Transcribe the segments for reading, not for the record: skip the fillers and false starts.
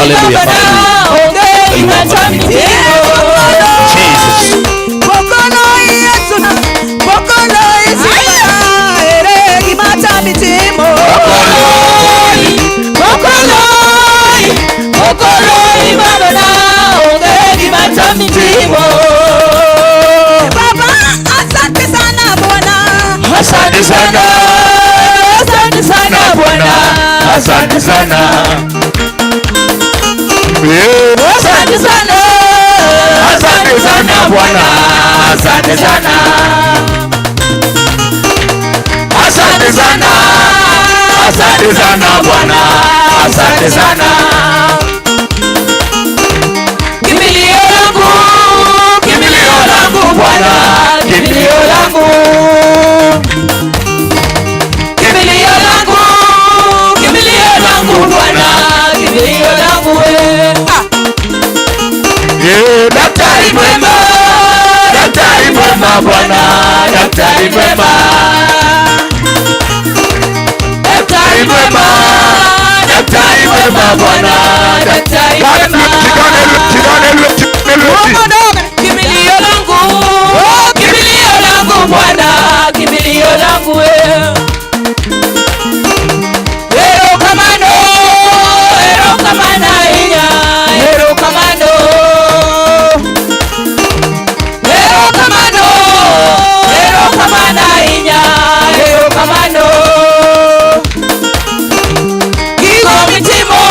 Hallelujah. Baba onge gima tami timo. Jesus. Pokolo Yesu na pokolo Yesu na ere gima tami timo. Okoloi, okoloi baba na onge gima tami timo. Baba, asante sana Bwana. Asante sana. Asante sana Bwana, Asante sana. Yeah. asante sana, Asante sana Bwana. Asante sana. Asante sana. Asante sana Bwana. Asante sana. Kimbilio langu, kimbilio langu Bwana, kimbilio langu. Kimbilio langu, kimbilio langu Bwana, kimbilio langu we. Ah. Yeah, Daktari mwema, daktari mwema Bwana, daktari mwema. Daktari mwema, daktari mwema Bwana, daktari mwema. Kimbilio langu, kimbilio langu Bwana, kimbilio langu we. Erokamano, erokamano ahinya, erokamano. Erokamano, erokamano ahinya, erokamano. Gigo mitimo,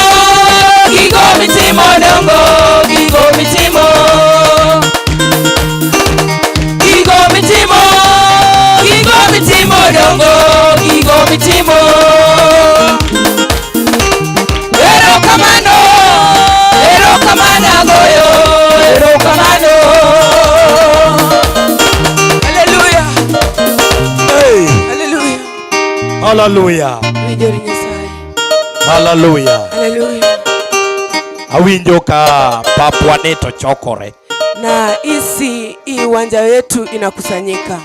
gigo mitimo dongo, gigo mitimo. Gigo mitimo, gigo mitimo dongo, gigo mitimo. Erokamano, erokamano agoyo, erokamano. Haleluya. Hey. Haleluya. Hallelujah. Winjori Nyasaye. Hallelujah. Haleluya. Awinjo ka papwa ni to chokore. Na hisi hii uwanja wetu inakusanyika.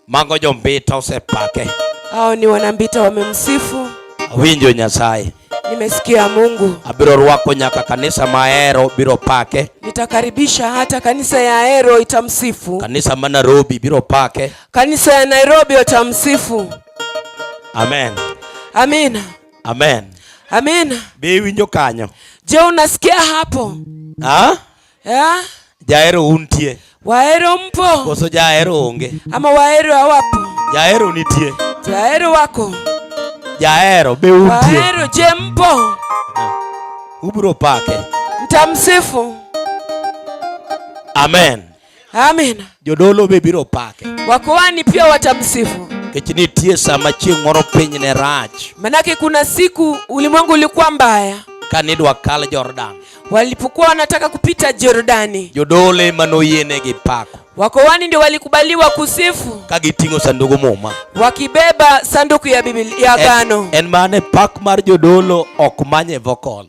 Mago jombita osepake. Hao ni wanambita wamemsifu. Awinjo Nyasaye. Nimesikia Mungu. Abiro rwako nyaka kanisa mahero biro pake. Nitakaribisha hata kanisa ya Ahero itamsifu. Kanisa ma Nairobi biro pake. Kanisa ya Nairobi watamsifu. Amen. Amina. Amen. Amina. Be iwinjo kanyo? Je, unasikia hapo? Ha? Yeah? Jahero untie. Waero mpo Koso jahero onge? Ama waero hawapo? Jahero nitie. Jaero wako. Jahero be untie. Waero je, mpo? Ubiro pake. Mtamsifu. Amen. Amina. Jodolo be biro pake. Wakoani pia watamsifu. Nikech nitie sama chieng' moro piny ne rach. Manake kuna siku ulimwengu ulikuwa mbaya, Ka nidwa kal Jordan. Walipokuwa wanataka kupita Jordani. Jodolo ema noyienegi pako. Wakoani ndio walikubaliwa kusifu Ka giting'o sandugu muma. Wakibeba sanduku ya Biblia ya agano. En mane pak mar jodolo ok manye vocal.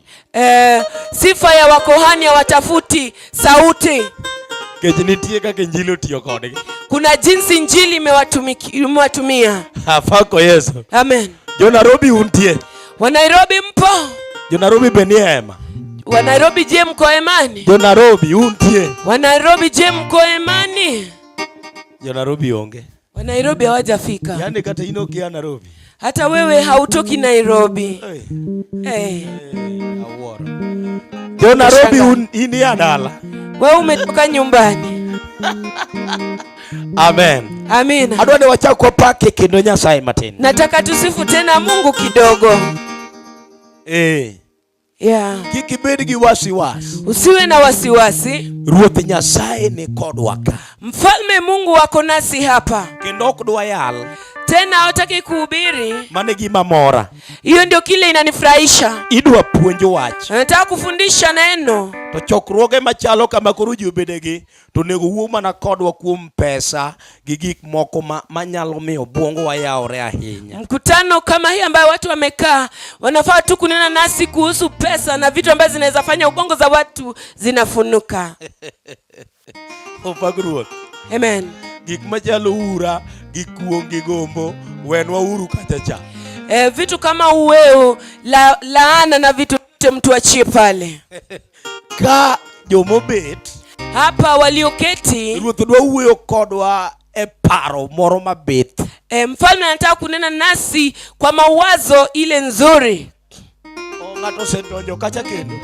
Sifa ya wakohani hawatafuti sauti. Nikech nitie kaka injili otiyo kodgi. Kuna jinsi injili imewatumia. Apako Yesu. Amen. Jo Nairobi untie. Wa Nairobi mpo? Jo Nairobi be nie hema. Wa Nairobi je, mko hemani? Jo Nairobi untie. Wa Nairobi je, mko hemani? Jo Nairobi onge. Wa Nairobi hawajafika. Yaani kata in ok ia Nairobi. Hata wewe hautoki Nairobi. Hey. Hey. Awuoro. Jo Nairobi un in ia dala. Wewe umetoka nyumbani. Amen. Amina. Adwa ni wachak wapake kendo Nyasaye matin. Nataka tusifu tena Mungu kidogo. Yeah. Kik ibed gi wasiwasi. Usiwe na wasiwasi. Ruoth Nyasaye ni kodwa ka. Mfalme Mungu wako nasi hapa. Kendo ok dwa yal. Tena hawataki kuhubiri. Mano e gima mora. Hiyo ndio kile inanifurahisha. Idwa puonj wach. Nataka kufundisha neno. To chokruoge machalo kama koro ji obedegi to onego wuo mana kodwa kuom pesa gi gik moko ma, manyalo miyo obwongo yawore ahinya. Mkutano kama hii ambayo watu wamekaa wanafaa tu kunena nasi kuhusu pesa na vitu ambavyo zinaweza fanya ubongo za watu zinafunuka. Opak Ruoth. Amen. Gik machalo ura gi kuong' gi gombo wenwa uru kacha cha. Vitu kama uweo, laana na vitu Tutafute mtu achie pale. Ka jomobet Hapa walioketi, ruoth dwa wuoyo kodwa e paro moro mabith. Mfalme anataka kunena nasi kwa mawazo ile nzuri. O, ng'ato osedonjo kacha kendo.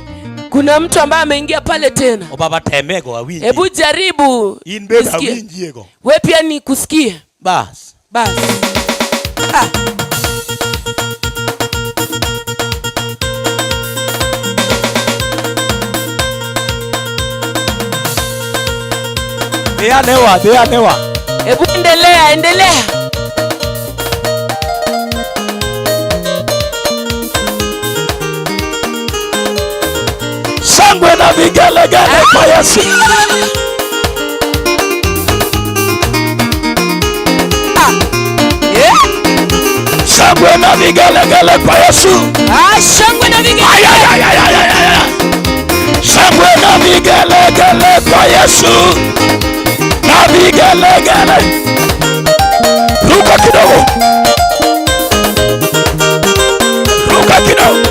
Kuna mtu ambaye ameingia pale tena. O baba temego awinji. Hebu jaribu In bende nisikie. awinjiego. We pia nikusikie. Bas. Basi. Ah. Dhi anewa, dhi anewa. Hebu endelea, endelea. Shangwe na vigelegele kwa Yesu. Eh? Shangwe na vigelegele kwa Yesu. Ah, shangwe na vigelegele. Ay, ay, ay, ay, ay, ay, ay. Shangwe na vigelegele kwa Yesu. Na vigelegele. Ruka kidogo. Ruka kidogo.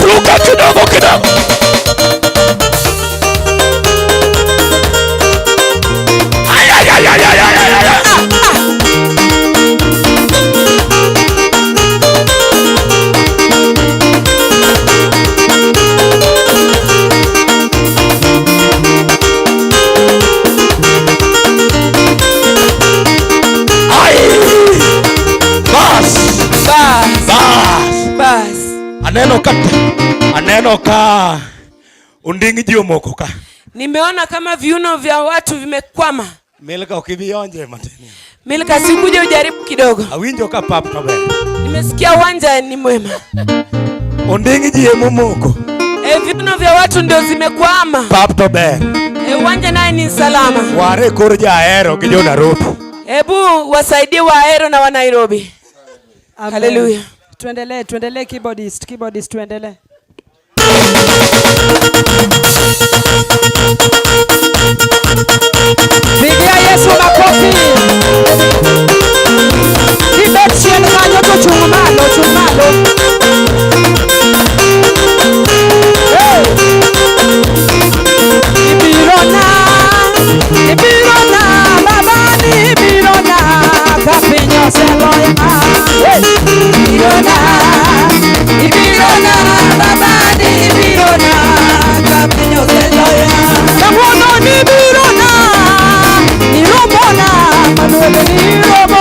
Ruka kidogo kidogo. Ay, ay, ay, ay, ay, ay, ay, ay. Ai! Bas! Bas, Bas! bas. Aneno ka aneno ka onding ji omoko ka. Nimeona kama viuno vya watu vimekwama. Milka ok ibi ionje matin. Milka, sikuje ujaribu kidogo. Awinjo ka pap to ber. Nimesikia uwanja ni mwema. Onding ji emomoko. Viuno vya watu ndio zimekwama. Pap to ber. Uwanja naye ni salama. Ware kor jahero gi jo Nairobi. Hebu wasaidie wa Ahero na wa Nairobi. Amen. Hallelujah. Tuendelee, tuendelee keyboardist, keyboardist tuendelee. Pigia Yesu makofi. Kibet chien kanyo to chung' malo, chung' malo. Hey! Ibiro na, ibiro na, baba ni ibiro na, ka piny oseloya. Hey! Ibiro na, ibiro na, baba ni ibiro na, ka piny oseloya. Kawuono ni ibiro na, iromona, Manuel ni iromona.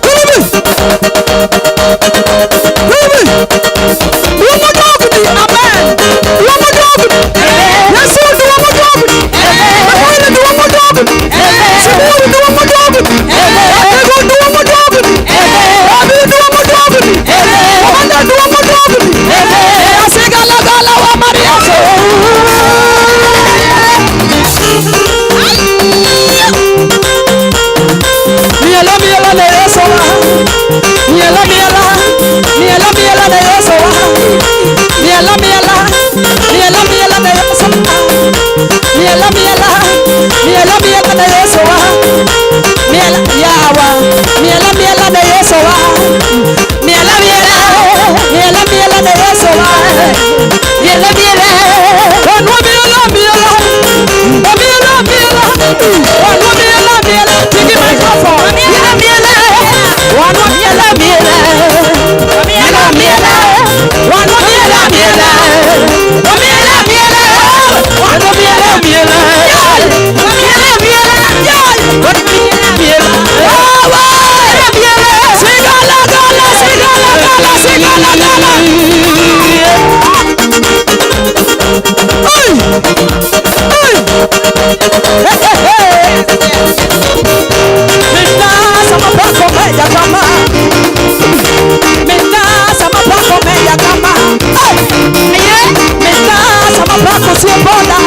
Rubi. Rubi. Duomo dogni. Amen. Duomo dogni. Yesu duomo dogni. Manuel duomo dogni. Siburi duomo dogni. Atego duomo dogni. Abi duomo dogni. Wanda duomo dogni. Asigala gala wa Maria. Miela miela ne Yesu wa. Miela miela. Miela miela ne Yesu wa. Miela miela. Miela miela ne Yesu wa. Miela miela. Miela miela ne Yesu wa. Miela yawa. Miela miela ne Yesu wa. Miela miela. Miela miela ne Yesu wa. Miela miela. Wanwa miela miela. Miela miela. Wanwa miela miela. Tiki microphone. Miela miela. Wanwa miela miela. Miela miela. Wanwa miela miela. Miela miela. Wanwa miela miela. Miela miela. Miela miela. Sigala gala sigala gala sigala gala. Ay! Ay! Hey, hey, hey! Mitasa mapako meya kama. Mitasa mapako meya kama. Ay! Mitasa mapako siboda.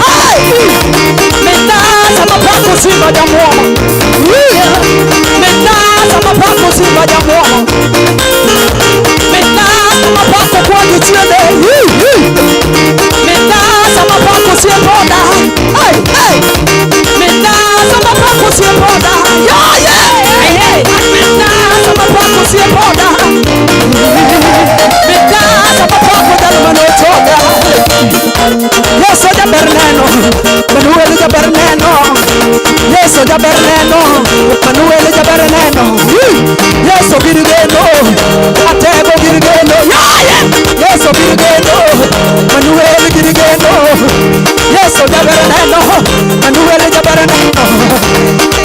Ay! Mitasa mapako siboda mwoma. Mitasa mapako siboda mwoma. Mitasa mapako kwa jichende. Mitasa mapako siboda. Ay! Ay! Mitasa mapako siboda. Yeah, yeah! Mitasa mapako siboda. Mitasa mapako dalmano toga. Yeso jaberneno, Manuel jaberneno. Yeso jaberneno, Manuel jaberneno. Yeso girgeno, Atego girgeno. Yeah, yeah! Yeso girgeno, Manuel girgeno. Yeso jaberneno, Manuel jaberneno.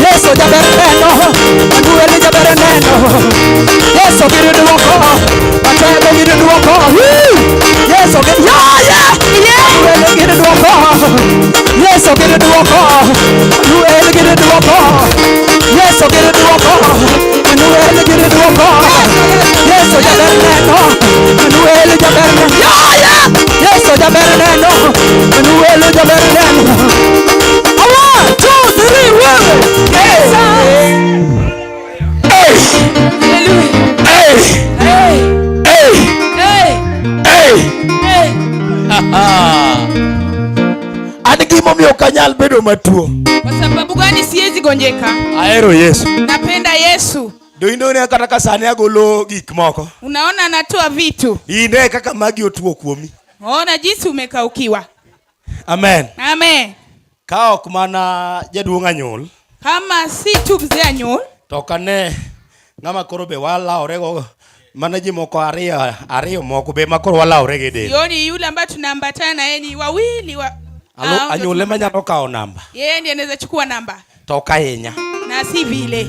Yeso jaberneno, Manuel jaberneno. Yeso girduoko, Atego girduoko. Yeso gir, yeah, yeah! Manuel girduoko. Yeso girduoko, Manuel girduoko. Yeso girduoko, Manuel girduoko. Yeso jaberneno, Manuel jaberneno. Yeah, yeah! Yeso jaberneno, Manuel jaberneno. 1, 2, 3, 1. Hey! Hey! Hey! Hey! Hey! Hey! Hey! Hey! An gimomiyo ok anyal bedo matuo. Kwa sababu gani siwezi gonjeka? Ahero Yesu. Napenda Yesu. Do indone kata ka sani agolo gik moko. Unaona anatoa vitu. Ine kaka magi otuo kuomi. Ona jinsi umekaukiwa. Amen. Amen. Ka ok mana jaduong' Anyul, Kama si tu mzee Anyul, to ok ane ng'ama koro be walawore mana ji moko ariyo ariyo moko be ma koro walawore gi del. sioni yule ambaye tunaambatana na yeye ni wawili wa Alo, Ah, Anyul ema nyalo kawo namba. Yeye ndiye anaweza chukua namba To ok ahinya. na si vile.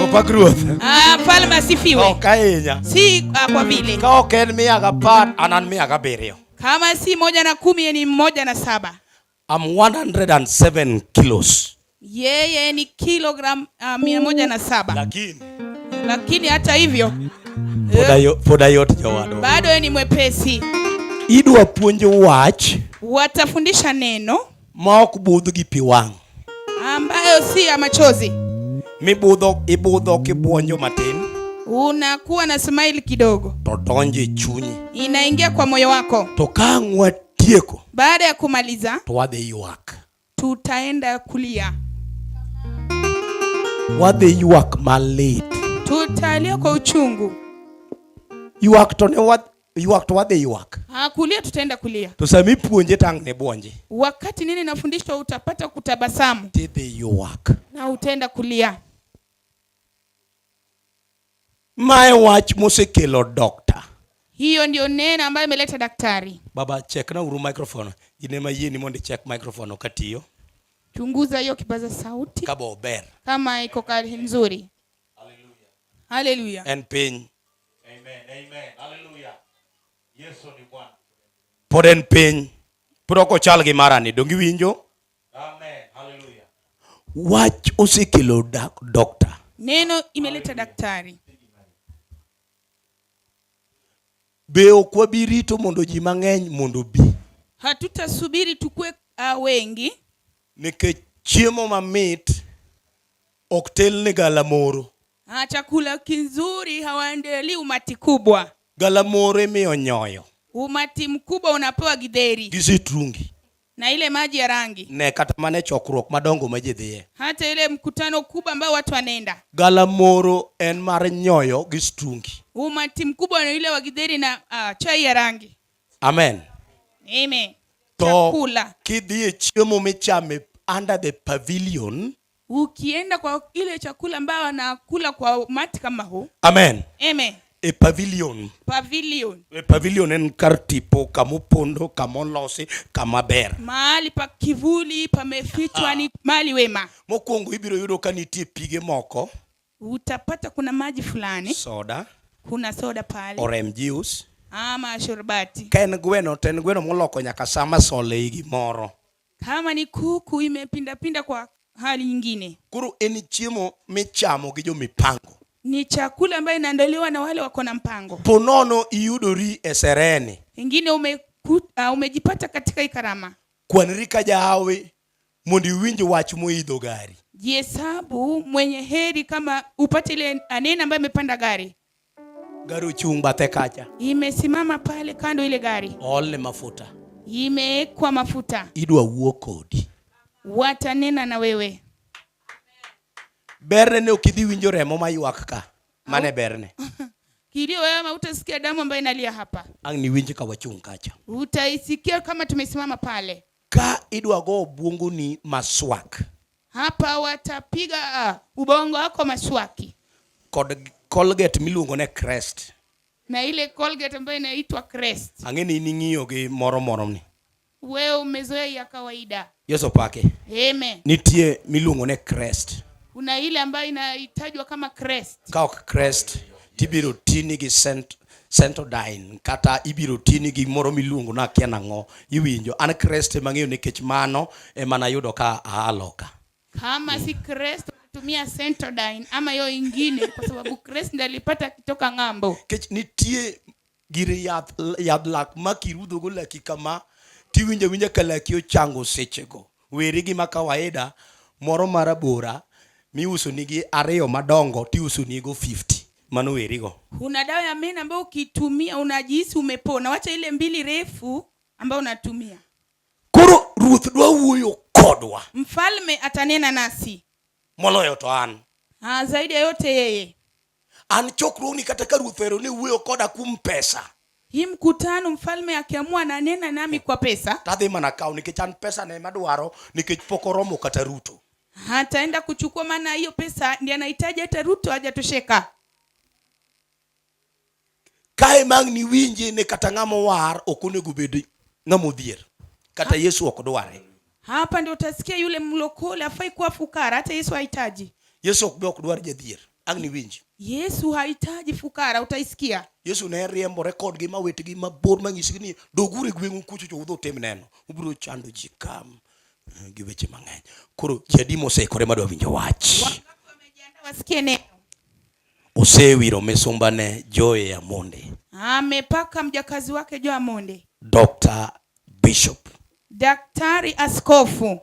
Opak ruoth. Ah, mfalme asifiwe. Ok ahinya. Si kwa vile. Ka ok en 110, an an 107. Kama si 110, yeye ni 107. I'm 107 kilos. Yeye ni kilogram 107. Lakini Lakini hata hivyo pod ayot jowadwa. bado yeye ni mwepesi. Idwa puonjo wach Watafundisha neno ma ok budh gi pi wang'. ambayo si ya machozi. Mibudho ibudho kibuonjo matin Unakuwa na smile kidogo, to donjo e chunyi. inaingia kwa moyo wako. To ka ang' watieko Baada ya kumaliza, to wadhi ywak. tutaenda kulia, Wadhi ywak malit. tutalia kwa uchungu. Ywak to ne ywak to wadhi ywak. Ah, kulia tutaenda kulia. To sama ipuonje to ang' ne buonji. Wakati nini nafundishwa, utapata kutabasamu Tidhi ywak. na utaenda kulia. Mae wach mosekelo dokta. Hiyo ndio neno ambayo imeleta daktari. Baba chekna uru microphone. In ema yieni mondo ichek microphone ok atiyo. Chunguza hiyo kipaza sauti Ka be ober. kama iko kali nzuri. Haleluya. En piny. Amen. Amen. Hallelujah. Yesu ni Bwana. Pod en piny. Pod ok ochal gi marani. Donge iwinjo? Amen. Hallelujah. Wach osekelo doctor. Neno imeleta daktari. Be ok wabi rito mondo ji mang'eny mondo obi. Hatutasubiri tukue wengi. Nikech chiemo mamit ok telne galamoro. Chakula kizuri hawaendelei umati kubwa. Galamoro imiyo nyoyo. Umati mkubwa unapewa githeri. Gi sitrungi. Na ile maji ya rangi. Ne kata mana e chokruok madongo ma ji dhiye. Hata ile mkutano kubwa ambao watu wanaenda. Galamoro en mar nyoyo gi sitrungi. Umati mkubwa ni ile wa githeri na chai ya rangi. Amen. Amen. To Chakula. kidhi e chiemo michame under the pavilion. Ukienda kwa ile chakula ambayo wanakula kwa umati kama huu. Amen. Amen. E pavilion. Pavilion. E pavilion en kar tipo kamopondo, kamolosi, kama ber. Mahali pa kivuli pamefichwa ni mahali wema. Mokwongo ibiro yudo ka nitie pige moko. Utapata kuna maji fulani. Soda. Kuna soda pale. Orange juice. Ama shorbati. Ka en gweno to en gweno moloko nyaka sama sole i gimoro. Kama ni kuku imepindapinda kwa hali nyingine. Koro en chiemo michamo gi jomipango. Ni chakula ambayo inaandaliwa na wale wako na mpango. Po nono iyudori e sereni. Ingine umejipata katika hii karama. Kwanri ka jahawi mondo iwinj wach moidho gari. Jihesabu mwenye heri kama upate ile neno ambayo imepanda gari. Gari ochung' bathe kacha. Imesimama pale kando ile gari. Oolne mafuta. Imewekwa mafuta. Idwa wuo kodi. Watanena na wewe. Berne ne ok idhi winjo remo maywak ka. Mane berne. Kilio wewe hutasikia damu ambayo inalia hapa. Ang' niwinj ka wachung' kacha. Utaisikia kama tumesimama pale. Ka idwa go obwongoni maswak. Hapa watapiga ubongo wako maswaki. Kod Colgate miluongo ne Crest. Na ile Colgate ambayo inaitwa Crest. Ang'e ni in ing'iyo gi moro moro ni. Wewe umezoea ya kawaida. Yesu pake. Amen. Nitie miluongo ne Crest. Kuna ile ambayo inahitajwa kama Crest. Ka ok Crest, tibiro tini gi Sensodyne kata ibiro tini gi moro miluongo na akia nang'o. Iwinjo. An Crest ema ang'eyo nikech mano ema nayudo ka aa loka. Kama si Crest tumia Sensodyne ama hiyo ingine kwa sababu Crest ndiyo alipata kutoka ng'ambo. Nikech nitie gir yath lak ma kirudho go laki kama tiwinjo awinja ka laki ochango sechego. Weri gi ma kawaida moro marabora miuso nigi ariyo madongo tiuso nigo 50. Mano werigo. Kuna dawa ya meno ambayo ukitumia unajihisi umepona. Wacha ile mbili refu ambayo unatumia. Koro ruoth dwa wuoyo kodwa. Mfalme atanena nasi. Moloyo to an. Zaidi ya yote yeye. An chokruogni kata ka ruoth ohero ni wuoyo koda kuom pesa. Hii mkutano mfalme akiamua ananena nami kwa pesa. Tadhi mana kawo nikech an pesa ne ema dwaro nikech pok oromo kata Ruto. Hataenda kuchukua maana hiyo pesa ndiye anahitaji, hata Ruto hajatosheka. Kae mang' niwinje ni kata ng'ama owar ok onego bed ng'ama odhier. Kata Yesu ok dware. Hapa ndio utasikia yule mlokole hafai kuwa fukara, hata Yesu hahitaji. Yesu ok be ok dwar jadhier. Ang' niwinji. Yesu hahitaji fukara, utaisikia. Yesu ne riembore kodgi ma wetgi mabor manyisgi ni doguru e gweng'u kucho to udhi utim neno. Ubiro chando ji kam gi weche mang'eny. Koro ji adi moseikore madwa winjo wach? Wangapi wamejiandaa wasikie neno? Osewiro misumbane Joy Amonde. Amepaka mjakazi wake Joy Amonde. Dr. Bishop. Daktari Askofu.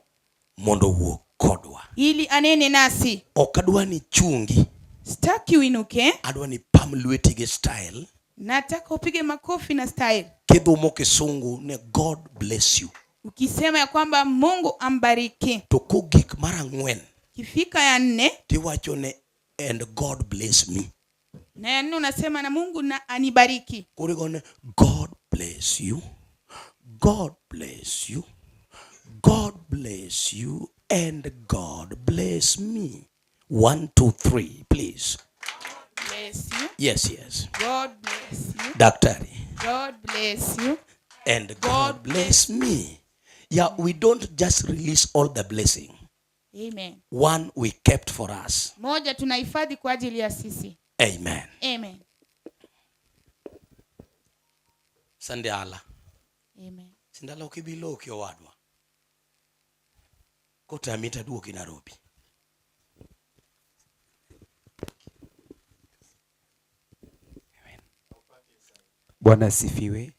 Mondo owuo kodwa. Ili anene nasi. Ok adwa ni chungi. Sitaki uinuke. Adwa ni pam lweti gi style. Nataka upige makofi na style. Kidhumo kisungu ne God bless you. Ukisema ya kwamba Mungu ambariki. To kogik mar ang'wen. Kifika ya 4. Tiwacho ne and God bless me. Na ya 4 unasema na Mungu na anibariki. Koro igone God bless you. God bless you. God bless you and God bless me. 1, 2, 3, please. Bless you. Yes, yes. God bless you. Daktari. God bless you. And God God bless me. Yeah, we don't just release all the blessing. Amen. One we kept for us. Moja tunahifadhi kwa ajili ya sisi. Amen. Amen. Sandiala. Amen. Sindala ok ibi loki owadwa. Kotami taduoki Nairobi. Bwana asifiwe.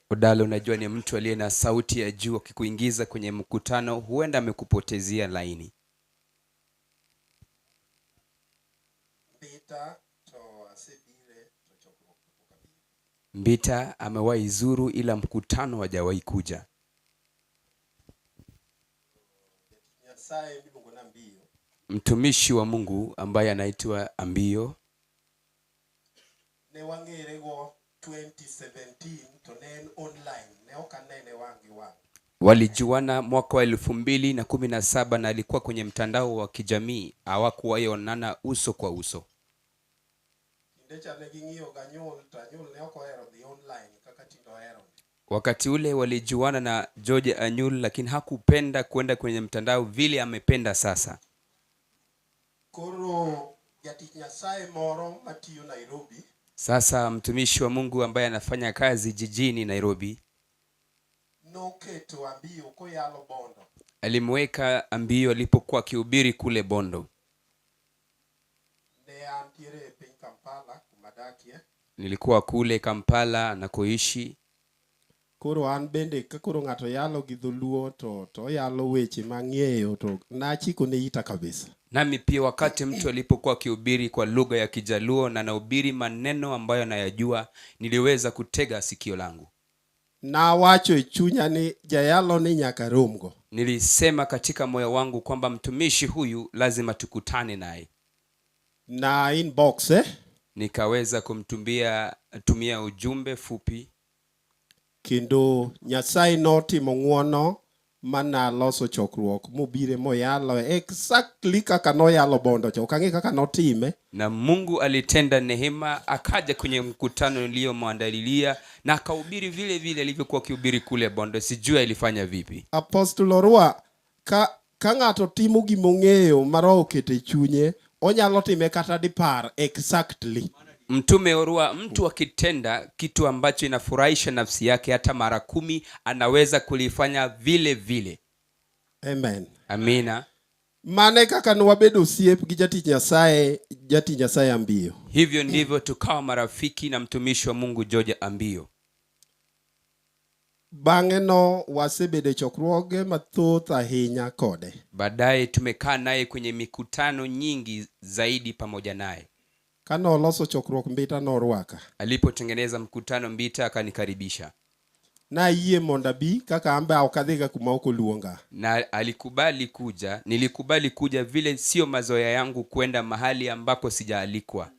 Odalo, unajua ni mtu aliye na sauti ya juu, akikuingiza kwenye mkutano huenda amekupotezea laini. Mbita amewahi zuru, ila mkutano hajawahi kuja. Mtumishi wa Mungu ambaye anaitwa Ambio Ne wang'erego 2017 to ne en online, ne ok anene wang' gi wang'. Walijuana mwaka wa 2017 na alikuwa kwenye mtandao wa kijamii, hawakuwahi onana uso kwa uso. Kinde cha ne ging'iyo ganyul to Anyul ne ok ohero dhi online kaka tinde ohero ni. Wakati ule walijuana na George Anyul, lakini hakupenda kwenda kwenye mtandao vile amependa sasa. Koro jatich Nyasaye moro matiyo Nairobi Sasa mtumishi wa Mungu ambaye anafanya kazi jijini Nairobi noketo Ambio koyalo Bondo. Alimweka Ambio alipokuwa akihubiri kule Bondo. Ne antiere e piny Kampala kuma adakie. Nilikuwa kule Kampala anakoishi. Koro an bende ka koro ng'ato yalo gi dholuo to oyalo weche mang'eyo to nachiko ne ita kabisa. Nami pia wakati mtu alipokuwa akihubiri kwa lugha ya Kijaluo na anahubiri maneno ambayo nayajua, niliweza kutega sikio langu. Nawacho e chunya ni jayalo ni nyaka romgo. Nilisema katika moyo wangu kwamba mtumishi huyu lazima tukutane naye. Na inbox? Nikaweza kumtumia tumia ujumbe fupi. Kendo Nyasaye notimo ng'uono mana loso chokruok mobire moyalo exactly kaka noyalo Bondo cha. Ok ang'e kaka notime. Na Mungu alitenda neema, akaja kwenye mkutano niliyomwandalilia na akahubiri vile vile alivyokuwa akihubiri kule Bondo. Sijui alifanya vipi. Apostle Orwa, ka ng'ato timo gimong'eyo ma Roho oketo e chunye, onyalo time kata dipar exactly. Mtume Orwa, mtu akitenda kitu ambacho inafurahisha nafsi yake hata mara 10 anaweza kulifanya vile vile. Amen. Amina. Mane kaka ne wabedo osiep gi jatich Nyasaye, jatich Nyasaye Ambio. Hivyo ndivyo tukawa marafiki na mtumishi wa Mungu George Ambio. Bang'e no wasebedo e chokruoge mathoth ahinya kode. Baadaye tumekaa naye kwenye mikutano nyingi zaidi pamoja naye. Kane oloso chokruok Mbita norwaka. Alipotengeneza mkutano Mbita akanikaribisha. Nayie mondo abi kaka an be ok adhiga kuma ok oluonga. Na alikubali kuja, nilikubali kuja vile sio mazoea yangu kwenda mahali ambako sijaalikwa.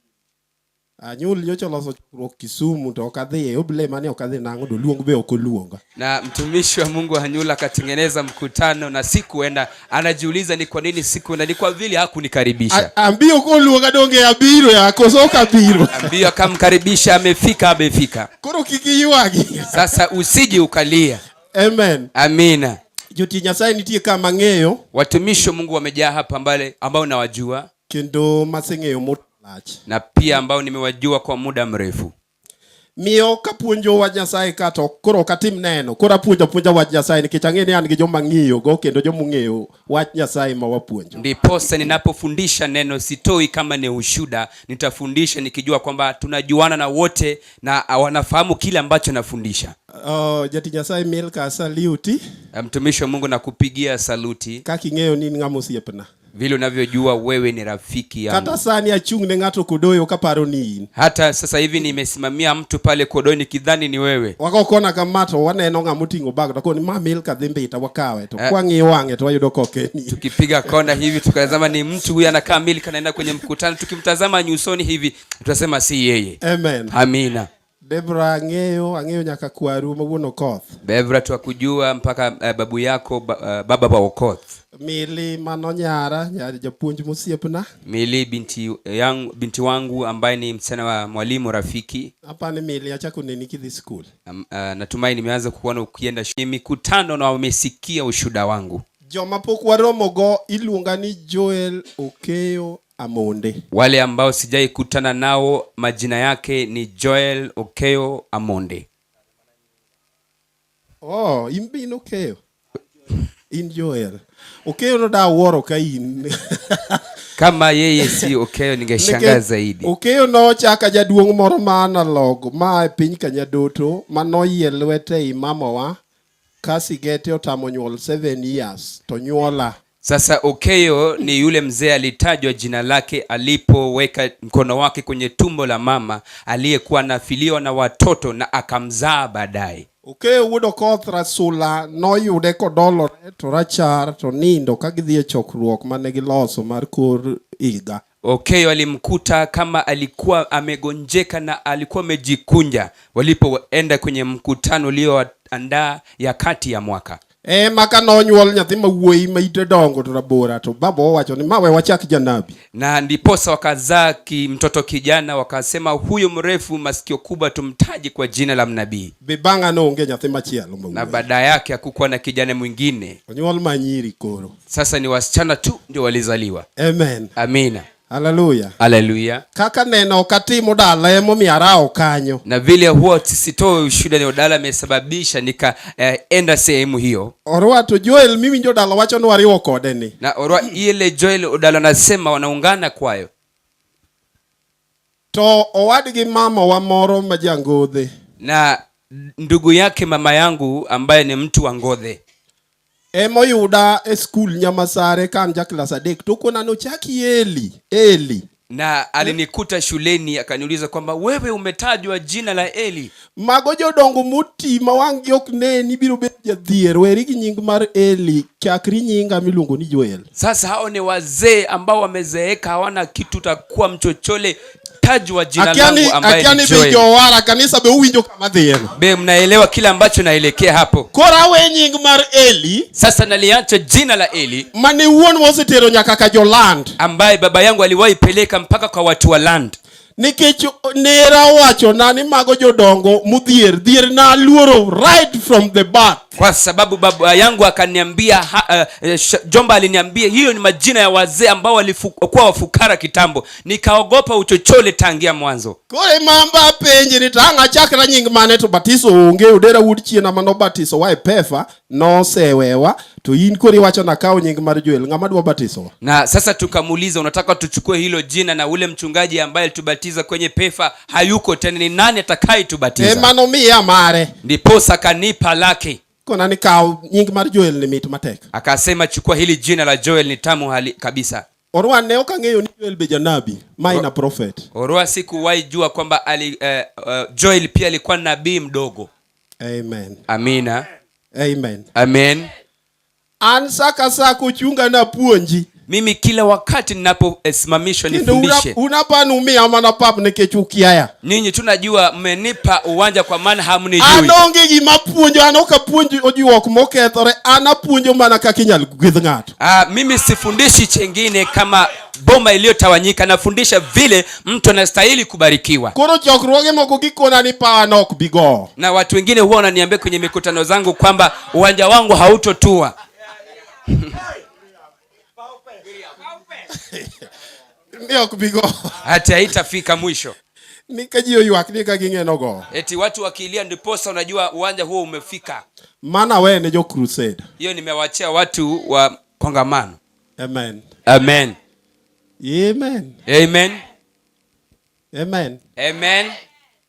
Anyul nyocha oloso chokruok Kisumu to ok adhiye, oblame ni ok adhi nang'o to luong be ok oluonga. Na mtumishi wa Mungu Anyul akatengeneza mkutano na sikuenda. Anajiuliza ni kwa nini sikuenda, ni kwa vile hakunikaribisha. Ambio ok oluonga donge abiro ya, koso ok abiro. Ambio akamkaribisha, amefika, amefika. Koro kik iywagi. Sasa usije ukalia. Amen. Amina. Jotich Nyasaye nitie ka mang'eyo. Watumishi wa Mungu wamejaa hapa mbale ambao nawajua. Kendo maseng'eyo motach. Na pia ambao nimewajua kwa muda mrefu. Miyo kapuonjo wach Nyasaye ka to koro ok atim neno. Koro apuonjo apuonja wach Nyasaye nikech ang'e ni an gi joma ng'iyo go kendo joma ong'eyo wach Nyasaye ma wapuonjo. Ndiposa ninapofundisha neno sitoi kama ni ushuda, nitafundisha nikijua kwamba tunajuana na wote na wanafahamu kile ambacho nafundisha. Jatich Nyasaye Milka saluti. Mtumishi wa Mungu nakupigia saluti. Kaka ing'eyo ni in ng'ama osiepna. Vile unavyojua wewe ni rafiki yangu. Kata sani achung' ne ng'ato Kodoyo kaparo ni in. Hata sasa hivi nimesimamia mtu pale Kodoyo nikidhani ni wewe. Wako kona kama to waneno ng'ama oting'o bag to koni ma Milka dhi Mbita wakawe to kwang'iyo wang'e to wayudo ka ok en in. Tukipiga kona hivi tukatazama ni mtu huyu anakaa Milka anaenda kwenye mkutano, tukimtazama nyusoni hivi tutasema si yeye. Amen. Amina. Debra ang'eyo nyaka kwaru ma wuon Okoth. Bebra twakujua mpaka babu yako baba wa Okoth. Mili mano nyara, nyar japuonj mosiepna. Mili binti wangu ambaye ni msichana wa mwalimu rafiki. Hapa ni Mili achako neni kidhi school. Natumai nimeanza kuona ukienda mikutano na wamesikia ushuhuda wangu. Joma pok waromogo iluonga ni Joel Okeyo Amonde. Wale ambao sijai kutana nao majina yake ni Joel Okeyo Amonde. Oh, in be in Okeyo. In Joel. Okeyo no da wuoro ka in. Kama yeye si Okeyo ningeshangaa zaidi. Okeyo nochaka jaduong' moro ma analog ma e piny Kanyadoto ma noyie lwete i mamawa ka sigete otamo nyuol 7 years to nyuola. Sasa Okeyo ni yule mzee alitajwa jina lake alipoweka mkono wake kwenye tumbo la mama aliyekuwa anafiliwa na watoto na akamzaa baadaye. Okeyo wuod Okoth Rasula noyude kodolore to rachar to nindo ka gidhi e chokruok mane giloso mar kor higa. Okeyo alimkuta kama alikuwa amegonjeka na alikuwa amejikunja walipoenda kwenye mkutano ulioandaa ya kati ya mwaka. Maka nonyuol nyathi ma wuoyi ma ite dongo to rabora to baba owacho ni ma we wachak janabi. Na ndiposa wakazaa mtoto kijana, wakasema huyu mrefu masikio kubwa tumtaje kwa jina la mnabii. Be bang'a noonge nyathi machielo ma Na wuoyi. baada yake hakukuwa na kijana mwingine. Onyuol ma nyiri koro. Sasa ni wasichana tu ndio walizaliwa. Amen. Amina. Hallelujah. Hallelujah. Kaka neno katimo dala emomiyo arawo kanyo. Na vile huwa sisitoe ushuhuda ni dala amesababisha nikaenda sehemu hiyo. Orwa to Joel miwinjo dala wacho ni wariwo kode ni. Na orwa ile Joel Odala anasema wanaungana kwayo. To owadgi mama wa moro ma jangodhe. Na ndugu yake mama yangu ambaye ni mtu wa Ngodhe. Emoyuda e skul Nyamasare ka an ja klas 3 to kona nochaki Eli, Eli. Na alinikuta shuleni akaniuliza kwamba wewe umetajwa jina la Eli. Mago jodongo moti ma wang' gi ok neni biro bedo jadhier, weri gi nying mar Eli, chakri nyinga miluongo ni Joel. Sasa hao ni wazee ambao wamezeeka hawana kitu, utakuwa mchochole, tajwa jina langu ambaye Akia ni ni be Joel. jowara kanisa be uwinjo kama dhieno. Be mnaelewa kile ambacho naelekea hapo? Koro awe nying mar Eli. Sasa naliacha jina la Eli mane wuon mosetero nyaka ka joland, ambaye baba yangu aliwahi peleka mpaka kwa watu wa land. Nikech nera owacho na ni mago jodongo modhier, dhier na luoro right from the birth. Kwa sababu baba yangu akaniambia, jomba aliniambia hiyo ni majina ya wazee ambao walikuwa wafukara kitambo, nikaogopa uchochole tangia mwanzo. Kore mamba penje ni tang' achakra nying mane to batiso onge, odera wuod chiena mano batiso wa e pefa nosewewa, to in koro iwacho na kawo nying mar Joel, ng'ama dwa batisowa? Na sasa tukamuuliza unataka tuchukue hilo jina, na ule mchungaji ambaye alitubatiza kwenye pefa hayuko tena, ni nani atakayetubatiza? Mano miya mare. Ndiposa akanipa lake. Kona ni kaw nying mar Joel ni mit matek. Akasema chukua hili jina la Joel ni tamu hali kabisa. Orwa ne ok ang'eyo ni Joel be janabi, ma ina prophet. Orwa sikuwahi jua kwamba Joel pia alikuwa nabii mdogo. Amen. Amina. Amen. Amen. An saka saka ochunga na puonji. Mimi kila wakati ninaposimamishwa Kendo nifundishe. unapanu miya mana pap nikech ukiaya. Ninyi tunajua mmenipa uwanja kwa maana hamnijui. An onge gima puonjo, an ok apuonj ojuok mokethore, an apuonjo mana kaka inyal gwedh ng'ato. Mimi sifundishi chengine kama boma iliyotawanyika, nafundisha vile mtu anastahili kubarikiwa. Koro chokruoge moko gikona ni pawa nok bi go. Na watu wengine huwa wananiambia kwenye mikutano zangu kwamba uwanja wangu hautotua. Ni ok bi go. Hata haitafika mwisho. Ni ka ji oywak ni ka ging'eno go. Eti watu wakilia ndiposa unajua uwanja huo umefika. Mana we ne jo crusade. Hiyo nimewachia watu wa kongamano. Amen. Amen. Amen. Amen. Amen. Amen.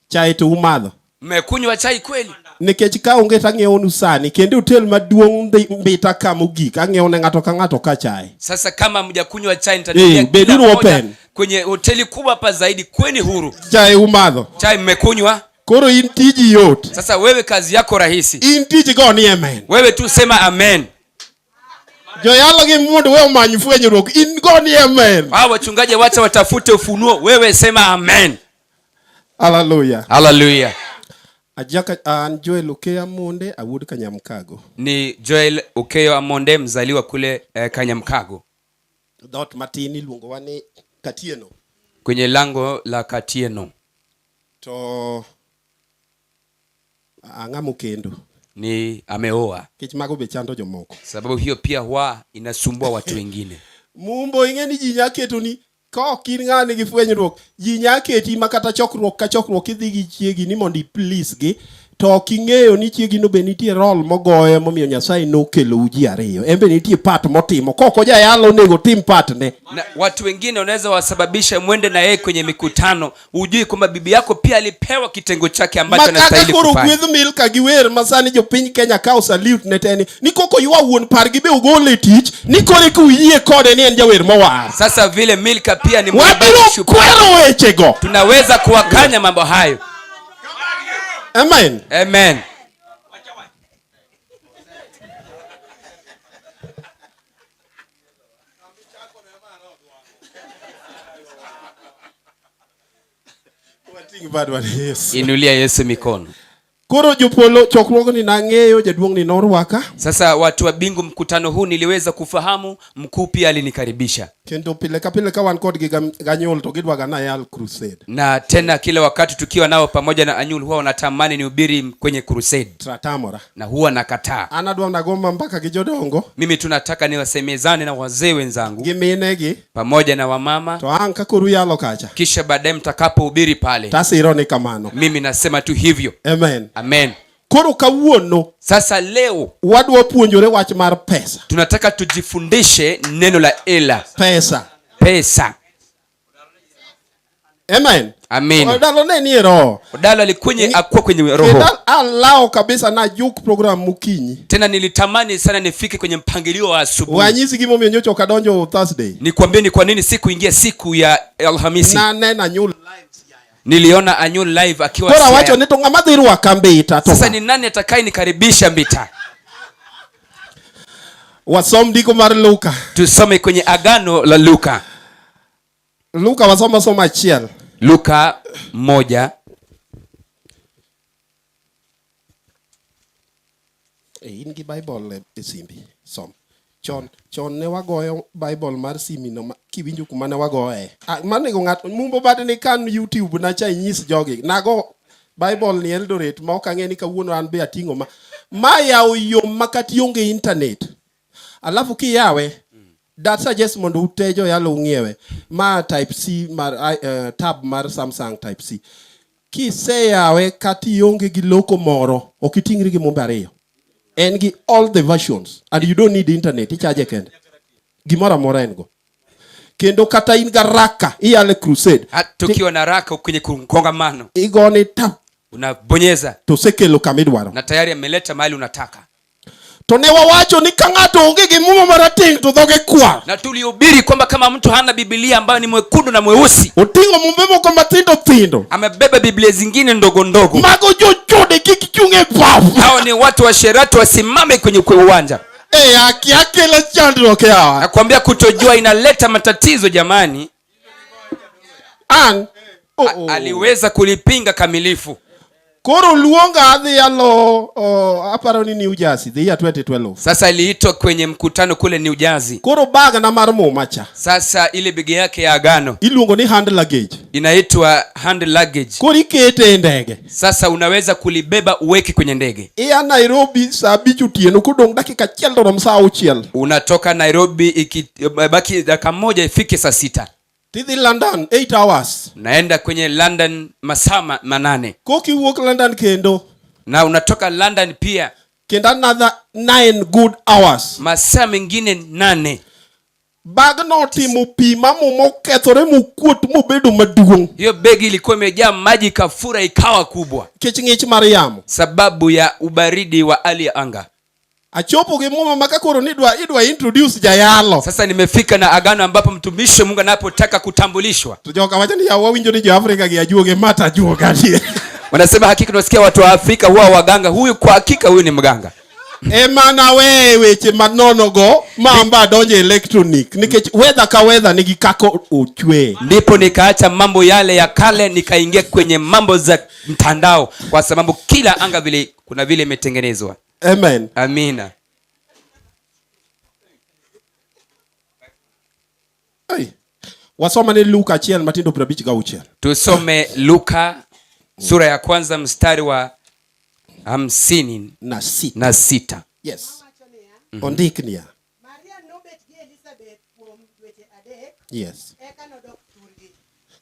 Chai to umadho. Mmekunywa chai kweli? Nikech ka onge to ang'iewo sani, kendo hotel maduong' mbita ka mogik, ang'iewo ne ng'ato ka ng'ato ka chai. Sasa kama mjakunywa chai nitanunulia kila Beduru mmoja open. kwenye hoteli kubwa hapa zaidi, kweni huru. Chai umadho. Chai mmekunywa? Koro in tiji yot. Sasa wewe kazi yako rahisi. In tiji go ni amen. Wewe tu sema amen. Joyalo gi mondo we omany fwenyruok, in go ni amen. Hao wachungaji wacha watafute ufunuo, wewe sema amen. Hallelujah. Hallelujah. Ajaka an Joel Okeyo Amonde awuod Kanyamkago. Ni Joel Okeyo Amonde mzaliwa kule Kanyamkago. Dhoot matin iluongowa ni Katieno. Kwenye lango la Katieno. To ang'ama okendo. Ni ameoa. Kech mago be chando jomoko. Sababu hiyo pia huwa inasumbua watu wengine. Mumbo ing'e ni ji nya keto ni ka ok in ng'a nigi fwenyruok ji nya keti ma kata chokruok ka chokruok idhi gi chiegi ni mondo i please gi to ok ing'eyo ni chiegi no be nitie role mogoyo momiyo Nyasaye nokelou ji ariyo. En be nitie part motimo. Kok ojayalo onego otim part ne. Na watu wengine wanaweza wasababisha mwende na yeye kwenye mikutano, hujui kwamba bibi yako pia alipewa kitengo chake ambacho Ma kaka anastahili koro kufanya. gwedh Milka gi wer ma sani jopiny Kenya kawo salute ne te ni ni koko ywa wuon pargi be ugol e tich ni koro eka uyie kode ni en jawer mowar. Sasa vile Milka pia ni mwimbaji Wabiro shupavu, kwero wechego. tunaweza kuwakanya mambo hayo. Amen. Amen. Wating' badwa ne Yesu. Inulia Yesu mikono. Koro jopolo chokruogni nang'eyo jaduong'ni norwaka Sasa watu wa bingu, mkutano huu niliweza kufahamu, mkuu pia alinikaribisha, kendo pile ka pile ka wan kodgi ganyul to gidwaga nayal crusade. na tena kila wakati tukiwa nao pamoja na Anyul huwa wanatamani nihubiri kwenye crusade, Tratamora. na huwa nakataa. An adwa nagoma mbaka gi jodongo Mimi tunataka niwasemezane na wazee wenzangu gi minegi pamoja na wamama, to ang' ka koro uyalo kacha kisha baadaye mtakapohubiri pale, tasiro ni kamano. mimi nasema tu hivyo. Amen. Amen. Koro kawuono Sasa leo wadwa puonjore wach mar pesa. tunataka tujifundishe neno la ela, Pesa. pesa. Amen. Amen. Odalo ne nie roho. Odalo alikuwa kwenye roho. Kendo alawo kabisa najuk program mokinyi. Tena nilitamani sana nifike kwenye mpangilio wa asubuhi. Wanyisi gimomiyo nyocha ok adonjo Thursday. Nikwambie ni kwa nini sikuingia siku ya Alhamisi. Naneno Anyul live. Niliona Anyul live akiwa Koro Siaya. awacho ni to ng'ama dhi rwaka Mbita to. Sasa ni nani atakaye nikaribisha Mbita? Wasom ndiko mar Luka. Tusome kwenye agano la Luka. Luka wasomo somo achiel. Luka 1. In gi Bible e simbi. Som. Chon, chon ne wagoyo Bible mar simi no kiwinjo kuma ne wagoye. Manego ng'ato mumbo bade ni kan YouTube na cha inyis jogi. Nago Bible ni Eldoret ma ok ang'e ni kawuono an be ating'o ma. Ma yawo yo ma kata ionge internet. Alafu kiyawe, that suggest mondo ute joyalo ung'iewe. Ma type C mar tab mar Samsung type C. Kiseyawe kata ionge gi loko moro, ok iting'ri gi mumbe ariyo. En gi all the versions and you don't need internet, ichaje kende. Gimoro amora en go. Kendo kata in ga raka, iyale crusade. Tukiwa na raka kwenye kongamano. Igone tap. Unabonyeza. To osekelo kama idwaro. Na tayari ameleta mahali unataka. To ne wawacho ni ka ng'ato onge gi muma marateng' to dhoge kwar. Na tulihubiri kwamba kama mtu hana Biblia ambayo ni mwekundu na mweusi, Oting'o mumbe moko matindo tindo. Amebeba Biblia zingine ndogo ndogo. Mago jochode kik chung' e pap. Hao ni watu wa sherati wasimame kwenye uwanja. Haki yake la chandruok yawa. Nakwambia kutojua inaleta matatizo jamani. An Aliweza kulipinga kamilifu. Koro luonga adhi alo, aparo ni New Jersey, the year 2012. Sasa aliitwa kwenye mkutano kule New Jersey. Koro bag na mar muma cha. Sasa ile begi yake ya agano. Iluongo ni hand luggage. Inaitwa hand luggage. Koro ikete e ndege. Sasa unaweza kulibeba uweke kwenye ndege. Ia Nairobi saa 5 otieno kodong' dakika achiel to rom saa auchiel. Unatoka Nairobi ikibaki dakika moja ifike saa 6. Tidhi London 8 hours. Naenda kwenye London masaa 8. Koki wuok London kendo. Na unatoka London pia. Kendo another 9 good hours. Masaa mengine 8. Bag no timo pi ma muma okethore mokuot mobedo maduong'. Hiyo begi ilikuwa imejaa maji ikafura ikawa kubwa. Nikech ng'ich mar yamo. Sababu ya ubaridi wa hali ya anga. Achopo gi muma ma ka koro ni idwa introduce jayalo. Sasa nimefika na agano ambapo mtumishi wa Mungu anapotaka kutambulishwa. To joka wacho ni yawa wawinjo ni jo-Afrika gi ajuoge mata ajuoga adier. Wanasema hakika tunasikia watu wa Afrika huwa waganga, huyu kwa hakika huyu ni mganga. Ema nawe weche manono go ma amba adonjo e electronic nikech weather ka weather nigi kaka ochwe. Ndipo nikaacha mambo yale ya kale nikaingia kwenye mambo za mtandao, kwa sababu kila anga vile kuna vile imetengenezwa. Amen. Amina. Ai. Wasoma ne Luka achiel matindo 56. Tusome Luka sura ya kwanza mstari wa hamsini Na sita. na sita. Yes. Ondik niya. Maria nobet gi Elizabeth kuom dweche adek, Yes. eka nodok thurgi.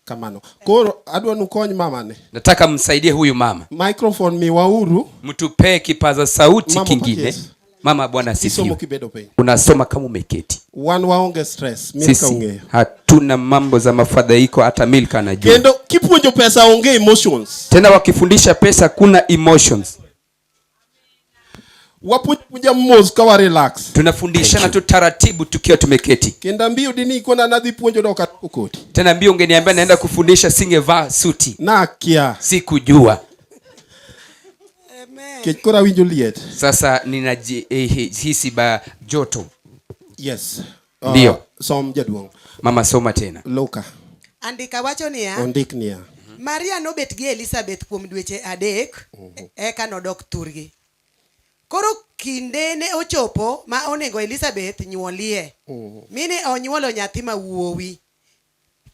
Kamano. Koro adwa nukony mamane. Nataka msaidie huyu mama, Microphone miwauru. mtupee kipaza sauti Mama, kingine. purchase. Mama, Bwana Isomo asifiwe. kibedo piny. Unasoma kama umeketi. Wan waonge stress. Milka Sisi ong'eyo. hatuna mambo za mafadhaiko, hata Milka anajua. Kendo kipuonjo pesa onge emotions. Tena wakifundisha pesa kuna emotions. Wapuonja mos ka wa relax. Tunafundishana tu taratibu tukiwa tumeketi. Kendo ambiyo dini ikona nadhi puonjo dok arwako koti. Tena mbio ungeniambia naenda kufundisha singevaa suti, Nakia. sikujua. Kech koro awinjo liet. Sasa ninajihisi ba joto. Yes. Ndio. Som jaduong'. Mama, soma tena. Luka. Andika wacho niya, Ondik niya. Maria nobet gi Elizabeth kuom dweche adek, eka nodok thurgi. Koro kinde ne ochopo ma onego Elizabeth nyuolie, mine onyuolo nyathi ma wuowi.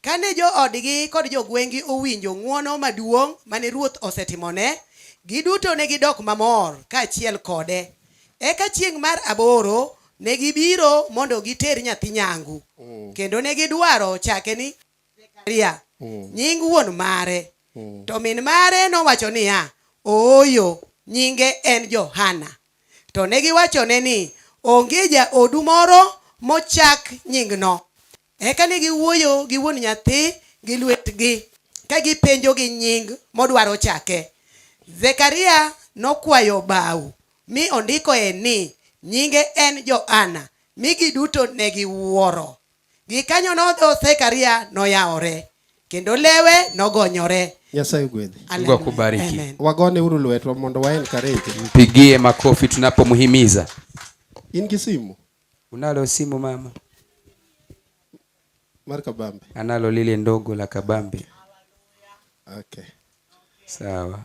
Kane joodgi kod jogweng'gi owinjo ng'wono maduong' mane Ruoth osetimone, giduto ne gidok mamor kaachiel kode. Eka chieng' mar aboro ne gibiro mondo giter nyathi nyangu, kendo ne gidwaro chake ni Zekaria, nying wuon mare. To min mare nowacho niya, Ooyo, nyinge en Johana. To ne giwachone ni, Onge jaodu moro mochak nyingno. Eka ne giwuoyo gi wuon nyathi gi lwetgi ka gipenjo gi nying modwaro chake. Zekaria nokwayo bao mi ondikoe ni nyinge en Johana, mi giduto ne giwuoro. Gikanyono dho Zekaria noyawore kendo lewe nogonyore. Nyasaye ogwedhi. Mungu akubariki. Amen. Wagone uru lwetwa mondo wa encourage. Mpigie makofi tunapomhimiza. In gi simu Unalo simu mama? mar kabambe. Analo lile ndogo la kabambe. Okay. Sawa.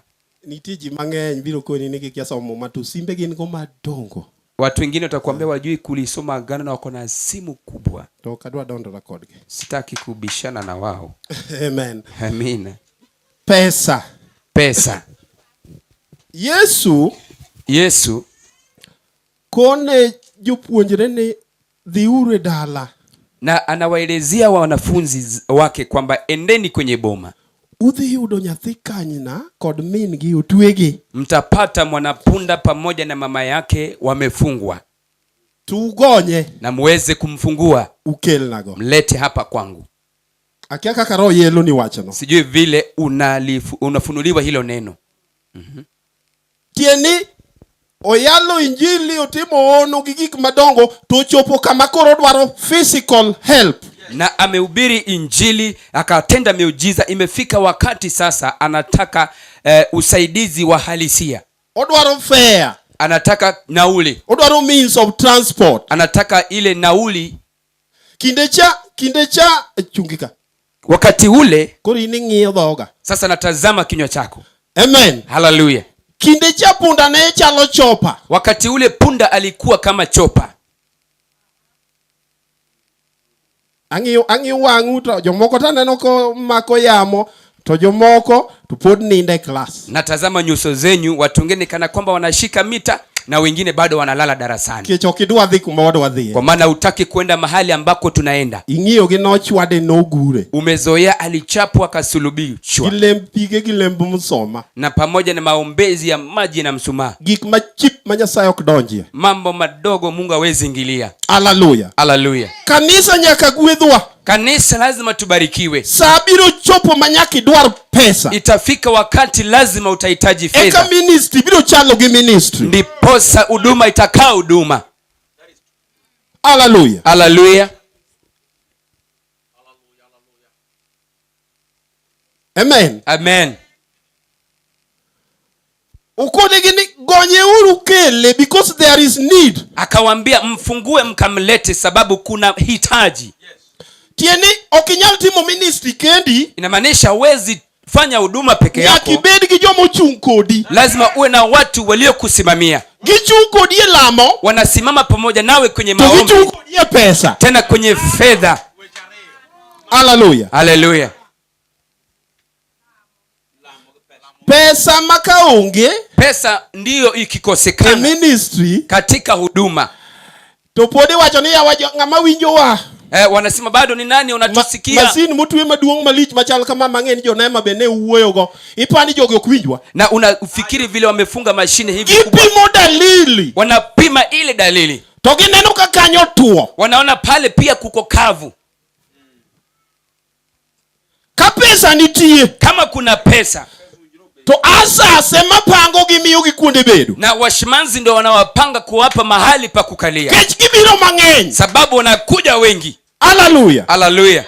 Nitie ji mang'eny biro koni ni gikia somo Muma to simbe gin go madongo. Watu wengine watakwambia wajui kulisoma agano na wako na simu kubwa. To ok adwa dondora kodgi. Sitaki kubishana na wao. Amen. Amina. Pesa. Pesa. Yesu Yesu kone jopuonjre ni dhiuru e dala na anawaelezea wanafunzi wake kwamba endeni kwenye boma, udhi yudo nyathi kanyna kod min gi otwegi mtapata mwanapunda pamoja na mama yake wamefungwa, to ugonye na muweze kumfungua, ukelnago. mlete hapa kwangu. Akia kaka roho yelo ni wachno. Sijui vile unafunuliwa hilo neno. Tieni oyalo injili otimo hono gi gik madongo to ochopo kama koro dwaro physical help. Na amehubiri injili akatenda miujiza, imefika wakati sasa anataka usaidizi wa halisia, Odwaro fare. anataka nauli, Odwaro means of transport. anataka ile nauli. Kinde cha chungika. Wakati ule Koro in ing'iyo dhoga. sasa natazama kinywa chako. Amen. Haleluya. Kinde cha punda ne chalo chopa. Wakati ule punda alikuwa kama chopa. Ang'iyo wang'u to jomoko to aneno ko mako yamo to jomoko to pod nindo e klas. Natazama nyuso zenyu, watu wengine kana kwamba wanashika mita na wengine bado wanalala darasani, Nikech ok idwa dhi kuma wadwa dhiye. kwa maana hutaki kwenda mahali ambako tunaenda. Ing'iyo gi nochwade nogure. Umezoea alichapwa akasulubishwa, Gi lemb pige gi lemb msoma. na pamoja na maombezi ya maji na mshumaa, Gik ma chip ma Nyasaye ok donjie. mambo madogo Mungu hawezi ingilia. Haleluya. Haleluya. Kanisa nyaka gwedhwa. Kanisa lazima tubarikiwe. Sa biro chopo ma nyaka idwar pesa. Itafika wakati lazima utahitaji Eka fedha, ministry biro chalo gi ministry. ndiposa huduma itakaa huduma. Haleluya. Haleluya. Amen. Amen. Ukonegi ni Gonyeuru kele because there is need. Akawaambia mfungue mkamlete, sababu kuna hitaji. Tieni ok inyal timo ministry kendi. Inamaanisha huwezi fanya huduma peke Nyaka yako, ibed gi joma ochung' kodi. lazima uwe na watu waliokusimamia. Gichung' kodi e lamo Wanasimama pamoja nawe kwenye to maombi, gichung' kodi e pesa. tena kwenye fedha. Hallelujah. Haleluya! Pesa ma kaonge Pesa ndiyo e ikikosekana ministry katika huduma to pod iwacho ni yawa ng'ama winjowa. wanasema bado ni nani unatusikia? Masin motwe maduong' malich machal kama mang'e ni jonema be ne wuoyogo. Ipani jogi ok winjwa. Na unafikiri vile wamefunga mashine hivi kubwa, Gipimo dalili wanapima ile dalili, to gineno ka kanyo tuo. wanaona pale pia kuko kavu. Ka pesa nitie Kama kuna pesa to asas ema pango gi miyogi kuonde bedo. na washimanzi ndio wanawapanga kuwapa mahali pa kukalia, Kech gibiro mang'eny. sababu wanakuja wengi. Hallelujah. Haleluya!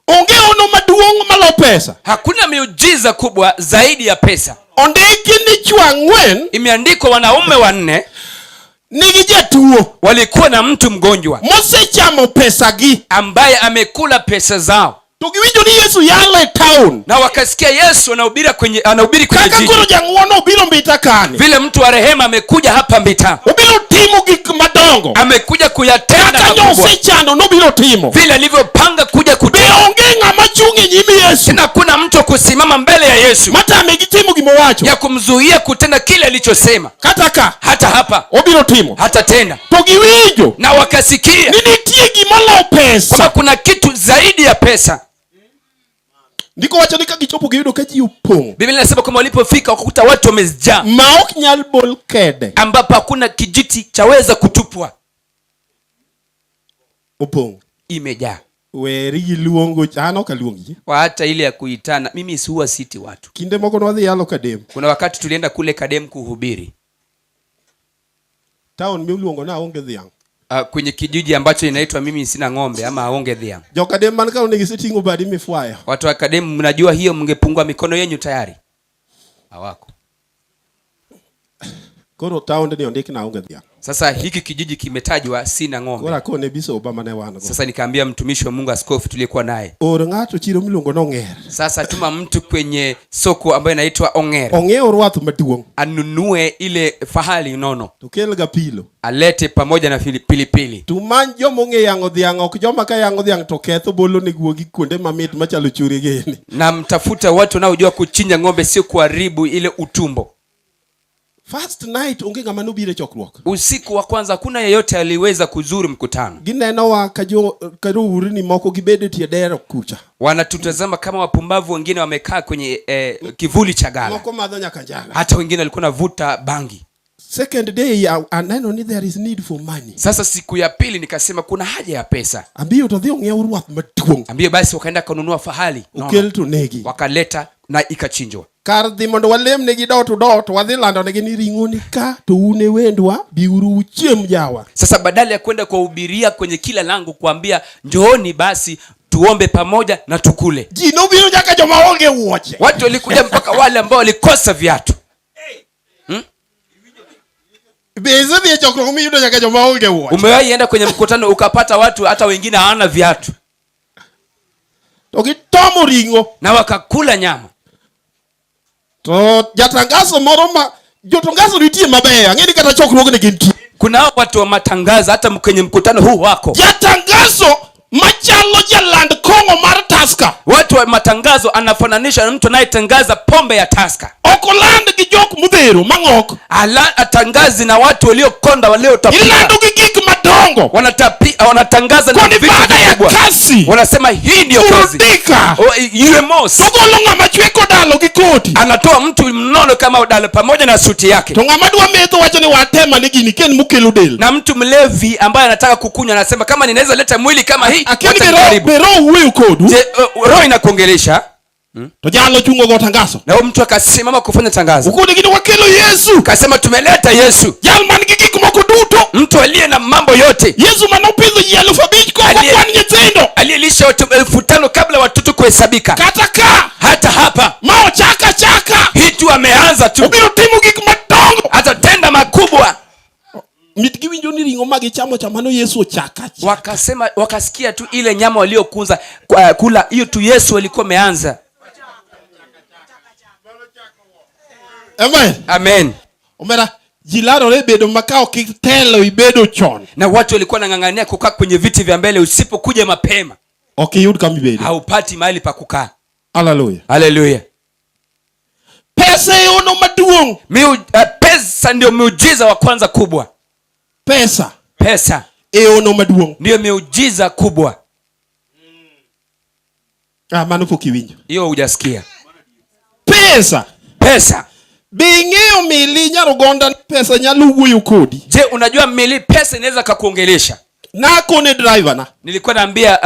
Onge ono maduong' malo pesa. Hakuna miujiza kubwa zaidi ya pesa. Ondiki ni chwo ang'wen Imeandikwa wanaume wanne nigi jatuo walikuwa na mtu mgonjwa mosechamo pesagi ambaye amekula pesa zao, to giwinjo ni Yesu yalo e town. na wakasikia Yesu anahubiri kwenye Kaka jiji, koro jang'uono obiro Mbita kani. vile mtu wa rehema amekuja hapa Mbita, Obiro timo gik madongo. amekuja kuyatenda Kaka makubwa nyosechano nobiro timo. vile alivyopanga kuja Be kutenda. onge ng'ama chung' e nyim Yesu Tena kuna mtu wa kusimama mbele ya Yesu matame gi timo gimowacho. ya kumzuia kutenda kile alichosema. Kata ka Hata hapa obiro timo. hata tena, To giwinjo na wakasikia ni nitie gimolo kwamba pesa. kuna kitu zaidi ya pesa. Ndiko wacho ni ka gichopo giyudo ka ji opong' Biblia inasema kwamba walipofika wakakuta watu wamejaa, ma ok nyal bol kede. ambapo hakuna kijiti chaweza kutupwa, Opong'. imejaa. Weri gi luongo an ok aluong ji. Kwa hata ile ya kuitana, mimi si huwa siti watu. Kinde moko nwadhi yalo Kadem. Kuna wakati tulienda kule Kadem kuhubiri, Town miluongo ni aonge dhiang'. kwenye kijiji ambacho inaitwa mimi sina ng'ombe ama aonge dhiang. Jo Kadem man ka onego iseting'o badi mifwayo. Watu wa Kadem, mnajua hiyo, mngepungua mikono yenyu tayari hawako. Koro taond ni ondik na aonge dhiang'. Sasa hiki kijiji kimetajwa sina Koro ng'ombe. akone bisoba mane wan go. Sasa nikaambia mtumishi wa Mungu askofu tuliyekuwa naye, Or ng'ato chiro miluongo ni Ong'er. sasa tuma mtu kwenye soko ambayo inaitwa Ong'er Ong'iew rwath maduong' anunue ile fahali nono, to kel ga pilo. alete pamoja na pilipili. To many joma ong'e yang'o dhiang' ok joma ka yang'o dhiang' to ketho bolo ne guogi kuonde mamit machalo chure gini. Na mtafuta watu wanaojua kuchinja ng'ombe, sio kuharibu ile utumbo. First night onge ng'ama nobiro e chokruok. Usiku wa kwanza hakuna yeyote aliweza kuzuru mkutano. Ginenowa ka jo ka rourni moko gibedo e tie dero kucha. Wanatutazama kama wapumbavu, wengine wamekaa kwenye kivuli cha gala, Moko madho nyaka njaga. hata wengine walikuwa navuta bangi. Second day aneno ni there is need for money. Sasa siku ya pili nikasema kuna haja ya pesa, Ambiyo to dhi ong'iew rwath maduong'. ambie basi, wakaenda kununua fahali nono, Okel to negi. wakaleta na ikachinjwa. Kar dhi mondo walemnegi dot to dot wadhi landonegi ni ring'o ni ka to un e wendwa biuru uchiem jawa. Sasa badala ya kwenda kuwahubiria kwenye kila lango kuambia njooni basi tuombe pamoja na tukule, Ji nobiro nyaka joma onge wuoche. watu walikuja mpaka wale ambao walikosa viatu. Be isedhi e chokruok miyudo nyaka joma onge wuoche. Umewahi enda kwenye mkutano ukapata watu hata wengine hawana viatu To gitomo ring'o. na wakakula nyama. To jatangazo moro ma jotangazo nitie mabeyo. Ang'e ni kata chokruogni gintie. Kuna hao watu wa matangazo hata kwenye mkutano huu wako Jatangazo machalo jaland kong'o mar Tusker. watu wa matangazo, anafananisha na mtu anayetangaza pombe ya Tusker. Ok oland gi jok modhero mang'ok. Atangazi na watu waliokonda waliotapika, Ilando gi gik madongo. Wanatangaza na Koni vitu baada ya vikubwa. kasi Wanasema hii ndiyo kazi. burudika. O, yule Mos To golo ng'ama chwe kodalo gi koti. anatoa mtu mnono kama udalo pamoja na suti yake, To ng'ama dwa metho wacho ni watema ni gini ken mokelo del. na mtu mlevi ambaye anataka kukunywa anasema kama ninaweza leta mwili kama hii, Akia ni wacha be roho nijaribu. be roho wuoyo kodu. Je, roho inakuongelesha? To jalo chungo go tangazo. Na huyo mtu akasimama kufanya tangazo, Ukoni gini wakelo Yesu. akasema tumeleta Yesu, Jal man gi gik moko duto. mtu aliye na mambo yote, Yesu manopidho ji 5,000 kok okwan nyithindo. aliyelisha watu 5,000 kabla watoto kuhesabika. Kata ka Hata hapa ma ochaka chaka. hii tu ameanza tu, Obiro timo gik madongo. Giwinjo ni ring'o ma gichamo cha mano Yesu ochaka. Wakasema, wakasikia tu ile nyama waliokunza kula hiyo tu Yesu alikuwa ameanza. Amen. Amen. Omera ji larore bedo ma ka ok itelo ibedo chon. Na watu walikuwa wanang'ang'ania kukaa kwenye viti vya mbele, usipokuja mapema Ok iyud kama ibedo. haupati mahali pa kukaa. Hallelujah. Haleluya. Pesa e ono maduong'. Pesa ndio miujiza wa kwanza kubwa. Pesa. Pesa. E ono maduong'. Ndio miujiza kubwa. Mano pok iwinjo. Hiyo hujasikia. Pesa. Pesa. Be ing'eyo mili Nyarugonda ni pesa nyalo wuoyo kodi? Je, unajua mili pesa inaweza kukuongelesha? Nakone driver na. Nilikuwa naambia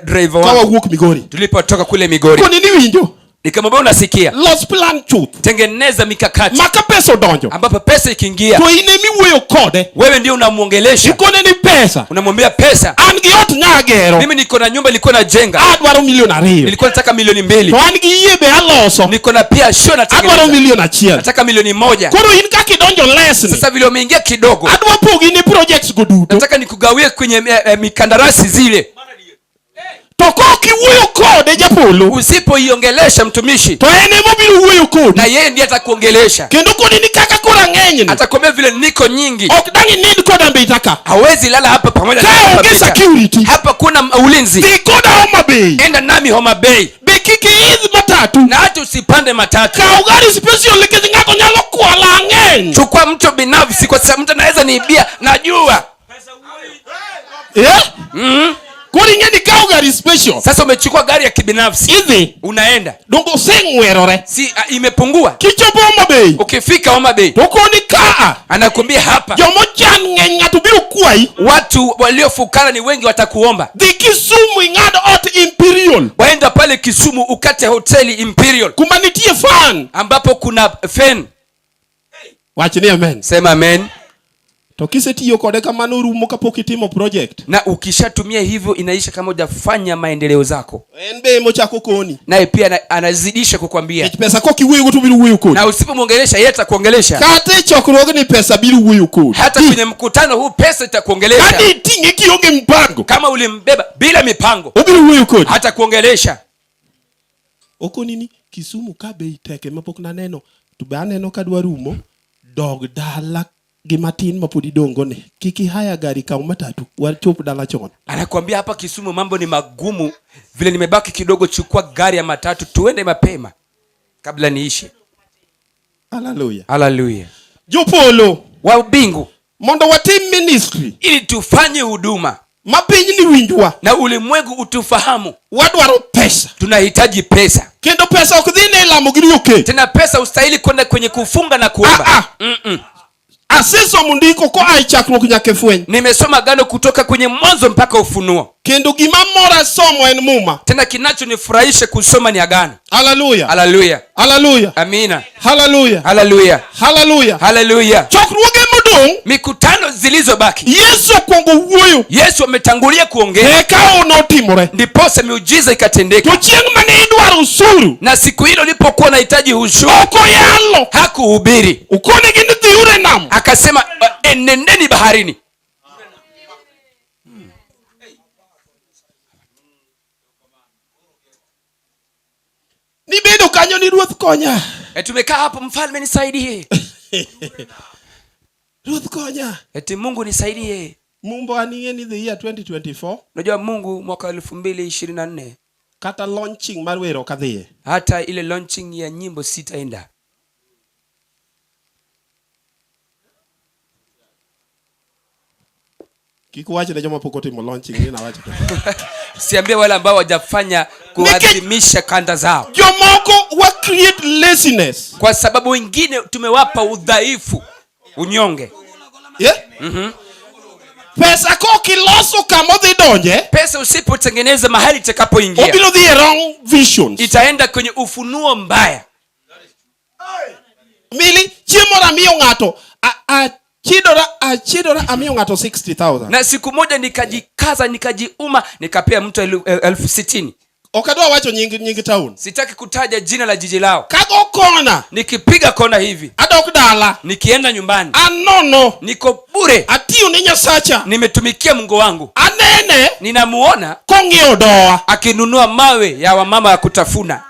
driver Ka wangu. wawuok Migori. Tulipotoka kule Migori. Koni ni winjo? Nikamwambia unasikia? Los plan chuth. Tengeneza mikakati. Maka pesa odonjo. Ambapo pesa ikiingia. To in ema iwuoyo kode. Wewe ndio unamuongelesha. Ikone ni pesa. Unamwambia pesa. An gi ot nyagero. Mimi niko na nyumba nilikuwa najenga. Adwaro milioni 2. Nilikuwa nataka milioni 2. To an gi yie be aloso. Niko na pia sio natengeneza. Adwaro milioni 1. Nataka milioni 1. Koro in kaka idonjo lesni. Sasa vile umeingia kidogo. Adwa pogi ni projects go duto. Nataka nikugawie kwenye mikandarasi zile. To kok iwuoyo kode japolo. Usipoiongelesha mtumishi. To en ema obiro wuoyo kodi. Na yeye ndiye atakuongelesha. Kendo koni ni kaka koro ang'eny ni. Atakwambia vile niko nyingi. Ok dang' inind koda Mbita ka. Hawezi lala hapa pamoja na Ka hapa onge Mbita. security. Hapa kuna ulinzi. Dhi koda Homa Bay. Enda nami Homa Bay. Be kik iidh matatu. Na hata usipande matatu. Kaw gari special nikech ng'ato nyalo kwala ang'eny. Chukua mtu binafsi kwa sababu mtu anaweza niibia, najua. Koro ing'e ni kaw gari special. Sasa umechukua gari ya kibinafsi. Idhi. Unaenda. Dongo oseng'werore. Si, imepungua. Kichopo Homa Bay. Ukifika Homa Bay. To koni kaa. Anakuambia hapa. Jomochan ng'eny ng'ato biro kwayi. Watu waliofukara ni wengi watakuomba. Dhi Kisumu ing'ad ot Imperial. Waenda pale Kisumu ukate hoteli Imperial. Kuma nitie fan. Ambapo kuna fan. Wach ni amen. Sema amen. To kisetiyo kode kamano rumo kapok itimo project. Na ukishatumia hivyo inaisha kama hujafanya maendeleo zako. En be mochako koni. Naye pia anazidisha kukwambia. Nikech pesa kok iwuoyo to biro wuoyo kodi. Na usipomwongelesha yeye atakuongelesha. Kata e chokruogni pesa biro wuoyo kodi. Hata kwenye mkutano huu pesa itakuongelesha. Kata iting'e kionge mpango. Kama ulimbeba bila mipango. Obiro wuoyo kodi. Hatakuongelesha. Okoni ni Kisumu ka bei tek ema pok naneno. To be aneno ka dwa rumo. Dog dala gi matin ma pod idongo ni. Kik ihaya gari, kaw matatu, wachop dala chon. Anakuambia hapa Kisumu mambo ni magumu. Vile nimebaki kidogo, chukua gari ya matatu tuende mapema kabla niishe. Hallelujah. Hallelujah. Jopolo wa mbingu, mondo watim ministry ili tufanye huduma ma piny ni winjwa na ulimwengu utufahamu. Wadwaro pesa. Tunahitaji pesa. Kendo pesa ok dhi ne lamo gi riyo kech. Tena pesa hustahili kwenda kwenye kufunga na kuomba. Asesomo ndiko koa e chakruok nyaka e fweny. Nimesoma agano kutoka kwenye mwanzo mpaka Ufunuo. Kendo gima mora somo en Muma. Tena kinachonifurahisha kusoma ni agano. Hallelujah. Hallelujah. Hallelujah. Amina. Hallelujah. Hallelujah. Hallelujah. Hallelujah. Chokruoge modong'. Mikutano zilizobaki. Yesu okwongo wuoyo. Yesu ametangulia kuongea. Eka notimore. Ndiposa miujiza ikatendeka. To chieng' mane idwaro usuru. Na siku hilo nilipokuwa nahitaji ushuru. Ok oyalo. Hakuhubiri. Ukonegi ni dhiuru e nam. Akasema, nendeni baharini. Nibedo kanyo ni ruoth konya. Tumekaa hapo, mfalme nisaidie. Ruoth konya. Eti Mungu nisaidie. Mumbo aning'e ni the year 2024. Unajua Mungu mwaka elfu mbili ishirini na nne. Kata launching mar wer ok adhiye. Hata ile launching ya nyimbo sitaenda. Kik uwach ne joma pok otimo launching ni nawacho. Siambie wale ambao hawajafanya kuadhimisha kanda zao. Jomoko wa create laziness. Kwa sababu wengine tumewapa udhaifu, unyonge. Yeah? Pesa kok iloso kama odhi donje, Pesa usipotengeneza mahali itakapoingia, obiro dhi e wrong visions. Itaenda kwenye ufunuo mbaya. Mili chiemo amiyo ng'ato, achidora amiyo ng'ato 60,000. Na siku moja nikajikaza, nikajiuma, nikapea mtu 60,000. Ok adwa wacho nying nying town. Sitaki kutaja jina la jiji lao. Kago kona. Nikipiga kona hivi. Adok dala. Nikienda nyumbani. Anono. Niko bure. Atiyo ne Nyasacha. Nimetumikia Mungu wangu. Anene. Ninamuona kong'iewo doa. Akinunua mawe ya wamama ya kutafuna.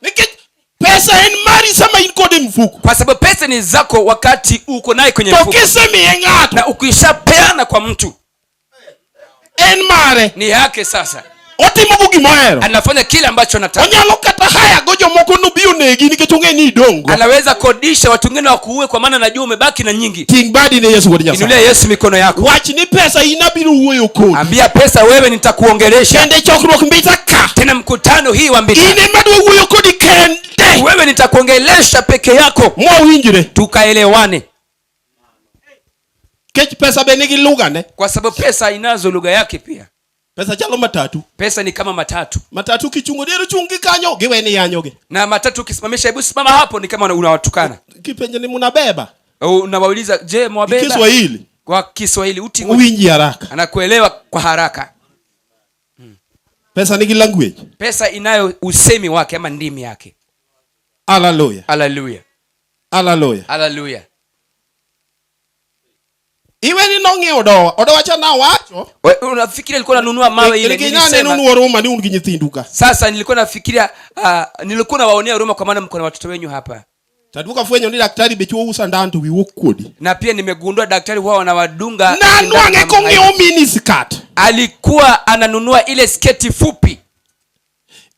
Nikech pesa en mari sama in kode e mfuko. Kwa sababu pesa ni zako wakati uko naye kwenye To mfuko. kisemiye ng'ato. Na ukishapeana kwa mtu en mare. Ni yake sasa. Otimo go gimohero. Anafanya kile ambacho anataka. Onyalo kata haya go jomoko nobi onegi nikech ong'e ni idong'. Anaweza kodisha watu wengine wakuue kwa maana anajua umebaki na nyingi. Ting' badi ne Yesu wuod Nyasaye. Inulia Yesu mikono yako. Wach ni pesa in abiro wuoyo kodi. Ambia pesa wewe nitakuongelesha. Kende chokruok Mbita ka. Tena mkutano hii wa Mbita. In ema adwa wuoyo kodi kende. Wewe nitakuongelesha peke yako. Mwawinjre. Tukaelewane. Kech pesa be nigi lugha ne. Kwa sababu pesa inazo lugha yake pia. Pesa chalo matatu. Pesa ni kama matatu. Matatu kichungo diero chungi kanyo giweni yanyogi. Na matatu ukisimamisha, hebu simama hapo, ni kama unawatukana. Kipenjo ni munabeba. Unawauliza, je, mwabeba? Kiswahili. Kwa Kiswahili uti Uwinji haraka. Anakuelewa kwa haraka. Pesa nigi language. Pesa inayo usemi wake ama ndimi yake. Hallelujah. Hallelujah. Hallelujah. Hallelujah. Iwe ni nong'iewo dowa. Odowa cha nawacho. We, unafikiria alikuwa ananunua mawe ile? Nikech Nilisema. naneno huruma ni un gi nyithindu ka. Sasa nilikuwa nafikiria, nilikuwa nawaonea huruma kwa maana mko na watoto wenyu hapa. Taduka fwenyo ni daktari be chuo usa ndan to wiwu kuodi. Na pia nimegundua daktari huwa wanawadunga Nanwang'e sindano kong'iewo mini skirt. Alikuwa ananunua ile sketi fupi.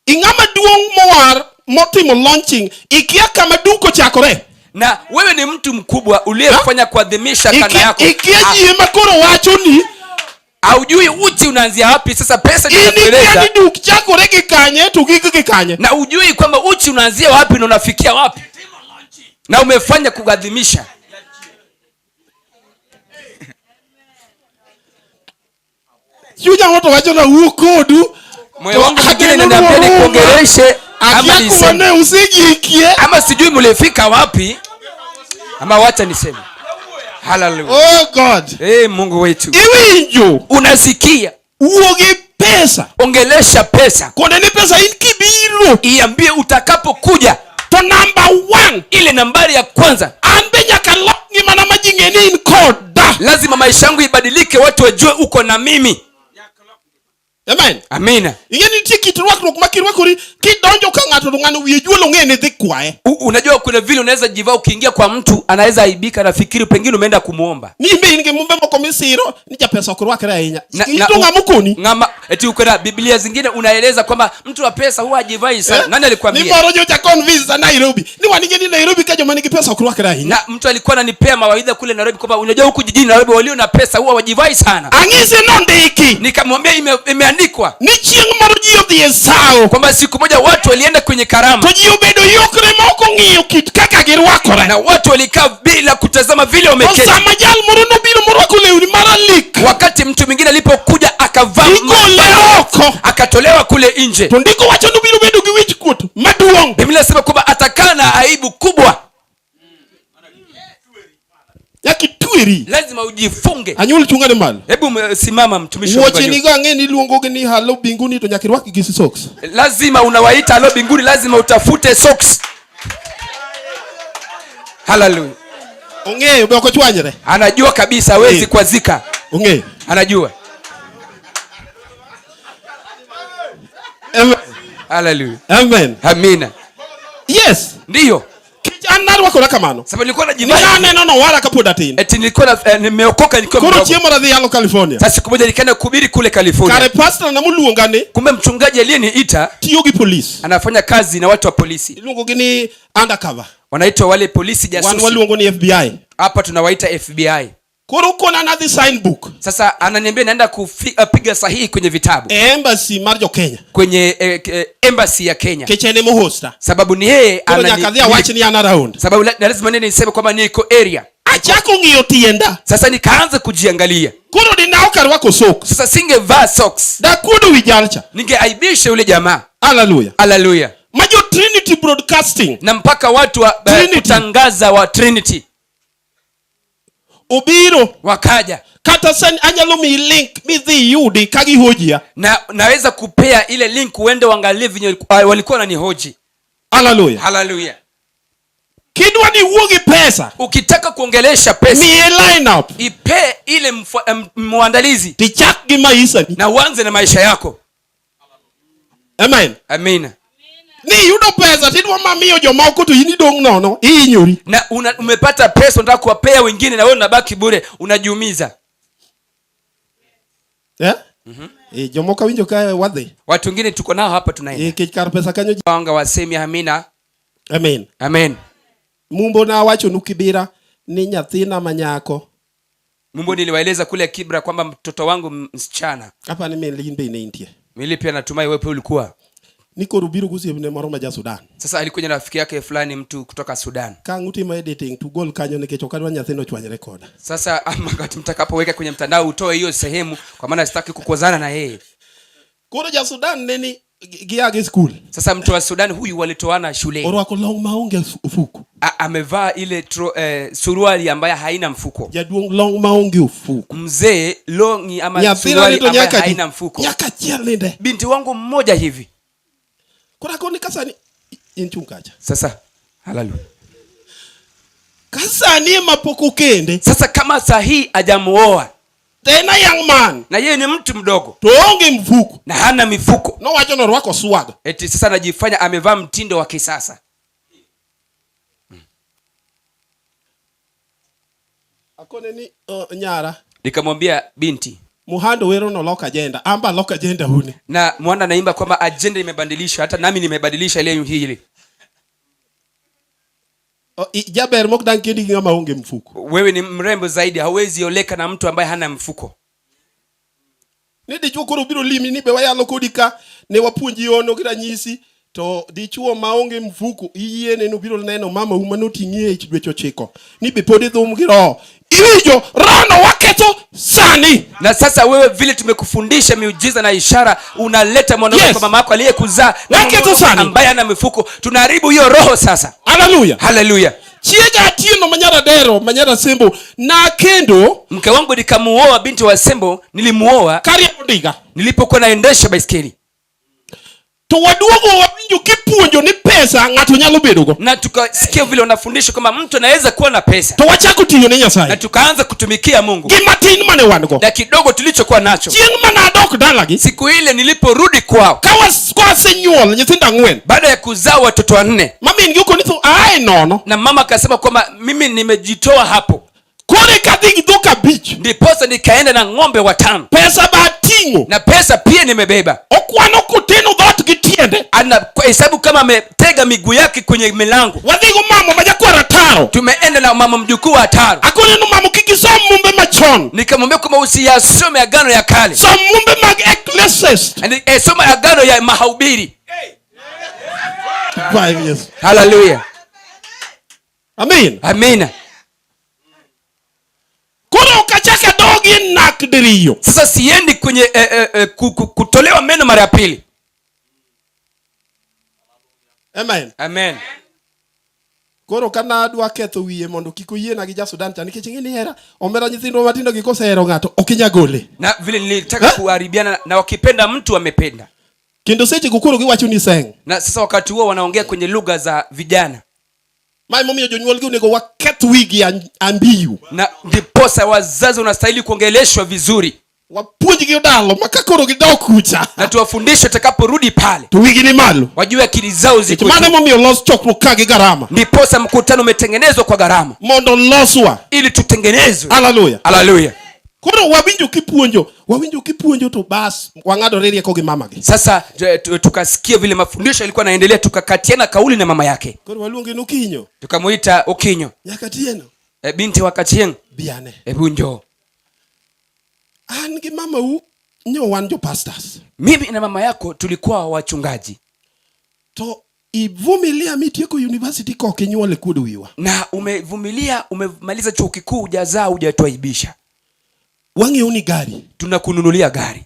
Ing'ama duong' mowar motimo launching ikia kama duko chakore. Na wewe ni mtu mkubwa uliyefanya kuadhimisha kanda yako. Ikia ji ema koro wacho ni haujui uchi unaanzia wapi. Sasa pesa In ikia inakueleza. ni duk chakore gi kanye to gik gi kanye. Na hujui kwamba uchi unaanzia wapi na unafikia wapi. Na umefanya kuadhimisha. Chunya moto wacho na wuo kodu. Moyo wangu To mwingine ageno unaniambia huruma. nikuongeleshe ama Akia niseme. kuma ne usegikie. Ama sijui mlifika wapi. Ama wacha niseme. Hallelujah. Oh God. Hey, Mungu wetu. Iwinjo. Unasikia? Wuo gi pesa. Ongelesha pesa. Konde ni pesa in kibiro. Iambie utakapokuja. To number 1. Ile nambari ya kwanza. An be nyaka lok ngimana ma ji ng'e ni in koda. Lazima maisha yangu ibadilike, watu wajue uko na mimi. Amen. Amina. Ing'e ni nitie kit rwakruok ma kirwakori kidonjo ka ng'ato to ng'ano wiye juolo ng'e ni dhi kwaye. Unajua kuna vile unaweza jivaa ukiingia kwa mtu anaweza aibika na fikiri pengine umeenda kumuomba. Ni imbe in gi mumbe moko misiro ni japesa ok rwakre ahinya. Na To ng'ama okoni? Ng'ama eti uko na Biblia zingine unaeleza kwamba mtu wa pesa huwa hajivai sana. Nani alikwambia? Ni moro nyocha convince Nairobi. Ni wan ing'e ni Nairobi ka joma nigi pesa ok rwakre ahinya. Na mtu alikuwa ananipea mawaidha kule Nairobi kwamba unajua huku jijini Nairobi walio na pesa huwa wajivai sana. Ang'ise nondiki. Nikamwambia imeandikwa. Ni chieng' moro ji odhi e sawo. Kwamba siku moja watu walienda kwenye karama. To ji obedo yokre ma ok ong'iyo kit kaka girwakore. Na watu walikaa bila kutazama vile wameketi. To sama jal moro nobiro morwako lewni maralik. Wakati mtu mwingine alipokuja akavaa Igole mavazi, oko. akatolewa kule nje. To ndiko wacho nobiro bedo gi wich kuot maduong'. Biblia inasema kwamba atakaa na aibu kubwa. Nyaka itweri. Lazima ujifunge. Anyuol chunga ni malo. Hebu simama mtumishi wa Mungu. Wuoche nigo ang'e ni iluongo gi ni halo mbinguni to nyaka irwak gi socks. Lazima unawaita halo mbinguni, lazima utafute socks. Hallelujah. Ong'eyo be ok ochwanyre. Anajua kabisa hawezi kuazika. Ong'eyo. Anajua. Amen. Hallelujah. Amen. Amina. Yes. Ndiyo. Kich an narwakora kamano. Sababu nilikuwa najivaa. Ni naneno no wara kapod atin. Eti nilikuwa na nimeokoka nikiwa Koro mdogo. chieng' moro adhi yalo California. Sasa siku moja nikaenda kuhubiri kule California. Kare pastor na moluonga ni. Kumbe mchungaji aliyeniita tiyo gi polisi. Anafanya kazi na watu wa polisi. Iluongo gi ni undercover. Wanaitwa wale polisi jasusi. Wan waluongo ni FBI. Hapa tunawaita FBI. Koro kona nadhi sign book. Sasa ananiambia naenda kupiga sahihi kwenye vitabu. Embassy mar jo Kenya. Kwenye embassy ya Kenya. Keche ne mohosta. Sababu ni yeye Koro anani- nyaka dhi awach ni an around. Sababu lazima nene niseme kwamba niko area. Achako ng'iyo tienda. Sasa nikaanza kujiangalia. Koro dina ok arwako socks. Sasa singevaa socks. Dakuodo wi jalcha. Ningeaibisha yule jamaa. Hallelujah. Hallelujah. Majo Trinity Broadcasting. Na mpaka watu wa Trinity. kutangaza wa Trinity. Obiro. Wakaja. Kata sani anyalo miyi link midhi iyudi ka gihojia. Na naweza kupea ile link uende uangalie venye walikuwa wananihoji. Haleluya. Haleluya. Kidwa ni wuo gi pesa. Ukitaka kuongelesha pesa, Miye line up. Ipe ile mwandalizi. Tichak gi maisha ni. Na uanze na maisha yako. Amen. Amina. Ni yudo pesa tidwa mamiyo jomoko to in idong' nono, ihinyori. Na umepata pesa unataka kuwapea wengine na wewe unabaki bure, unajiumiza. Jomoko winjo ka wadhi. Watu wengine tuko nao hapa tunaenda. Kech kar pesa kanyo ji- Wanga wasemi amina. Amen. Amen. Mumbo na wacho nu Kibira ni nyathina manyako. Mumbo niliwaeleza kule Kibra kwamba mtoto wangu msichana. Hapa ni mimi limbe ni intie. Mimi pia natumai wewe pia ulikuwa. Niko rubiru gusi ne moro ma ja Sudan. Sasa alikuja na rafiki yake fulani mtu kutoka Sudan. Ka nguti ma editing to gol kanyo nikech ok adwa nyathino chwanyre koda. Sasa ama wakati mtakapoweka kwenye mtandao utoe hiyo sehemu kwa maana sitaki kukozana na yeye. Koro ja Sudan ne ni gia gi school. Sasa mtu wa Sudan huyu walitoana shule. Orwako long maonge ofuku. Amevaa ile suruali ambayo haina mfuko. Jaduong long maonge ofuku. Mzee longi ama Nyathina suruali ni to ambayo nyaka di- haina mfuko. Nyaka achiel ninde. Binti wangu mmoja hivi. Koro akoni kasani in chung kacha. Sasa haleluya. Kasani ema pok okende. Sasa kama sahi hajamuoa. Tena young man. Na yeye ni mtu mdogo. To onge mfuko. Na hana mifuko. Nowacho ni orwako swag. Eti sasa anajifanya amevaa mtindo wa kisasa. Akone ni nyara. Nikamwambia binti. Muhando wero no loka agenda. Amba loka agenda huni. Na mwana anaimba kwamba agenda imebadilishwa, hata nami nimebadilisha ile hili. Jaber mok dang kendi gi ng'ama onge mfuko. Wewe ni mrembo zaidi, hauwezi oleka na mtu ambaye hana mfuko. Ni dichuo koro biro limi ni be wayalo kodi ka ne wapuonji ono gi ranyisi to dichuo maonge mfuko iyiene no biro neno mama u manoting'i e ich dweche ochiko ni be pod idhum gi roho. Iwinjo roho waketho sani. Na sasa wewe vile tumekufundisha miujiza na ishara unaleta mwanaume kwa mama yako aliyekuzaa na Waketho mwanaume sani. ambaye ana mifuko, tunaharibu hiyo roho sasa. Haleluya. Haleluya. Chiega Atieno manyara dero manyara Sembo na kendo mke wangu nikamuoa binti wa Sembo, nilimuoa Kari Odiga. nilipokuwa naendesha baiskeli. To waduogo wawinjo kipuonjo ni pesa ng'ato nyalo bedogo. Na tukasikia vile wanafundisha kwamba mtu anaweza kuwa na pesa. To wachako tiyo ne Nyasaye. Na tukaanza kutumikia Mungu. Gi matin mane wan go. Na kidogo tulichokuwa nacho. Chieng' mane adok dalagi. Siku ile niliporudi kwao. Ka wasenyuol nyithindo ang'wen. Baada ya kuzaa watoto wanne. Ma min gi okoni tho, ae nono. Na mama akasema kwamba mimi nimejitoa hapo. Kore kadhi gi dhok abich. Ndiposa nikaenda na ng'ombe watano. Pesa ba ating'o. Na pesa pia nimebeba. Okwano koteno dhoot gi tiende. Ana kwa hesabu kama ametega miguu yake kwenye milango. Wadhi go mama ma jakwar Ataro. Tumeenda na mama mjukuu wa Ataro. Akone no mama kik isom mumbe machon. Nikamwambia kwamba usiyasome agano ya kale. Som mumbe mag Ecclesiastes. Ani soma agano ya mahubiri. 5 years. Hallelujah. Amen. Amina. Koro ok achak adogi nak diriyo. Sasa siendi kwenye kutolewa meno mara ya pili. Amen. Amen. Koro kana adwa ketho wiye mondo kik oyiena gi ja Sudan cha nikech ing'e ni hera omera nyithindwa matindo gi kosehero ng'ato ok inyal gole. Na vile nilitaka kuharibiana na wakipenda mtu amependa. Kendo seche go koro giwacho ni seng. Na sasa wakati huo wanaongea kwenye lugha za vijana. Ma emomiyo jonyuolgi onego waketh wigi ambiyu. Na ndiposa wazazi wanastahili kuongeleshwa vizuri. Wapuonjgi odalo ma ka koro gidok kucha. Na tuwafundishe tutakaporudi pale. To wigi ni malo. Wajue akili zao ziko Mano juu. emomiyo los chokruok ka gi gharama. Ndiposa mkutano umetengenezwa kwa gharama. Mondo loswa. Ili tutengenezwe. Haleluya. Haleluya. Koro wawinjo kipuonjo, wawinjo kipuonjo to bas wang'adore rieko gi mamagi. Sasa tukasikia vile mafundisho yalikuwa yanaendelea, tukakatiana kauli na mama yake. Koro waluonge ni Okinyo. Tukamuita Okinyo. Nyaka Tieno. Binti wa Kachieng. Biane. Hebu njoo. An gi mama u nyo wan jo pastors. Mimi na mama yako tulikuwa wachungaji. To ivumilia mitieko university kok inyuol e kuodo wiwa. Na umevumilia, umemaliza chuo kikuu, hujazaa, hujatuaibisha. Wang'iewo ni gari. Tunakununulia gari.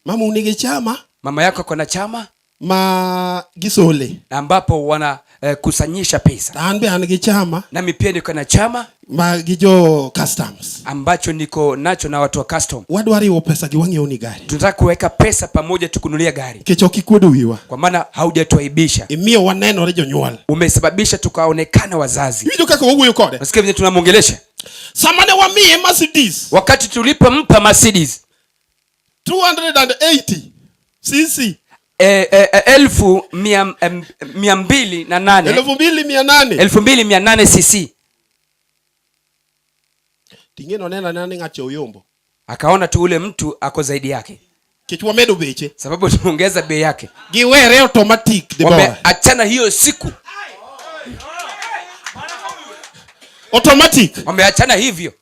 Mama unige chama. Mama yako ako na chama. Ma gisole. Ambapo wana kusanyisha pesa. An be an gi chama. Nami pia niko na chama. Ma gi jo customs. Ambacho niko nacho na watu wa custom. Wadwa riwo pesa gi wang'iewo ni gari. Tunataka kuweka pesa pamoja tukunulia gari. Nikech ok ikuodo wiwa. Kwa maana haujatuaibisha. Imiyo wanenore jonyuol. Umesababisha tukaonekana wazazi. Iwinjo kaka wawuoyo kode? Nasikia vile tunamwongelesha. Sama ne wamiye Mercedes. Wakati tulipompa Mercedes 280 cc. Elfu mia, mia mbili na nane. Elfu mbili mia nane. 2800 cc. Ting'e noneno anena ni ng'acha oyombo. Akaona tu ule mtu ako zaidi yake. Kech wamedo beche. Sababu tumeongeza bei yake. Giwere automatic the boy. Wameachana hiyo siku. Automatic. Wameachana hivyo.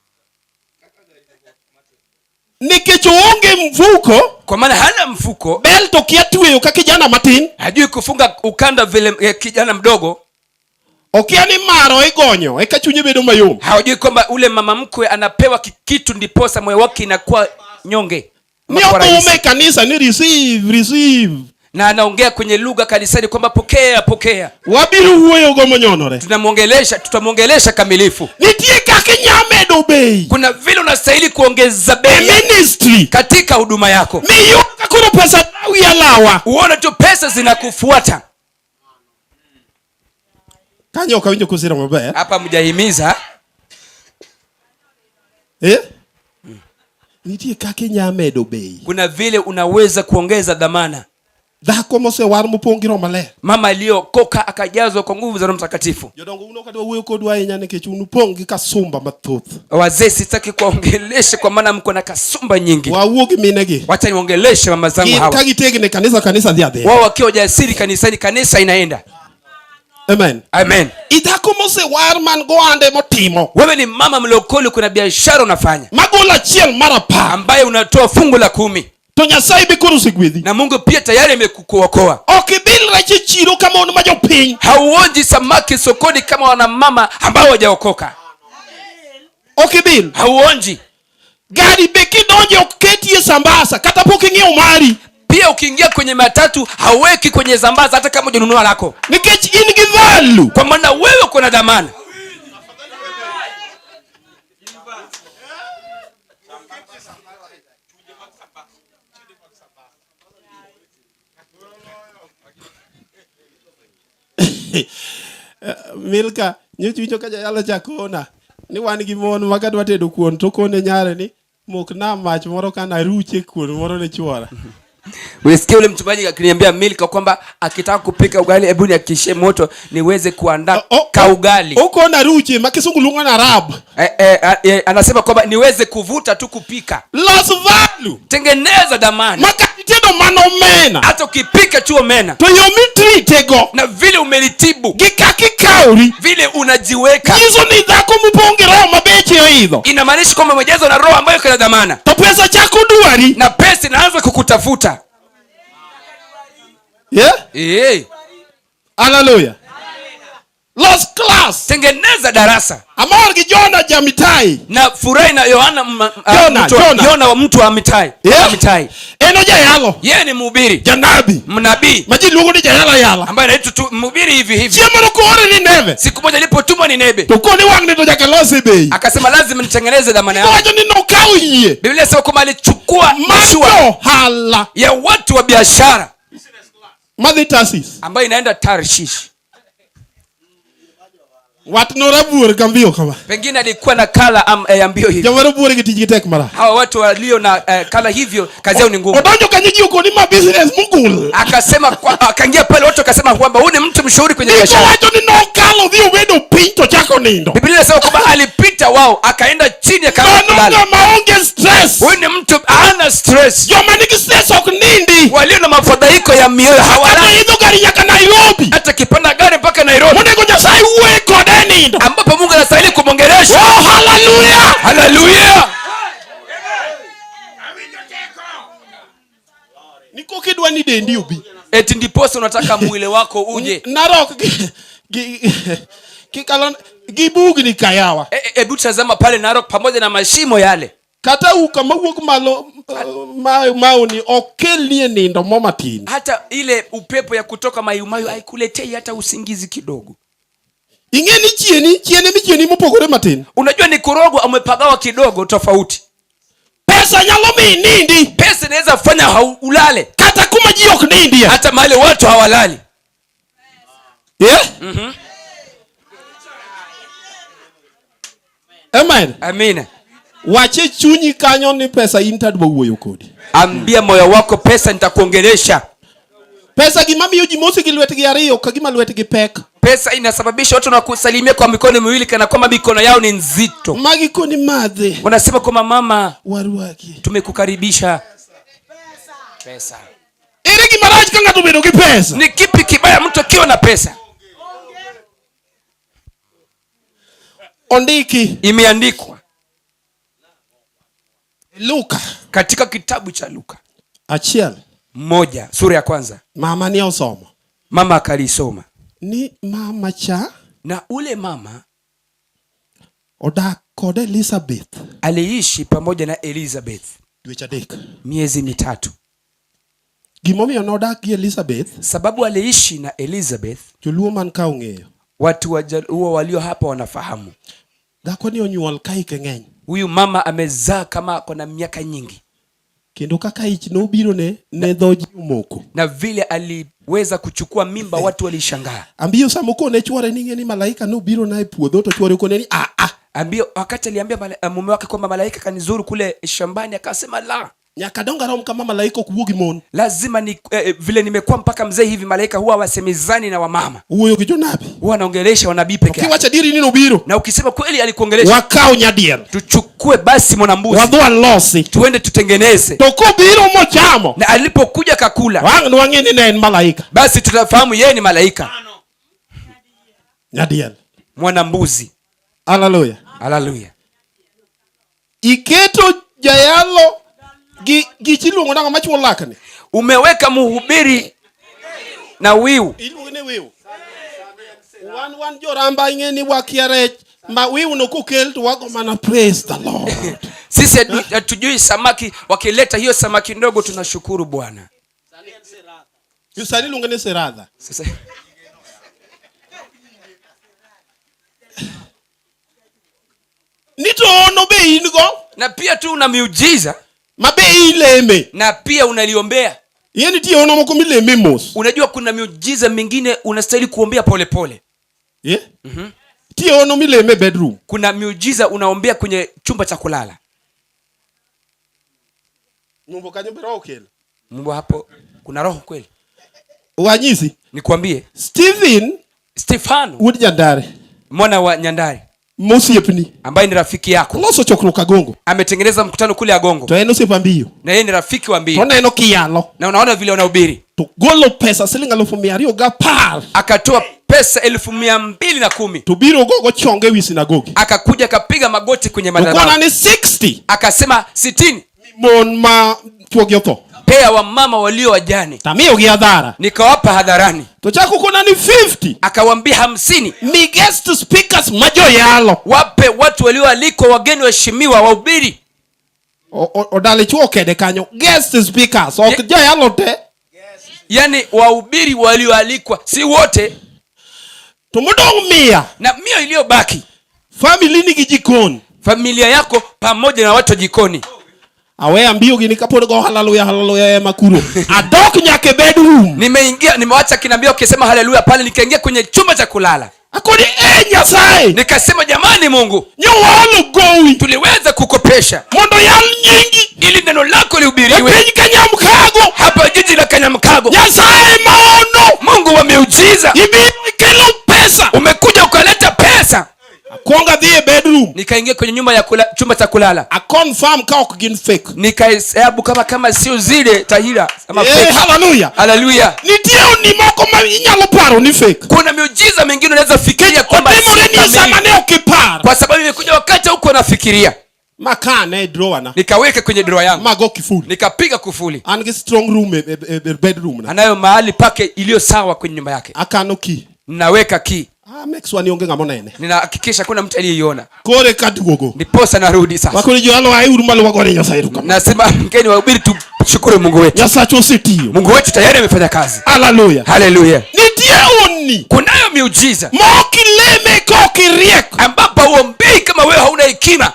Nikech oonge mfuko, kwa maana hana mfuko. Belt okia tweyo ka kijana matin. Hajui kufunga ukanda vile kijana mdogo. Okia ni maro igonyo eka chunye bedo mayom. Hawajui kwamba ule mama mkwe anapewa kitu ndiposa moyo wake inakuwa nyonge. Ni Ama kwa rahisi. otume kanisa ni receive, receive. Na anaongea kwenye lugha kanisani kwamba pokea, pokea. Wabiro wuoyo go monyonore. Tunamuongelesha, tutamuongelesha kamilifu. Nitie kaka inyalo medo bei. Kuna vile unastahili kuongeza bei E ministry. katika huduma yako. Miyo koro pesa dawi alawa. Uone tu pesa zinakufuata. Kanyo ok awinjo kusiro maber. Hapa mjahimiza. Nitie kaka inyalo medo bei. Kuna vile unaweza kuongeza dhamana. Dhako mosewar mopong' gi Roho Maler. Mama aliyokoka akajazwa kwa nguvu za Roho Mtakatifu. Jodongo un ok adwa wuoyo kodu ahinya nikech un upong' gi kasumba mathoth. Wazee sitaki kuwaongelesha kwa maana mko na kasumba nyingi. Wawuo gi minegi. Wacha niongeleshe mama zangu Gin hawa. ka gitegno e kanisa, kanisa dhi adhiya. Wao wakiwa jasiri kanisani, kanisa inaenda. Amen. Amen. Idhako mosewar man go ande motimo. Wewe ni mama mlokole, kuna biashara unafanya. Magolo achiel mar apar. Ambaye unatoa fungu la 10. To Nyasaye be koro osegwedhi. Na Mungu pia tayari amekuokoa. Ok ibil rech e chiro kama un ma jopiny. Hauonji samaki sokoni kama wana mama ambao hawajaokoka. Ok ibil. Hauonji. Gari be kidonje ok ketie sambasa kata pok ing'iewo mari. Pia ukiingia kwenye matatu hauweki kwenye sambaza hata kama hujanunua lako. Nikech in gi value. Kwa maana wewe uko na dhamana. Milka, nyocha winjo ka jayalo cha kona ni wan gi mon ma kadwa tedo kuon to kone nyare ni mok na mach moro kana aruche kuon moro ne chuora. Ulisikia ule mchungaji akiniambia Milka kwamba akitaka kupika ugali hebu nihakikishie moto niweze kuandaa ka ugali. Uko na ruche ma kisungu luongo na Arab. Anasema kwamba niweze kuvuta tu kupika. Los value. Tengeneza dhamana. Maka itedo mano omena. Hata ukipika tu omena. To yo mitrite go. Na vile umelitibu. Gi kaka ikawri. Vile unajiweka. Nyiso ni dhako mopong' gi roho mabeche oidho. Inamaanisha kwamba umejazwa na roho ambayo iko na dhamana. To pesa chako dwari. Na pesa inaanza kukutafuta. Yeah? Hallelujah. Los class. Tengeneza darasa. Amor gi Jona Jamitai. Na furahi na Yohana Jona, Jona. Jona wa mtu wa Amitai. Yeah. Amitai. En ojayalo. Yeye ni mhubiri. Janabi. Mnabii. Ma ji luongo ni jayala yala. Ambaye anaitwa tu mhubiri hivi hivi. Chieng' moro koore Nineve. Siku moja alipotumwa Nineve. To koni wang' ni to nyaka lose bei. Akasema lazima nitengeneze dhamana yangu. Owacho ni nokawo yie. Biblia inasema kwamba alichukua Mar mashua ohala. ya watu wa biashara. Madhi Tarsis. Ambayo inaenda Tarshish. Wat no rabuor ka mbio kama. Pengine alikuwa na kala ya mbio hivi. Joma rabuor gi tijgi tek mara. Hawa watu walio na kala hivyo kazi yao ni ngumu. Odonjo kanyo ji okoni ma business mugul. Akasema kwa, akaingia pale watu wakasema kwamba huyu ni mtu mshauri kwenye Ndiko biashara. wacho ni nokalo dhi obedo piny to chako nindo. Biblia inasema kwamba alipita wao akaenda chini akaanza Mano kulala. ng'ama onge stress. Huyu ni mtu hana stress. Joma nigi stress ok nindi. Walio na mafadhaiko ya mioyo Kata hawalali. idho gari nyaka Nairobi. Hata kipanda gari mpaka Nairobi. Monego Nyasaye wuoye kode nindo. Ambapo Mungu anastahili kumwongelesha. Oh, hallelujah. Hallelujah. Niko kidwa ni dendi obi. Eti ndiposa unataka mwili wako uje. Narok gi kalon gi bugni kayawa. Hebu tazama pale Narok pamoja na mashimo yale. Kata uka mawuok malo maoni okelnie nindo mo matin. Hata ile upepo ya kutoka mayumayu haikuletei hata usingizi kidogo. Ing'e ni chieni, chiene michieni mopogore matin. Unajua ni kurogwa, umepagawa kidogo tofauti. Pesa nyalo mi nindi. Pesa inaweza fanya ulale Kata kuma ji ok nindie. hata mahali watu hawalali. Yeah? Amen. Amina. Wache chunyi kanyo ni pesa in tadwa wuoyo kodi. Ambia moyo wako, pesa nitakuongelesha. Pesa gima miyo ji mosi gi lwetgi ariyo ka gima lwetgi pek. Pesa inasababisha watu wanakusalimia kwa mikono miwili kana kwamba mikono yao ni nzito. Magi koni madhe Wanasema kwamba mama, warwaki. tumekukaribisha. Pesa Ere gima rach ka ng'ato obedo gi pesa? ni kipi kibaya mtu akiwa na pesa? Ondiki Imeandikwa Luka katika kitabu cha Luka achiel 1 sura ya kwanza, mama ni osomo mama akalisoma, ni mama cha na ule mama odak kod Elizabeth aliishi pamoja na Elizabeth dweche adek. miezi 3. Gimomiyo nodak gi Elizabeth, Sababu aliishi na Elizabeth, joluo man ka ong'eyo. watu Wajaluo walio hapa wanafahamu. Dhako ni onyuol ka hike ng'eny. Huyu mama amezaa kama ako na miaka nyingi, Kendo kaka ich nobiro ne, ne dho ji omoko. na vile aliweza kuchukua mimba watu walishangaa. Ambiyo sama okone chwore ni ing'e ni malaika nobiro na e puodho to chwore okone ni a a Ambio wakati aliambia mume wake kwamba malaika kanizuru kule shambani, akasema la, nyaka donga rom kama malaika ok wuo gi mon. lazima ni vile nimekuwa mpaka mzee hivi, malaika huwa wasemezani na wamama, Wuoyo gi jonabi. huwa anaongelesha wanabii peke yake. Kiwacho adieri ni nobiro. Na ukisema kweli alikuongelesha, Wakaw nyadiel. tuchukue basi mwanambuzi Wadhi walosi. tuende tutengeneze. To kobiro mochamo, Na alipokuja kakula, wang' nwang'e ni ne en malaika. basi tutafahamu yeye ni malaika. Nyadiel. Mwanambuzi. Hallelujah. Haleluya. Iketo jayalo gi gichi iluongo nang'o machuo lakni? Umeweka mhubiri na wiu. Iluongo ni wiu. Wan joramba ing'e ni wakia rech ma wiu no kokel to wago mana praise the Lord. Sisi hatujui samaki, wakileta hiyo samaki ndogo tunashukuru Bwana. Sani iluongo ni siradha. Sasa Ni to ono be in go na pia tu una miujiza ma be ileme. na pia unaliombea. Ing'e nitie ono moko mileme mos. Unajua kuna miujiza mingine unastahili kuombea polepole. Yeah? Tie ono mileme bedroom. Kuna miujiza unaombea kwenye chumba cha kulala. Nyumba kanyo be roho okelo. Mungu hapo kuna roho kweli. Wanyisi. Nikwambie. Stephen Stefano wuod Nyandare. Mwana wa Nyandare. Mosiepni. Ambaye ni rafiki yako. Loso chokruok Agongo. Ametengeneza mkutano kule Agongo. To en osiepa Mbiyo. Na yeye ni rafiki wa Mbiyo. To oneno kiyalo. Na unaona vile wanahubiri. To golo pesa siling 210,000. Akatoa pesa 210,000. To biro gogo chonge wi sinagogi. Akakuja akapiga magoti kwenye To kwana madhabahu. ni 60. Akasema 60. Mon ma chuogi otho. Pea wa mama walio wajane. Tamiyogi hadhara. Nikawapa hadharani. To chako kona ni 50. Akawaambia 50. Mi guest speakers ma joyalo. Wape watu walioalikwa, wageni waheshimiwa, wahubiri. Odali chuo kede kanyo. Guest speakers. Ok joyalo te. Yaani wahubiri walioalikwa, si wote. To modong' mia. Na mia iliyobaki. Family nigi jikon. Familia yako pamoja na watu wa jikoni. Aweya mbio gini kapod go haleluya haleluya ema kuro. Adok nyaka e bedroom. Nimeingia, nimewacha kina mbio wakisema haleluya pale, nikaingia kwenye chumba cha kulala. Akoni, Nyasaye. Nikasema jamani Mungu. Nyowalo gowi. Tuliweza kukopesha. Mondo yal nyingi. Ili neno lako lihubiriwe. E piny Kanyamkago. Hapa jiji la Kanyamkago. Nyasaye maono. Mungu wa miujiza. Ibiro ikelo pesa. Umekuja ukaleta pesa. Akwongo adhi e bedroom. Nikaingia kwenye nyumba ya chumba cha kulala. A confirm ka ok gin fake. Nikahesabu kama sio zile tahira ama fake. Hallelujah. Hallelujah. Nitie ni moko ma inyalo paro ni fake. Kuna miujiza mingine unaweza fikiria kwamba Otimore si ni sama kamili. ne ok ipar. Kwa sababu imekuja wakati huko unafikiria. Makane e drawer na. Nikaweka kwenye drawer yangu. Mago kifuli. Nikapiga kufuli. An gi strong room e bedroom na. Anayo mahali pake iliyo sawa kwenye nyumba yake. Akano key. Naweka key. Make sure ni onge ng'ama onene. Ninahakikisha kuna mtu aliyeiona. Kore kaduogo. Ndiposa narudi sasa. Wakoni jo alo ai uru malo wagore Nyasaye erokamano. Nasema mkeni wahubiri tupige Shukuru Mungu wetu. Nyasacho osetiyo. Mungu wetu tayari amefanya kazi. Haleluya. Haleluya. Nitie honni Kunayo miujiza ma ok ileme ka ok iriek. ambapo hauombei kama wewe hauna hekima.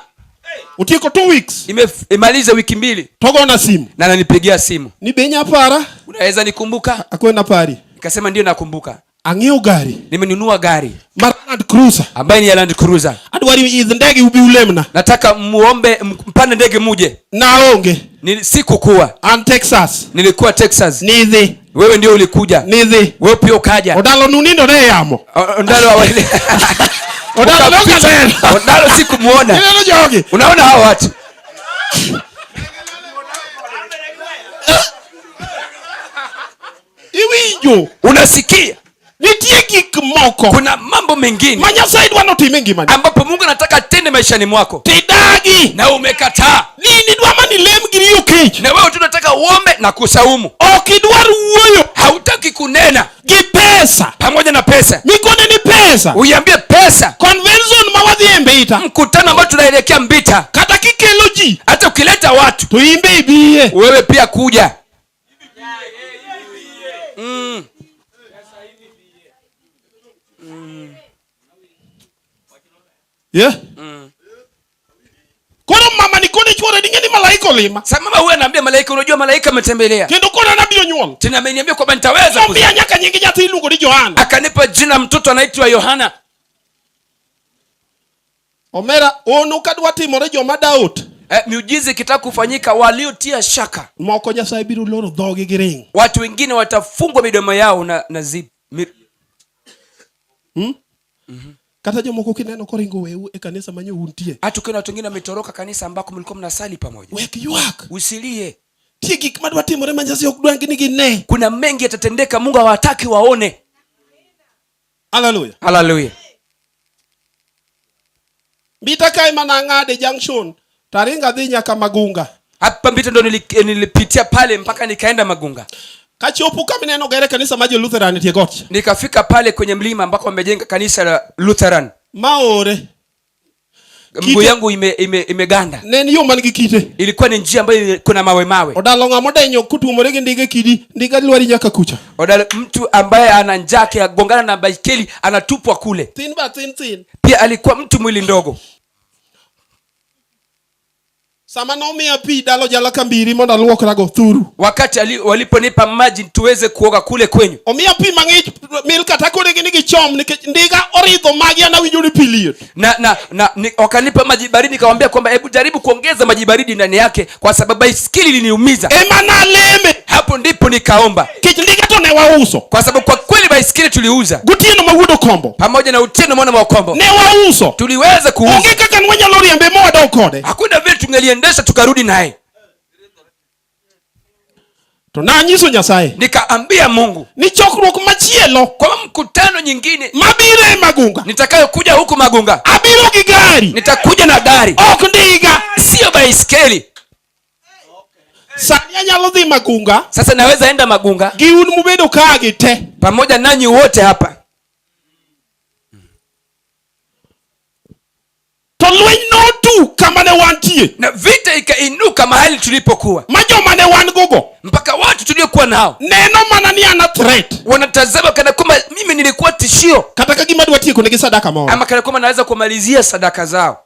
Otieko 2 weeks Imaliza wiki 2 togona simu. Na ananipigia simu. Ni be inyapara? Unaweza nikumbuka? Akone apari. Nikasema ndio nakumbuka. Ang'iewo gari Nimenunua gari mar Land Cruiser. Ambaye ni ya Land Cruiser. Adwaro idh ndege ubi ulemna. Nataka muombe mpande ndege muje. Naonge. Sikukuwa. An Texas. Nilikuwa Texas. Nidhi. Wewe ndio ulikuja. Nidhi. Wewe pia ukaja. Odalo nunindo ne yamo. Ondalo awali. Odalo ne ok aneno. Ondalo sikumuona. Ineno jogi. Unaona hao watu? Iwinjo. Unasikia? Nitie gik moko Kuna mambo mengine ma Nyasaye dwa notim e ngimani. Ambapo Mungu anataka atende maishani mwako. Tidagi. Na umekataa. Ni nidwa mana ilem gi riyo kech. Na wewe tu unataka uombe na kusaumu. Ok idwar wuoyo Hautaki kunena gi pesa. Pamoja na pesa. Mikone ni pesa. Uiambie pesa. Convention ma wadhi e Mbita. Mkutano ambao tunaelekea Mbita. Kata kikelo ji. Hata ukileta watu. To imbe ibiye. Wewe pia kuja. Yeah. Koro mama ni kone chuore ni ng'eni malaika olima. Sasa mama huyu anaambia malaika, unajua malaika ametembelea. Kendo kona nabiro nyuol. Tena ameniambia kwamba nitaweza kuzaa. Nomiya nyaka nying nyathi iluongo ni Johana. Akanipa jina mtoto anaitwa Yohana. Omera ono kadwa timore joma doubt. Miujiza ikitaka kufanyika waliotia shaka. Moko Nyasaye biro loro dhogi gi ring. Watu wengine watafungwa midomo yao na zip. Kata jomoko kineno koringo weu e kanisa manyo untie. Hata ukiona watu wengine wametoroka kanisa ambako mlikuwa mnasali pamoja. Wek ywak. Usilie. Tie gik madwa timore ma Nyasaye ok dwa ni gine. Kuna mengi yatatendeka, Mungu hawataki waone. Hallelujah. Hallelujah. Mbita kae mana ng'ade junction taringa dhi nyaka Magunga. Hapa Mbita ndo nilipitia pale mpaka nikaenda Magunga. Kachopo kama neno gere kanisa ma jo Lutheran nitie got. Nikafika pale kwenye mlima ambako wamejenga kanisa la Lutheran. Maore. Mguu yangu imeganda. Ne en yo man gi kite. Ilikuwa ni njia ambayo kuna mawe mawe. Odalo ng'ama odenyo kotuomore gi ndiga e kidi, ndiga lwari nyaka kucha. Odalo mtu ambaye ana njaa akigongana na baiskeli anatupwa kule. Thin ba thin thin. Pia alikuwa mtu mwili ndogo. Sama nomiya pi dalo jala kambiri mondo aluokrago thuru. Wakati waliponipa maji tuweze kuoga kule kwenyu. Omiya pi mang'ich mil kata kore gi ni gichom nikech ndiga oridho magi an awinjo ni pi liet. Na wakanipa maji baridi, nikamwambia kwamba hebu jaribu kuongeza maji baridi ndani yake kwa sababu baiskeli iliniumiza. Ema naleme. Hapo ndipo nikaomba. Kech ndiga to ne wauso. Kwa sababu kwa kweli baiskeli tuliuza. Gotieno ma wuod Okombo. Pamoja na Otieno mwana wa Okombo. Ne wauso. Tuliweza kuuza. Onge kaka ne wanyalo riembe ma wadok kode. Hakuna vile tungeliendesha tukarudi naye. To nanyiso Nyasaye. Nikaambia Mungu. Ni chokruok machielo. Kwa mkutano nyingine. Mabiro e Magunga. Nitakayokuja huku Magunga. Abiro gi gari. Nitakuja na gari. Ok ndiga. Sio baiskeli. Sani anyalo dhi Magunga. Sasa naweza enda Magunga. Gi un mubedo ka gi te. Pamoja nanyi wote hapa. To lweny notu kama ne wantie. Na vita ikainuka mahali tulipokuwa. Ma joma ne wan gogo. Mpaka watu tuliokuwa nao. Neno mana ni an a threat. Wanatazama kana kwamba mimi nilikuwa tishio. Kata ka gima dwa tieko negi sadaka moro. Ama kana kwamba naweza kumalizia sadaka zao.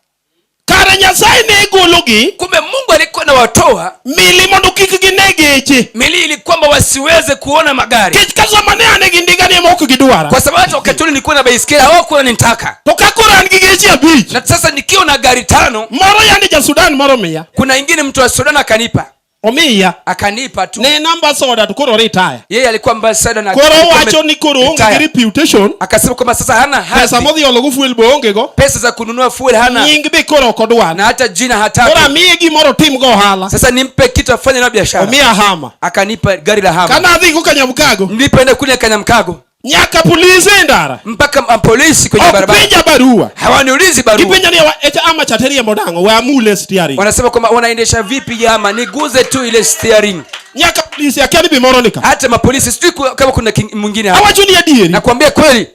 Kare Nyasaye ne gologi. Kumbe Mungu alikuwa anawatoa. Mili mondo kik gine geche. Mili ili kwamba wasiweze kuona magari. Kech ka sama ne an gi ndiga ni ema ok gidwara. Kwa sababu hata wakati ule nilikuwa na baiskeli hawakuwa wananitaka. To ka koro an gi geche 5. Na sasa nikiwa na gari 5. Moro yande ja Sudan moro miya. Kuna ingine mtu wa Sudan akanipa. Omiya. Akanipa tu. Ne ambassador to koro retire. Yeye alikuwa ambassador na Koro alikuwa wacho ni koro onge gi retire. reputation. Akasema kwamba sasa hana hadhi. Pesa modhi olo go fuel be onge go. Pesa za kununua fuel hana. Nying be koro ok odwar. Na hata jina hataki. Koro amiye gimoro tim go ohala. Sasa nimpe kitu afanye nayo biashara. Omiya Hummer. Akanipa gari la Hummer. Kana adhi go Kanyamkago. Nilipoenda kule Kanyamkago. Nyaka polisi e ndara. Mpaka polisi kwenye Ok barabara. penja barua. Hawaniulizi barua. Gipenja ni echa ama cha teriembo nang'o, we amule steering. Wanasema kwamba wanaendesha vipi ama niguze tu ile steering. Nyaka polisi akia ni bimoro nika. Hata mapolisi sijui kama kuna mwingine hapa. Awacho ni adieri. Nakwambia kweli.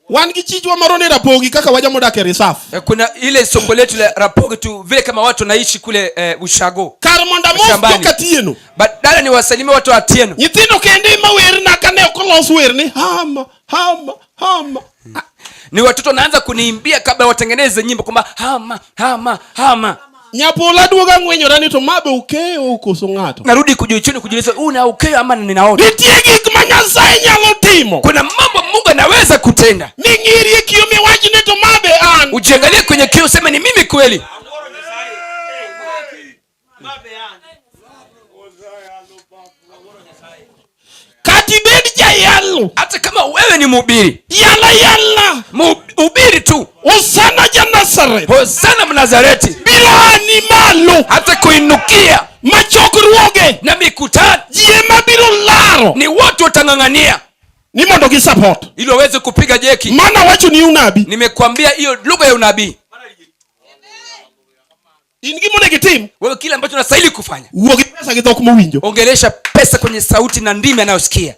Wan gi chichwa moro ni Rapogi kaka waja modak e reserve. Eh, kuna ile soko letu la Rapogi tu vile kama watu wanaishi kule eh, ushago Kar mondo amos Shambani. joka Atieno. Badala ni wasalimie watu wa Atieno. Nyithindo kende ema werna kane ok olos wer ni hama hama hama. Ni watoto wanaanza kuniimbia kabla watengeneze nyimbo kwamba hama hama hama. Nyapola duoga ng'wenyora ni to ma be ukeyo koso ng'ato. Narudi kujichuni kujiuliza huu na ukeyo ama ninaota. Nitie gik ma Nyasaye nyalo timo. Kuna mambo Mungu anaweza kutenda. Ming'irie kiyo miwach ni to ma be an. Ujiangalie kwenye kioo useme ni mimi kweli. Kata ibed jayalo. Hata kama wewe ni mhubiri. Yala yala. Mhubiri tu. Hosana ja Nazareth. Hosana Mnazareti. Biro ani malo. Hata kuinukia. Machokruoge. Na mikutano. Ji ema biro laro. Ni watu watang'ang'ania. Ni mondo gi support. Ili waweze kupiga jeki. Maana wacho ni unabii. Nimekuambia hiyo lugha ya unabii. In gima onego itim. Wewe kile ambacho unastahili kufanya. Wuo gi pesa gi dhok mowinjo. Ongelesha pesa kwenye sauti na ndimi anayosikia.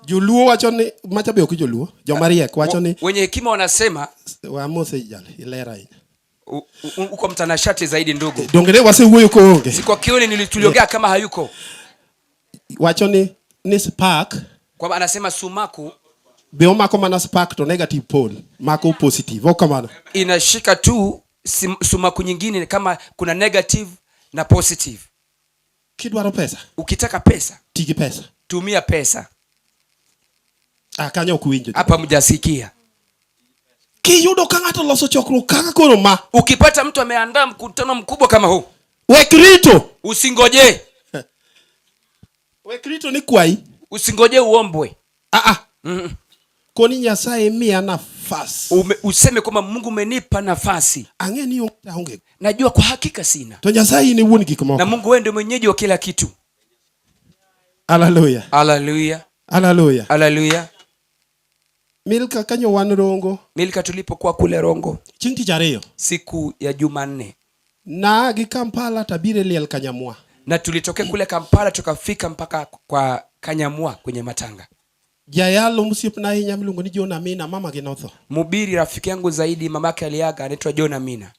Joluo wacho ni macha be ok joluo, joma riek wacho ni wenye hekima wanasema wamose jali iler ahinya. Uko mtanashati zaidi ndugu. Donge ne wasewuoyo koonge. Si kwa kioni nilituliongea kama hayuko. Wacho ni spark. Kwamba anasema sumaku be omako mana spark to negative pole mako positive. Ok kamano. Inashika tu sumaku nyingine kama kuna negative na positive. Kidwaro pesa. Ukitaka pesa, Ti gi pesa. Tumia pesa. Kanyo ok winjo. Hapa mjasikia. Kiyudo ka ng'ato loso chokruok kaka koro ma. Ukipata mtu ameandaa mkutano mkubwa kama huu. Wek rito. Usingoje. Wek rito ni kwayi. Usingoje uombwe. Koni Nyasaye miya nafas. Useme kwamba Mungu umenipa nafasi. Ang'e ni onge aonge. Najua kwa hakika sina. To Nyasaye in e wuon gik moko. Na Mungu wewe ndio mwenyeji wa kila kitu. Hallelujah. Hallelujah. Hallelujah. Hallelujah. Milka kanyo wan Rongo. Milka tulipokuwa kule Rongo. Chieng' tich ariyo. Siku ya Jumanne. Na gi Kampala tabire liel Kanyamwa. Na tulitokea kule Kampala tukafika mpaka kwa Kanyamwa kwenye matanga. Jayalo mosiepna ahinya miluongo ni John Amina, mama gi notho. Mhubiri rafiki yangu zaidi mamake aliaga anaitwa John Amina.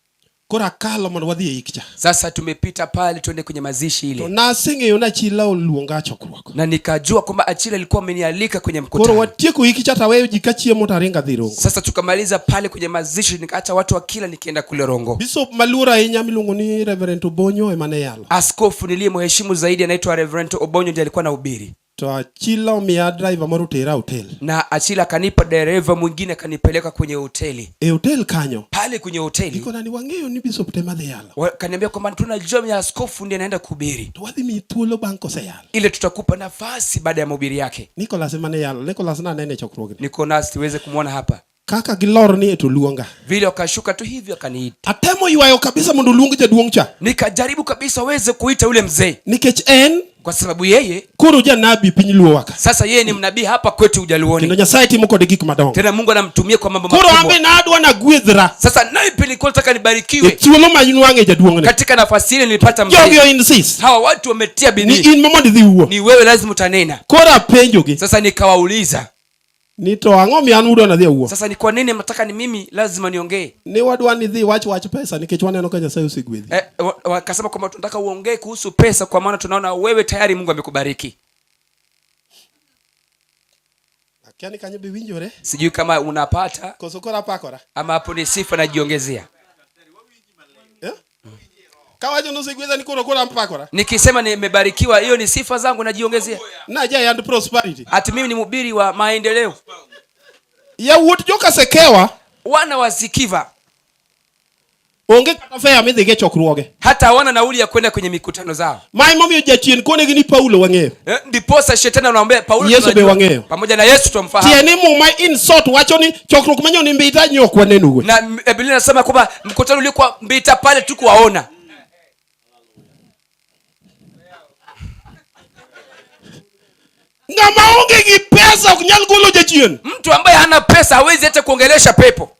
Koro akalo mondo wadhi e ik cha. Sasa tumepita pale tuende kwenye mazishi ile. To naseng'eyo ni Achila oluonga chokruok. Na nikajua kwamba Achila alikuwa amenialika kwenye mkutano. Koro watieko ik cha taweyo ji kachiemo to aringo adhi Rongo. Sasa tukamaliza pale kwenye mazishi nikaacha watu wakila nikienda kule Rongo. Bishop maluor ahinya miluongo ni Reverend Obonyo ema ne yalo. Askofu niliyemheshimu zaidi anaitwa Reverend Obonyo ndiye alikuwa anahubiri. To Achila omiya driver moro otera hotel. Na Achila akanipa dereva mwingine akanipeleka kwenye hoteli. E hotel kanyo. Pale kwenye hoteli. Iko nani wang'eyo ni bishop tema dhi yalo. Kaniambia kwamba tunajua ni askofu ndiye anaenda kuhubiri. To wadhi miyi thuolo bang' koseyalo. Ile tutakupa nafasi baada ya mahubiri yake. Nicholas ema ne yalo. Nicholas nanene e chokruogni. Nicholas tuweze kumuona hapa. Kaka gilor ni to luonga. Vile wakashuka tu hivyo akaniita. Atemo ywayo kabisa mondo oluong jaduong' cha. Nikajaribu kabisa waweze kuita yule mzee. Nikech en kwa sababu yeye koro janabi piny Luo waka. Sasa yeye ni mnabii hapa kwetu Ujaluoni. Kendo Nyasaye timo kode gik madongo. Tena Mungu anamtumia kwa mambo Koro makubwa. ambe nadwa nagwedhra. Sasa naye pia nilikuwa nataka nibarikiwe. E thuolo ma inwang'e jaduong'ni. Katika nafasi ile nilipata mzee. Jogi o insist. Hawa watu wametia bidii. Ni in ma mondo idhi wuo. Ni wewe lazima utanena. Koro apenjogi. Sasa nikawauliza. Ni to ang'o miyo an udwa nadhi awuo? Sasa ni kwa nini mnataka ni mimi lazima niongee? Ni wadwa ni dhi wach wach pesa nikech waneno ka Nyasaye osegwedhi. Wakasema kwamba tunataka uongee kuhusu pesa kwa maana tunaona wewe tayari Mungu amekubariki. Akia ni kanyo be winjore? Sijui kama unapata. Koso koro apakora? Ama hapo ni sifa najiongezea. Kawacho ni osegwedha ni koro koro apakora. Nikisema nimebarikiwa hiyo ni sifa zangu najiongezea. Na ja and prosperity. Ati mimi ni mhubiri wa maendeleo. Yawuot joka Sekewa wana wa Sikiva onge kata fare midhi ge chokruoge. Hata hawana nauli ya kwenda kwenye mikutano zao. Ma emomiyo jachien konegi ni Paulo wang'eyo. Ndiposa shetani anawaambia Paulo Yesu be tunajua. wang'eyo. Pamoja na Yesu tumfahamu. Tie ni Muma in short wacho ni chokruok manyo ni Mbita nyok waneno. Na Biblia inasema kwamba mkutano uliokuwa Mbita pale tukuwaona. Ng'ama onge gi pesa ok nyal golo jachien. Mtu ambaye hana pesa hawezi hata kuongelesha pepo.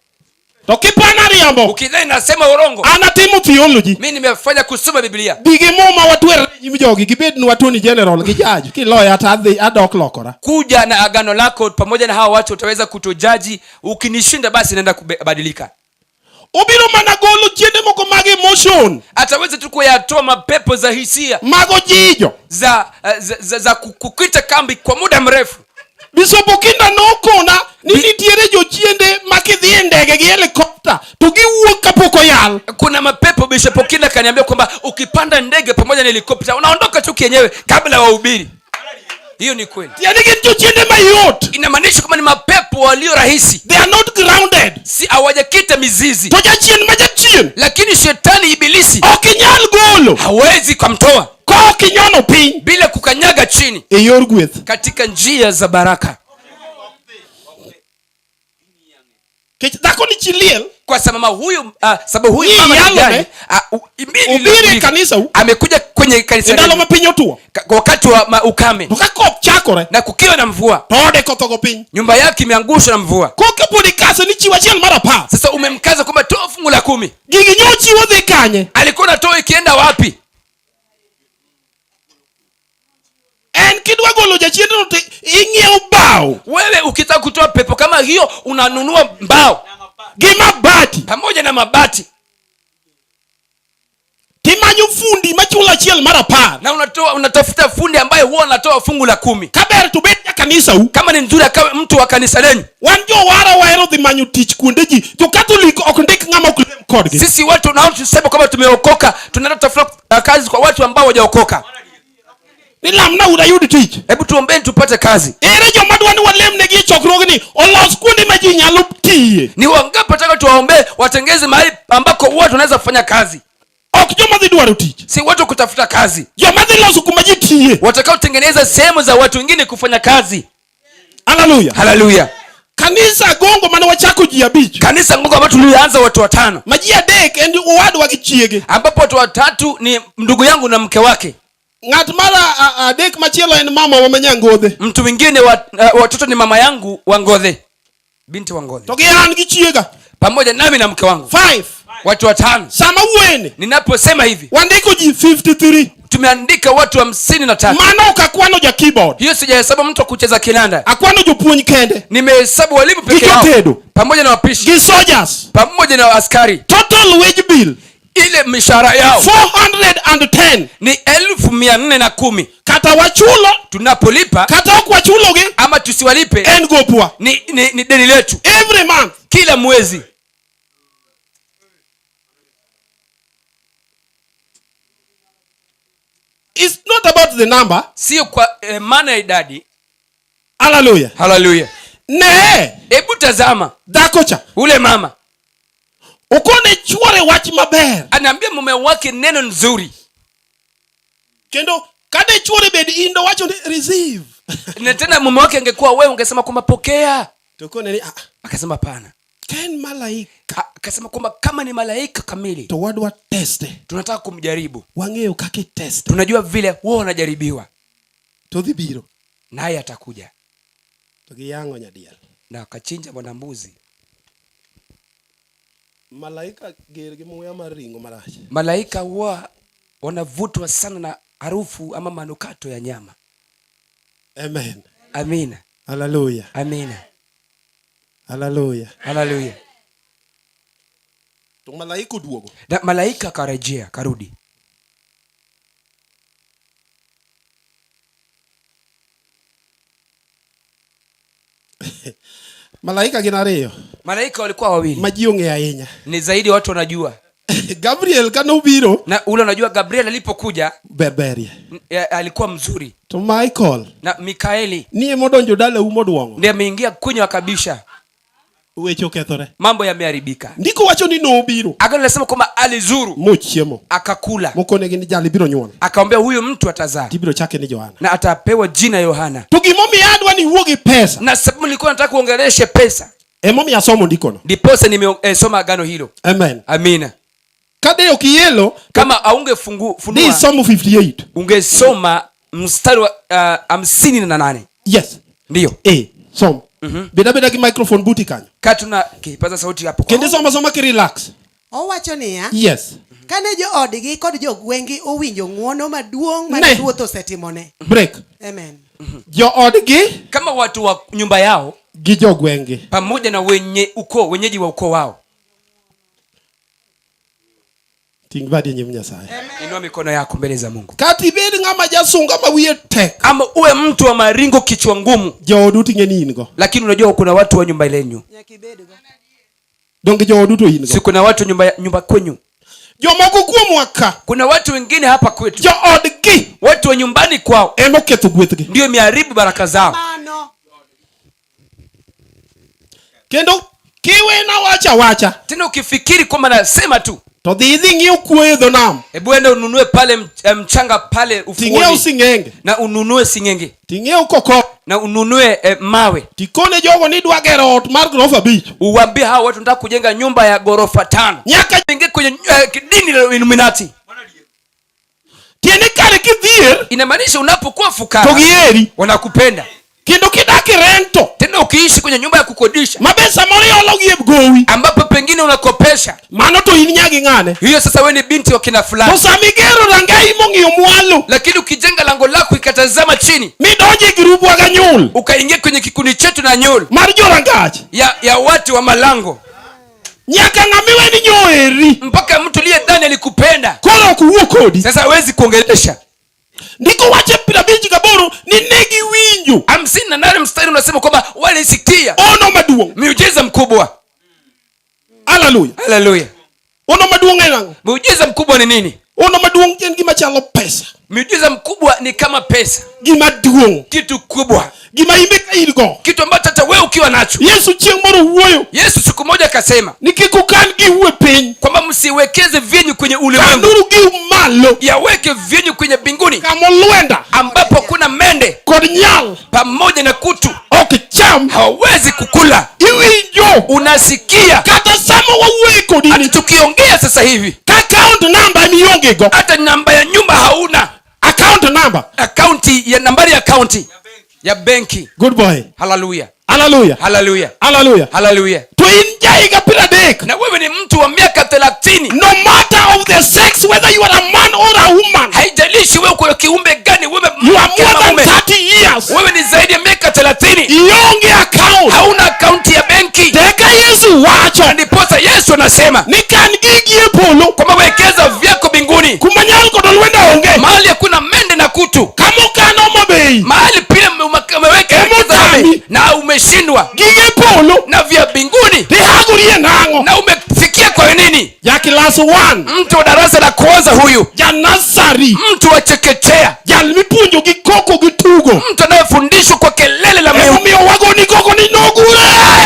To kipana riambo, Ukidhani nasema urongo, an atimo theology. Mi nimefanya kusoma Biblia. Bi gi muma watwer nyim jogi gibed nwa attorney general gi judge. Kiloya to adhi adok lokora. Kuja na agano lako pamoja na hawa watu utaweza kutojaji. Ukinishinda basi naenda kubadilika. Obiro mana golo chiende moko mag emotion. Ataweza tu kuyatoa mapepo za hisia. Mag ojijo. Za kukita kambi kwa muda mrefu. Bishop Okinda nokona ni nitiere jochiende ma kidhi e ndege gi helicopter to giwuok kapok oyal. Kuna mapepo Bishop Okinda kaniambia kwamba ukipanda ndege pamoja na helicopter unaondoka tu kienyewe kabla wahubiri. Hiyo ni kweli. Tiende gin jochiende mayot. Inamaanisha kwamba ni mapepo walio rahisi. They are not grounded. Si hawajakita mizizi. To jachien ma jachien. Lakini shetani ibilisi ok inyal golo. Hawezi kumtoa. Ka ok inyono piny. Bila kukanyaga chini. E yor gweth. Katika njia za baraka. Kech dhako ni chi liel. Kwa sababu sababu huyu Ni mama ni yalo gani? ne? Mbili Obiro e mbili. kanisa u. Amekuja kwenye kanisa Ndalo lenu. ma piny otuo. Wakati wa ukame. To ka koth chakore. Na kukiwa na mvua. To ode koth ogo piny. Nyumba yake imeangushwa na mvua. Koka pod ikase ni chiw achiel mar 10. Sasa umemkaza kwamba toa fungu la 10. Gigi nyo chiwo dhi kanye? Alikuwa anatoa ikienda wapi? En kidwa golo jachiendno to ing'iewo bao. Wewe ukitaka kutoa pepo kama hiyo unanunua mbao. Gi mabati. Pamoja na mabati. Timanyo fundi machulo achiel mar 10. Na unatafuta fundi ambaye huwa anatoa fungu la 10. Kaber to bed ja kanisa u. Kama ni nzuri akawe mtu wa kanisa lenyu. Wan jowara wahero dhi manyo tich kuonde ji. Jo Catholic ok ndik ng'ama ok lem kodgi. Sisi watu tunaosema kwamba tumeokoka, tunaenda kutafuta kazi kwa watu ambao hawajaokoka. Ni lamna ura yud tich. Hebu tuombeni tupate kazi. Ere joma dwa ni walemnegi e chokruogni olos kuonde ma ji nyalo tiye. Ni wangapi wataka tuwaombe watengeze mahali ambako watu wanaweza kufanya kazi? Ok joma dhi dwaro tich. Si watu kutafuta kazi. Joma dhi loso kuma ji tiye. Watakaotengeneza sehemu za watu wengine kufanya kazi. Hallelujah. Hallelujah. Kanisa Gongo mane wachako ji 5. Kanisa Gongo ambapo tulianza watu 5. Ma ji 3 en owadwa gi chiege. Ambapo watu 3 ni ndugu yangu na mke wake. Ng'at mar 3 machielo en mama wa Manyangodhe. Mtu mwingine watoto ni mama yangu wa Ngodhe. Binti wa Ngodhe. To gi an gi chiega. Pamoja nami na mke wangu. 5. Watu 5. Sama wuene. Ninaposema hivi. Wandiko ji 53. Tumeandika watu 53. Mano ok akwano ja keyboard. Hiyo sijahesabu mtu wa kucheza kinanda. Akwano jopuonj kende. Nimehesabu walimu Gi peke yao. jotedo. Pamoja na wapishi. Gi soldiers. Pamoja na askari. Total wage bill. Ile mishahara yao. 410. Ni 410,000. Kata wachulo. Tunapolipa. Kata ok wachulogi. Ama tusiwalipe. En gopwa. Ni deni letu. Every month. Kila mwezi. It's not about the number. Sio kwa maana ya idadi. Hallelujah. Hallelujah. Ne. Hebu tazama. Dhako cha. Ule mama. Okone chuore wach maber. Anaambia mume wake neno nzuri. Kendo kade chuore bed indo wacho ni receive. Na tena mume wake angekuwa wewe ungesema kwamba pokea. To kone ni, ah. Akasema hapana. Ken malaika. Akasema kwamba kama ni malaika kamili. To wadwa teste. Tunataka kumjaribu. Wang'eyo kaka iteste. Tunajua vile wao wanajaribiwa. To dhi biro. Naye atakuja. To giyang'o nyadiel. Na akachinja mwana mbuzi. Malaika ger gi muya mar ring'o marach. Malaika huwa wanavutwa sana na harufu ama manukato ya nyama. Amen. Amina. Hallelujah. Amina. Hallelujah. Hallelujah. To malaika oduogo. Na malaika akarejea, karudi. Malaika gin ariyo. Malaika walikuwa wawili. Ma ji ong'eyo ahinya. Ni zaidi watu wanajua. Gabriel ka nobiro. Na ule unajua Gabriel alipokuja, Berberie. Alikuwa mzuri. To Michael. Na Mikaeli. Ni ema odonjo dalau modwong'o. Ndiye ameingia kunywa kabisa. Weche okethore. Mambo yameharibika. Ndiko wacho ni nobiro. Agano linasema kwamba alizuru. Mochiemo. Akakula. Mokonegi ni jali biro nyuol. Akamwambia huyu mtu atazaa. Tibiro chake ni Yohana. Na atapewa jina Yohana. To gimomiyo adwa ni iwuo gi pesa. Na sababu nilikuwa nataka kuongeleshe pesa. Emomiyo asomo ndikono. Ndiposa nimesoma agano hilo. Amen. Amina. Kade ok ielo, kama funua, Di somo 58. Ungesoma mstari wa 58. Yes. Ndio. Som. Bed abeda gi microphone buti kanyo. Kaa tuna kipaza sauti hapo. Kendo isomo asoma ki relax. Owacho niya, Yes. kane joodgi kod jogweng'gi owinjo ng'wono maduong' Ne. mane ruoth osetimone. Break. Amen. Joodgi Kama watu wa nyumba yao gi jogweng'gi. pamoja na wenye ukoo, wenyeji wa ukoo wao. Ting' badi e nyim Nyasaye. Inua mikono yako mbele za Mungu. Kata ibed ng'ama jasunga ma wiye tek. Ama uwe mtu wa maringo, kichwa ngumu, Joodu ting'e ni in go. lakini unajua kuna watu wa nyumba lenyu, Donge joodu to in go. si kuna watu nyumba kwenyu. Jomoko kuomwa ka. Kuna watu wengine hapa kwetu, Joodgi watu wa nyumbani kwao ema oketho gwethgi. ndio imeharibu baraka zao. Mano. Kendo kiwena wacha awacha Tena ukifikiri kwamba nasema tu, to dhi idhi ng'iew kuoyo e dho nam hebu enda ununue pale mchanga pale ting'iew ufuoni sing'enge na ununue sing'enge ting'iew koko na ununue mawe, tikone jogo ni idwa gero ot mar gorofa abich uwaambie hao watu nataka kujenga nyumba ya gorofa 5. Nyaka ingie kwenye dini la Illuminati. Tiende kare kidhier, Inamaanisha unapokuwa fukara to giheri, wanakupenda. Kendo kidak e rento, Tena ukiishi kwenye nyumba ya kukodisha ma be samoro iolo gi e gowi, ambapo pengine unakopesha, mano to in nyagi ng'ane. Hiyo sasa wewe ni binti wa kina fulani. To sama igero rangei mong'iyo mwalo, lakini ukijenga lango lako ikatazama chini, midonje e grubwa ga nyul, ukaingia kwenye kikundi chetu na nyul mar jorangach ya watu wa malango, nyaka ng'ama iwe ni nyoeri, mpaka mtu aliyedhani alikupenda koro ok wuo kodi. Sasa hawezi kuongelesha. Ndiko wache 58 ni ne giwinjo. 58 mstari unasema kwamba walisikia ono maduong', miujiza mkubwa. Haleluya. Haleluya. Ono maduong' en ang'o? Miujiza mkubwa ni nini? Ono maduong' en gima chalo pesa. Miujiza mkubwa ni kama pesa. Gima duong'. Kitu kubwa. Gima imbe ka in go. Kitu ambacho hata wewe ukiwa nacho. Yesu chieng' moro wuoyo. Yesu siku moja akasema, Ni kik ukan giu e piny. kwamba msiwekeze vyenyu kwenye ulimwengu. Kanuru giu malo. Yaweke vyenyu kwenye mbinguni. Kama olwenda. Ambapo kuna mende. Kod nyal. Pamoja na kutu. Ok cham. Hawawezi kukula. Iwinjo. Unasikia. Kata sama wawuoyo kodi ni. Hata tukiongea sasa hivi. Ka account number mionge go. Hata namba ya nyumba hauna. Account number. Account ya nambari ya account ya benki. Good boy. Hallelujah. Hallelujah. Hallelujah. Hallelujah. Hallelujah. To in jahiga piero adek. Na wewe ni mtu wa miaka 30. No matter of the sex, whether you are a man or a woman. Haijalishi wewe uko kiumbe gani, wewe You are mke more ama than mume. 30 years. Wewe ni zaidi ya miaka 30. Ionge account. Hauna account ya benki. Teka Yesu wacho. Na ndiposa Yesu anasema, Ni kan gigi e polo. kwamba wekeza vyako mbinguni. Kuma nyal kod olwenda onge. Mahali hakuna mende na kutu. Kama ukano mabei. Mahali pia umeweka Emo wekeza tami. mabei. Na umeshindwa. Gige polo. Na vya mbinguni. Tihagorie nang'o. Na umefikia kwa nini? Ja class 1. Mtu wa darasa la kwanza huyu. Ja nursery. Mtu wa chekechea. Jal mipuonjo gi koko gi tugo. Mtu anayefundishwa kwa kelele la Emomiyo wago ni koko ni nogure.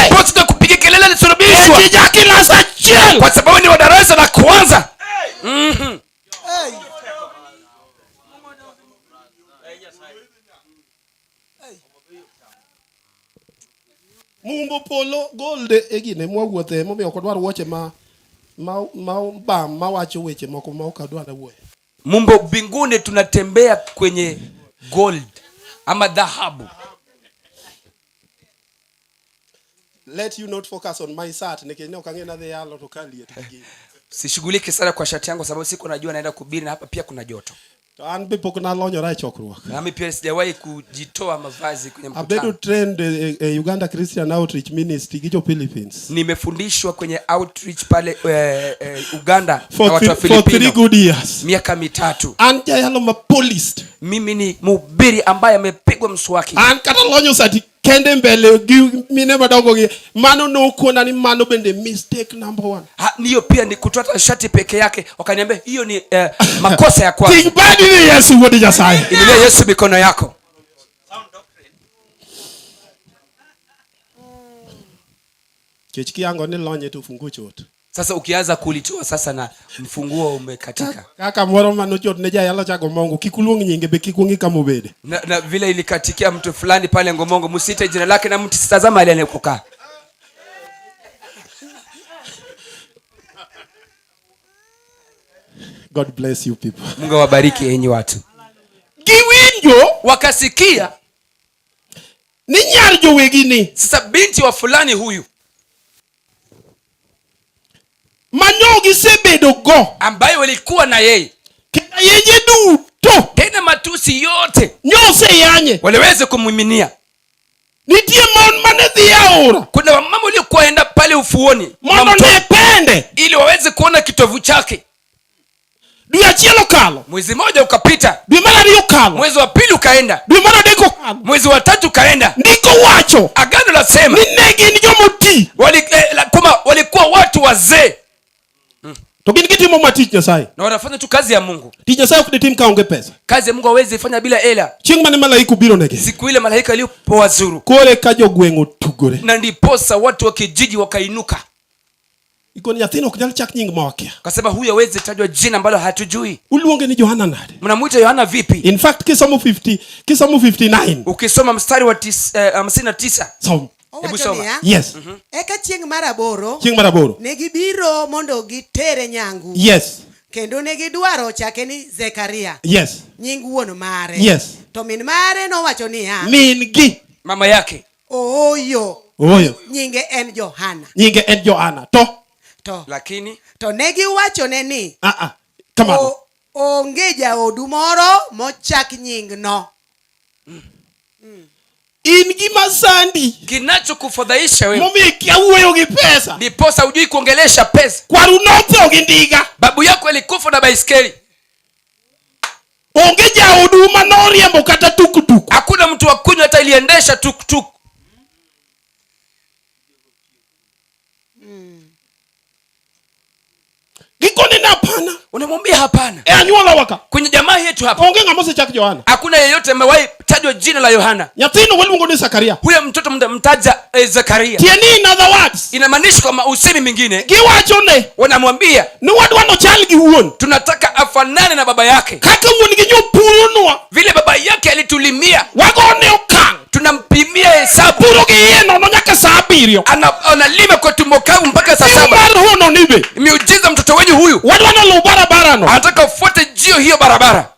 Posi za kupiga kelele lisulubishwa. Eti ja class achiel. Kwa sababu ni wa darasa la kwanza. Hey. Mumbo polo gold e gine mwawuothe emomiyo ok odwar wuoche ma bam mawacho weche moko ma ok adwar wuoye. Mumbo mbinguni tunatembea kwenye gold ama dhahabu. Let you not focus on my shirt nikech ne ok ang'e nadhi yalo to ka liet gi gini. Sishughuliki sana kwa shati yangu sababu siku najua naenda kuhubiri na hapa pia kuna joto. To an be pok nalonyora e chokruok. Nami pia sijawahi kujitoa mavazi kwenye mkutano. Abedo trained e Uganda Christian Outreach Ministry gi jo Philippines. Nimefundishwa kwenye outreach pale Uganda For na watu wa 3 Filipino. good years. Miaka mitatu. An jayalo ma polished. Mimi ni mhubiri ambaye amepigwa mswaki. An kata lonyo sati kende mbele gi mine madongo gi mano nokona ni mano bende mistake number 1. Ha, niyo pia ni kutoa shati peke yake wakaniambia hiyo ni makosa ya kwanza. Ting badi ni Yesu wuod Nyasaye. Inulia Yesu mikono yako. Kech kiango ni lonye to funguo chot. Sasa ukianza kulitoa sasa na mfunguo umekatika. Kaka moro mano chot ne jayalo chago mongo kik uluong nyinge be kik ung'i kama obede. Na vile ilikatikia mtu fulani pale Ngomongo, msiite jina lake na msitazame ile anakokaa. God bless you people. Mungu awabariki enyi watu. Giwinjo wakasikia. Ni nyar jowegi ni. Sasa binti wa fulani huyu Manyo gisebedo go. ambaye walikuwa na yeye, Kendo ayenje duto. tena matusi yote Nyoseyanye. waliweza kumiminia. Nitie mon mane dhi aora. Kuna wamama waliokuwa waenda pale ufuoni Mondo mwa mto, ne pende. ili waweze kuona kitovu chake. Dwe achiel okalo. Mwezi mmoja ukapita, Dwe mar ariyo okalo. mwezi wa pili ukaenda, Dwe mar adek okalo. mwezi wa tatu ukaenda. Ndiko wacho Agano lasema ni ne gin jomoti. kwamba walikuwa watu wazee To gin gitimo ma tich Nyasaye. na wanafanya tu kazi ya Mungu. Tich Nyasaye ok ditim ka onge pesa. Kazi ya Mungu hawezi fanya bila hela. Chieng' mane malaika obiro negi. Siku ile malaika alipowazuru, Kore ka jogweng' otugore. na ndiposa watu wa kijiji wakainuka, Ikoni nyathino ok nyal chak nying ma wakia. kasema huyu hawezi tajwa jina ambalo hatujui. Uluonge ni Johana nade? Mnamuita Yohana vipi? In fact kisomo 50 kisomo 59. Ukisoma mstari wa 59 Som. Hebu Owacho soma. niya, Yes. Eka chieng' mar aboro Chieng' mar aboro. ne gibiro mondo gitere nyangu Yes. kendo ne gidwaro chake ni Zekaria Yes. nying wuon mare. Yes. To min mare nowacho niya, Min gi. mama yake ooyo, Ooyo. nyinge en Johana. Nyinge en Johana. To. To, lakini to ne giwachone ni Ah ah. Kamano. onge jaodu moro mochak nyingno. In gima sandi. kinachokufadhaisha wewe Momiyo ikia wuoyo gi pesa. ndiposa hujui kuongelesha pesa. Kwaru notho gi ndiga. Babu yako alikufa na baiskeli. Onge jaodu manoriembo kata tuktuk. Hakuna mtu wa kunywa hata iliendesha tuktuk. Gikone ni hapana. Unamwambia hapana. E anyuola ka. Kwenye jamaa yetu hapa Onge ng'ama osechak Johana. hakuna yeyote amewahi tajwa jina la Yohana. Nyathino waluongo ni Zakaria. Huyo mtoto mtaja Zakaria. Tieni in other words. Inamaanisha kwamba usemi mingine Giwacho ne wanamwambia ni wadwa nochal gi wuon. tunataka afanane na baba yake, Kaka wuon gi nyopuronwa. vile baba yake alitulimia, Wagone okang'. tunampimia hesabu. Puro gi iye nono nyaka sa abiriyo. Analima kwa tumbo kavu mpaka saa Tim saba. mar hono ni be. Miujiza mtoto wenyu huyu Wadwa noluw barabara no. anataka ufuate jio hiyo barabara.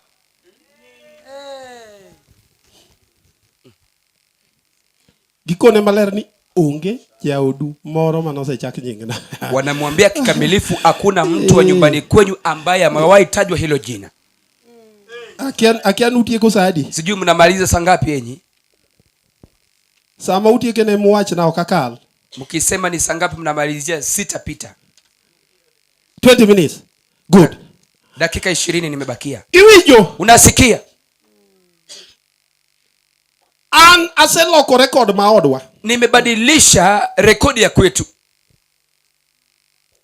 Gikone maler ni onge jaodu moro manosechak nyingna. Wanamwambia kikamilifu, hakuna mtu wa nyumbani kwenyu ambaye amewahi tajwa hilo jina. Akia nutieko sa adi? Sijui mnamaliza saa ngapi yenyi? Sama utieke ne muwachna ok akal. Mkisema ni saa ngapi mnamalizia, sitapita. 20 minutes. Good. Dakika 20 nimebakia. Iwinjo? Unasikia? An aseloko record ma odwa. Nimebadilisha rekodi ya kwetu.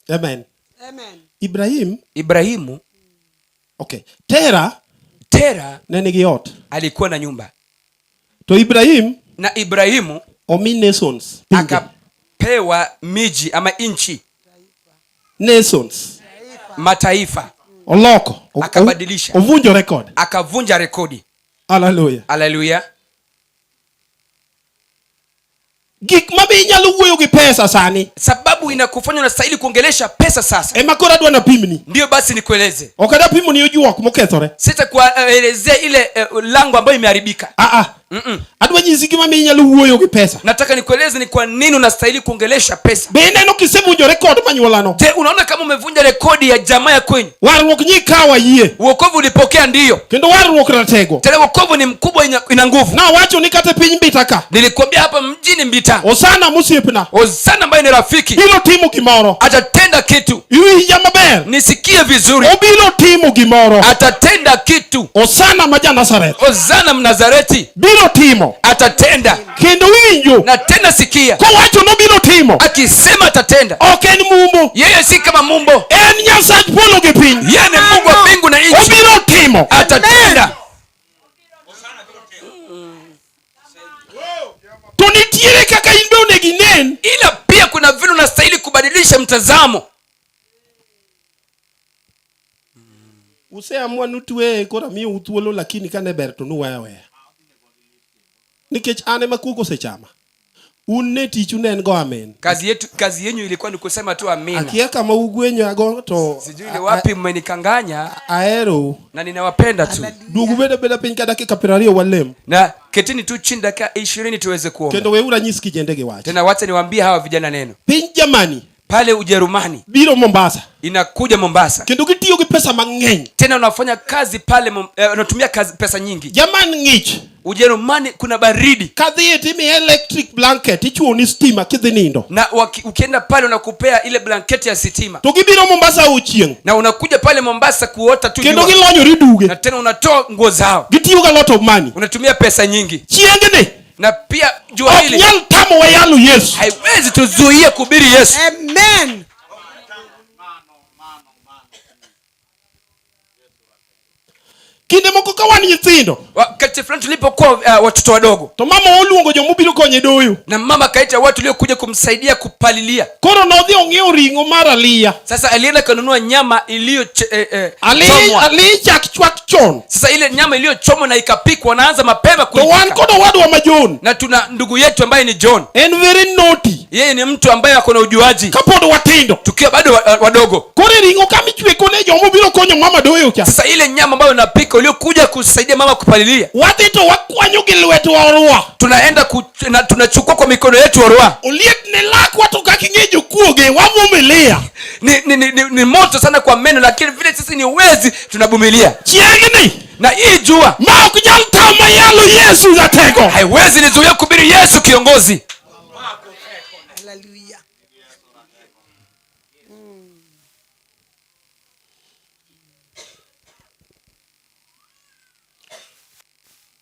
Amen. Amen. Ibrahim, Ibrahimu. Okay. Tera Tera ne nigi ot. alikuwa na nyumba. To Ibrahim na Ibrahimu omi nations. Pinje. Akapewa miji ama nchi. Nations. Mataifa. Oloko. Akabadilisha. Ovunjo record. Akavunja rekodi. Hallelujah. Hallelujah. Gik ma be inyalo wuoyo gi pesa sani. Sababu inakufanya unastahili kuongelesha pesa sasa. Ema koro adwa napimni. Ndio basi nikueleze. Ok adwa pimoni ojuok mokethore. Sitakuelezea ile lango ambayo imeharibika. Ah ah. Adwa nyisi gima miyo inyalo wuoyo gi pesa. Nataka nikueleze ni kwa nini unastahili kuongelesha pesa. Be ineno kisevunjo rekod manyuolano? Je, unaona kama umevunja rekodi ya jamaa ya kwenyu? Warruok nyi kawa yie. Wokovu ulipokea ndio. Kendo warruok ratego. Tena wokovu ni mkubwa, ina nguvu. Nawacho ni kata piny Mbita ka. Nilikwambia hapa mjini Mbita. Osana mosiepna. Osana ambaye ni rafiki. Biro timo gimoro. Atatenda kitu. Iwinja maber. Nisikie vizuri. Obiro timo gimoro. Atatenda kitu. Osana ma ja Nazareth. Osana Mnazareti. Biro timo. Atatenda. Kendo winjo. Na tena sikia. Kowacho nobiro timo. Akisema atatenda. Ok en mumbo. Yeye si kama mumbo. En Nyasach polo gi piny. Yeye ni Mungu wa mbingu na nchi. Obiro timo. Atatenda. To nitiere kaka in be onego inen. Ila pia kuna vile unastahili kubadilisha mtazamo. Useamua nutweye koro amiyou thuolo lakini kane ber to nuweya aweya. Nikech an ema kuok osechama. Un ne tichu ne en go amen. Kazi yetu, kazi yenyu ilikuwa ni kusema tu amina. Akia kama ugwenyago to Sijui ni wapi mmenikanganya, aherou. na ninawapenda tu. Duogu bed abeda piny ka dakika 20 walem. Na ketini tu chini dakika 20 tuweze kuomba. Kendo weuru anyis kijende gi wach. Tena wacha niwaambie hawa vijana neno. Piny Germany Pale Ujerumani biro Mombasa inakuja Mombasa, kendo gitiyo gi pesa mang'eny. tena unafanya kazi pale, unatumia kazi, pesa nyingi. German ng'ich. Ujerumani kuna baridi, Kadhiye timiyi electric blanket ichuoni stima kidhi nindo. na ukienda pale unakupea ile blanketi ya sitima, To gibiro Mombasa ochieng' na unakuja pale Mombasa kuota tu kendo jua. gilonyore duge. Na tena unatoa nguo zao, Gitiyo gi a lot of money. unatumia pesa nyingi. Chieng'ni Na pia jua ok hili nyal tamowa yalo Yesu. haiwezi tuzuie kuhubiri Yesu. Amen. Kinde moko ka wan nyithindo Wakati fulani tulipokuwa watoto wadogo, to mama oluongo jomobiro konye doyo. na mama kaita watu waliokuja kumsaidia kupalilia. Koro nodhi ong'iewo ring'o mar aliya. Sasa alienda kanunua nyama iliyo chomwa. Ali chak chwak chon. Sasa ile nyama iliyochomwa na ikapikwa, wanaanza mapema To wan kuipika. kod owadwa ma John. Na tuna ndugu yetu ambaye ni John. En very naughty. Yeye ni mtu ambaye ako na ujuaji. Kapod watindo. Tukiwa bado wadogo. Koro ring'o kama ichweko ne jomobiro konyo mama doyo cha. Sasa ile nyama ambayo unapika uliokuja kusaidia mama kupalilia, Wadhi to wakwanyo gi lwetwa orwa. Tunaenda na tunachukua kwa mikono yetu orwa. Oliet ne lakwa to kaka ing'e jokuoge wavumilia. Ni moto sana kwa meno, lakini vile sisi ni wezi tunavumilia. Chieng'ni. Na hii jua ma ok nyal tama yalo Yesu jateko. Haiwezi nizuia kuhubiri Yesu kiongozi. Hallelujah.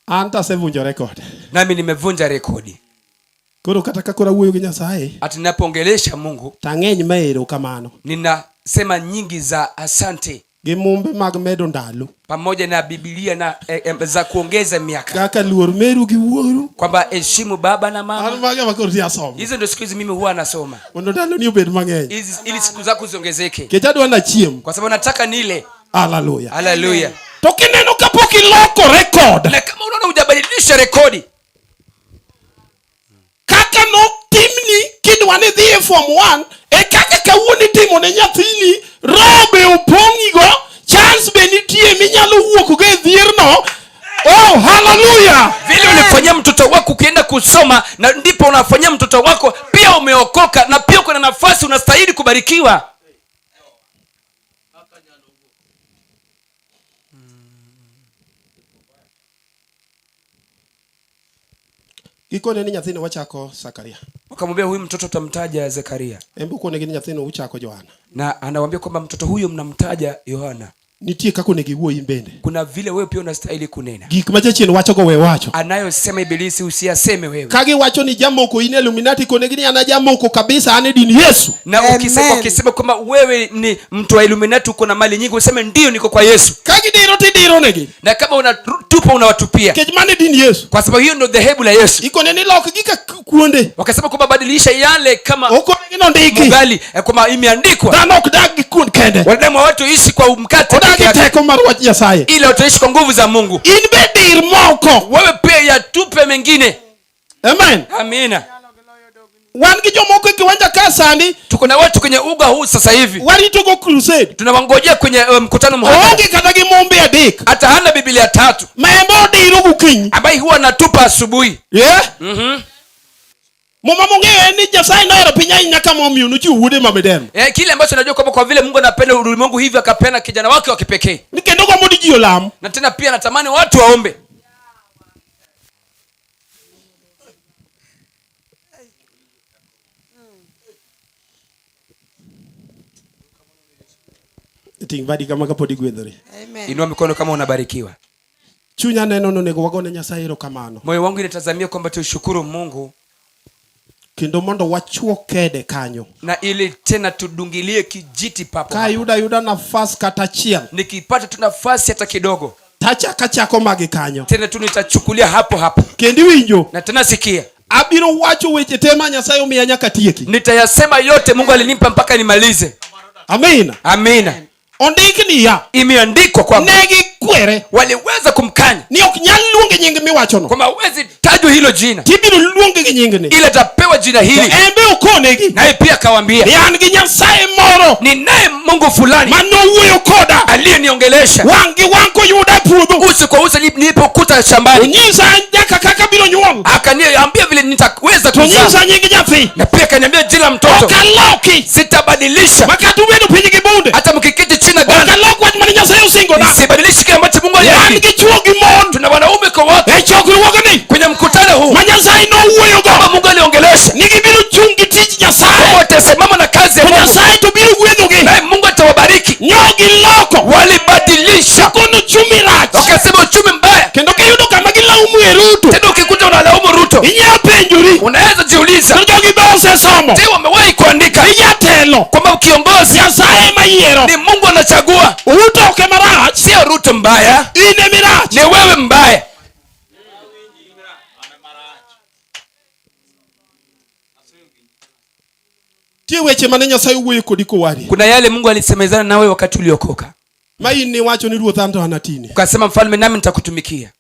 An to asevunjo record. Nami nimevunja rekodi. Koro kata ka koro awuoyo gi Nyasaye, Ati ninapoongelesha Mungu, tang'eny mahero kamano. Ninasema nyingi za asante. Gi mumbe mag medo ndalo. Pamoja na Biblia na za kuongeza miaka. Kaka luor meru gi wuoru. Kwamba heshimu baba na mama. An mago ema koro ti asomo. Hizo ndio siku hizi mimi huwa nasoma. Mondo ndalo ni obed mang'eny. Hizi ili siku zako ziongezeke. Nikech adwa nachiem. Kwa sababu nataka nile. Hallelujah. Hallelujah. To kineno kapok iloko record. Na kama unaona hujabadilisha rekodi. Kaka notimni kidwa ni dhi e form 1, e kaka kawuono itimo ne nyathini, roho be opong'igo, chance be nitie minyalo wuok go e dhierno. Oh, hallelujah. Vile ulifanyia mtoto wako ukienda kusoma, na ndipo unafanyia mtoto wako pia umeokoka na pia uko na nafasi, unastahili kubarikiwa. Gikone ni nyathino wachako Zakaria. Wakamwambia huyu mtoto utamtaja Zakaria. Embu kone gi nyathino uchako Yohana. Na anawaambia kwamba mtoto huyo mnamtaja Yohana. Nitie kaka onego iwuo in bende. Kuna vile wewe pia unastahili kunena. Gik ma jachien wacho go we wacho. Anayosema ibilisi usiyaseme wewe. Ka giwacho ni jamoko in Illuminati, kone gi ni an ajamoko kabisa, an e din Yesu. Na ukisema kwamba wewe ni mtu wa Illuminati uko na mali nyingi, useme ndio niko kwa Yesu. Ka gidiro tidiro negi. Na kama unatupa unawatupia. Nikech mano e din Yesu. Kwa sababu hiyo ndio dhehebu la Yesu. Ikone ni lok gi ka kuonde. Wakasema kwamba badilisha yale kama Okone gi nondiki. Mugali kwamba imeandikwa. Dhano ok dag gi kuon kende. Wanadamu hawatoishi kwa mkate Odag peke yake. teko mar wach Nyasaye. Ila wataishi kwa nguvu za Mungu. In be dir moko. Wewe pia yatupe mengine. Amen. Amina. Wan gi jomoko e kiwanja ka sani. Tuko na watu kwenye uga huu sasa hivi. Warito go crusade. Tunawangojea kwenye mkutano mhadhara. Oonge kata gi mumbe adek. Hata hana Biblia 3. Ma embe odiro gokinyi. Ambaye huwa anatupa asubuhi. Yeah? Muma mong'eyo en ni Nyasaye nohero piny ahinya kama omiyo nochiwo wuode ma miderma. Kile ambacho najua kwamba kwa vile Mungu anapenda ulimwengu hivi akapenda kijana wake wa kipekee. Ni kendo gombo ni ji olam. Na tena pia anatamani watu waombe. Ting' badi kama kapod igwedhori. Amen. Inua mikono kama unabarikiwa. Chunya neno nonego wagone Nyasaye erokamano. Moyo wangu inatazamia kwamba tushukuru Mungu. Kendo mondo wachuo kede kanyo. Na ili tena tudungilie kijiti papo Ka hapo. ayudo ayuda nafas kata achiel. Nikipata tu nafasi hata kidogo. Tachaka chako magi kanyo. Tena tu nitachukulia hapo hapo. Kendo iwinjo. Na tena sikia. Abiro wacho weche te ma Nyasaye omiya nyaka tieki. Nitayasema yote Mungu alinipa mpaka nimalize. Amina. Amina. Ondik niya. Imeandikwa kwamba Ne gikwere Waliweza kumkanya ni ok nyal luonge nying miwachono kwamba huwezi tajwa hilo jina, tibiro luonge gi nyingni ila atapewa jina to hili. en be okonegi Naye pia akawaambia, ni an gi nyasaye moro ninaye Mungu fulani ma nowuoyo koda aliyeniongelesha wang' gi wang' koyuda e puodho uso kwa uso nilipokuta shambani, onyisa nyaka kaka biro nyuol akaniambia vile nitaweza to kuzaa, onyisa nying nyathi na pia akaniambia jina la mtoto. ok aloki Sitabadilisha ma kata ubedo piny gi bunde hata mkiketi chini na ok ganda, alok wach mane nyasaye osingona sibadilishi kile ambacho Mungu wan aliahidi. gi chwo gi mon Tuna wanaume kwa watu e chokruogni kwenye mkutano huu ma nyasaye nowuoyogo kama Mungu aliongelesha ni gibiro chung' gi tich kwamba nyasaye watasimama na kazi ya to Mungu, nyasaye to biro gwedhogi naye Mungu atawabariki. nyo giloko Walibadilisha kono chumi rach wakasema uchumi mbaya. kendo kiyudo kama gilaumu e ruto Tena ukikuta unalaumu Ruto, inyalo penjori unaweza jiuliza, to jogi be osesomo je, wamewahi kuandika ni jatelo kwamba kiongozi nyasaye ema yiero ni Mungu anachagua? ruto ok ema rach Sio Ruto mbaya, in emirach ni wewe mbaya. tie weche mane nyasaye owuoyo kodi kowari Kuna yale Mungu alisemezana nawe wakati uliokoka, ma in niwacho ni ruoth an to an atini ukasema, mfalme, nami nitakutumikia.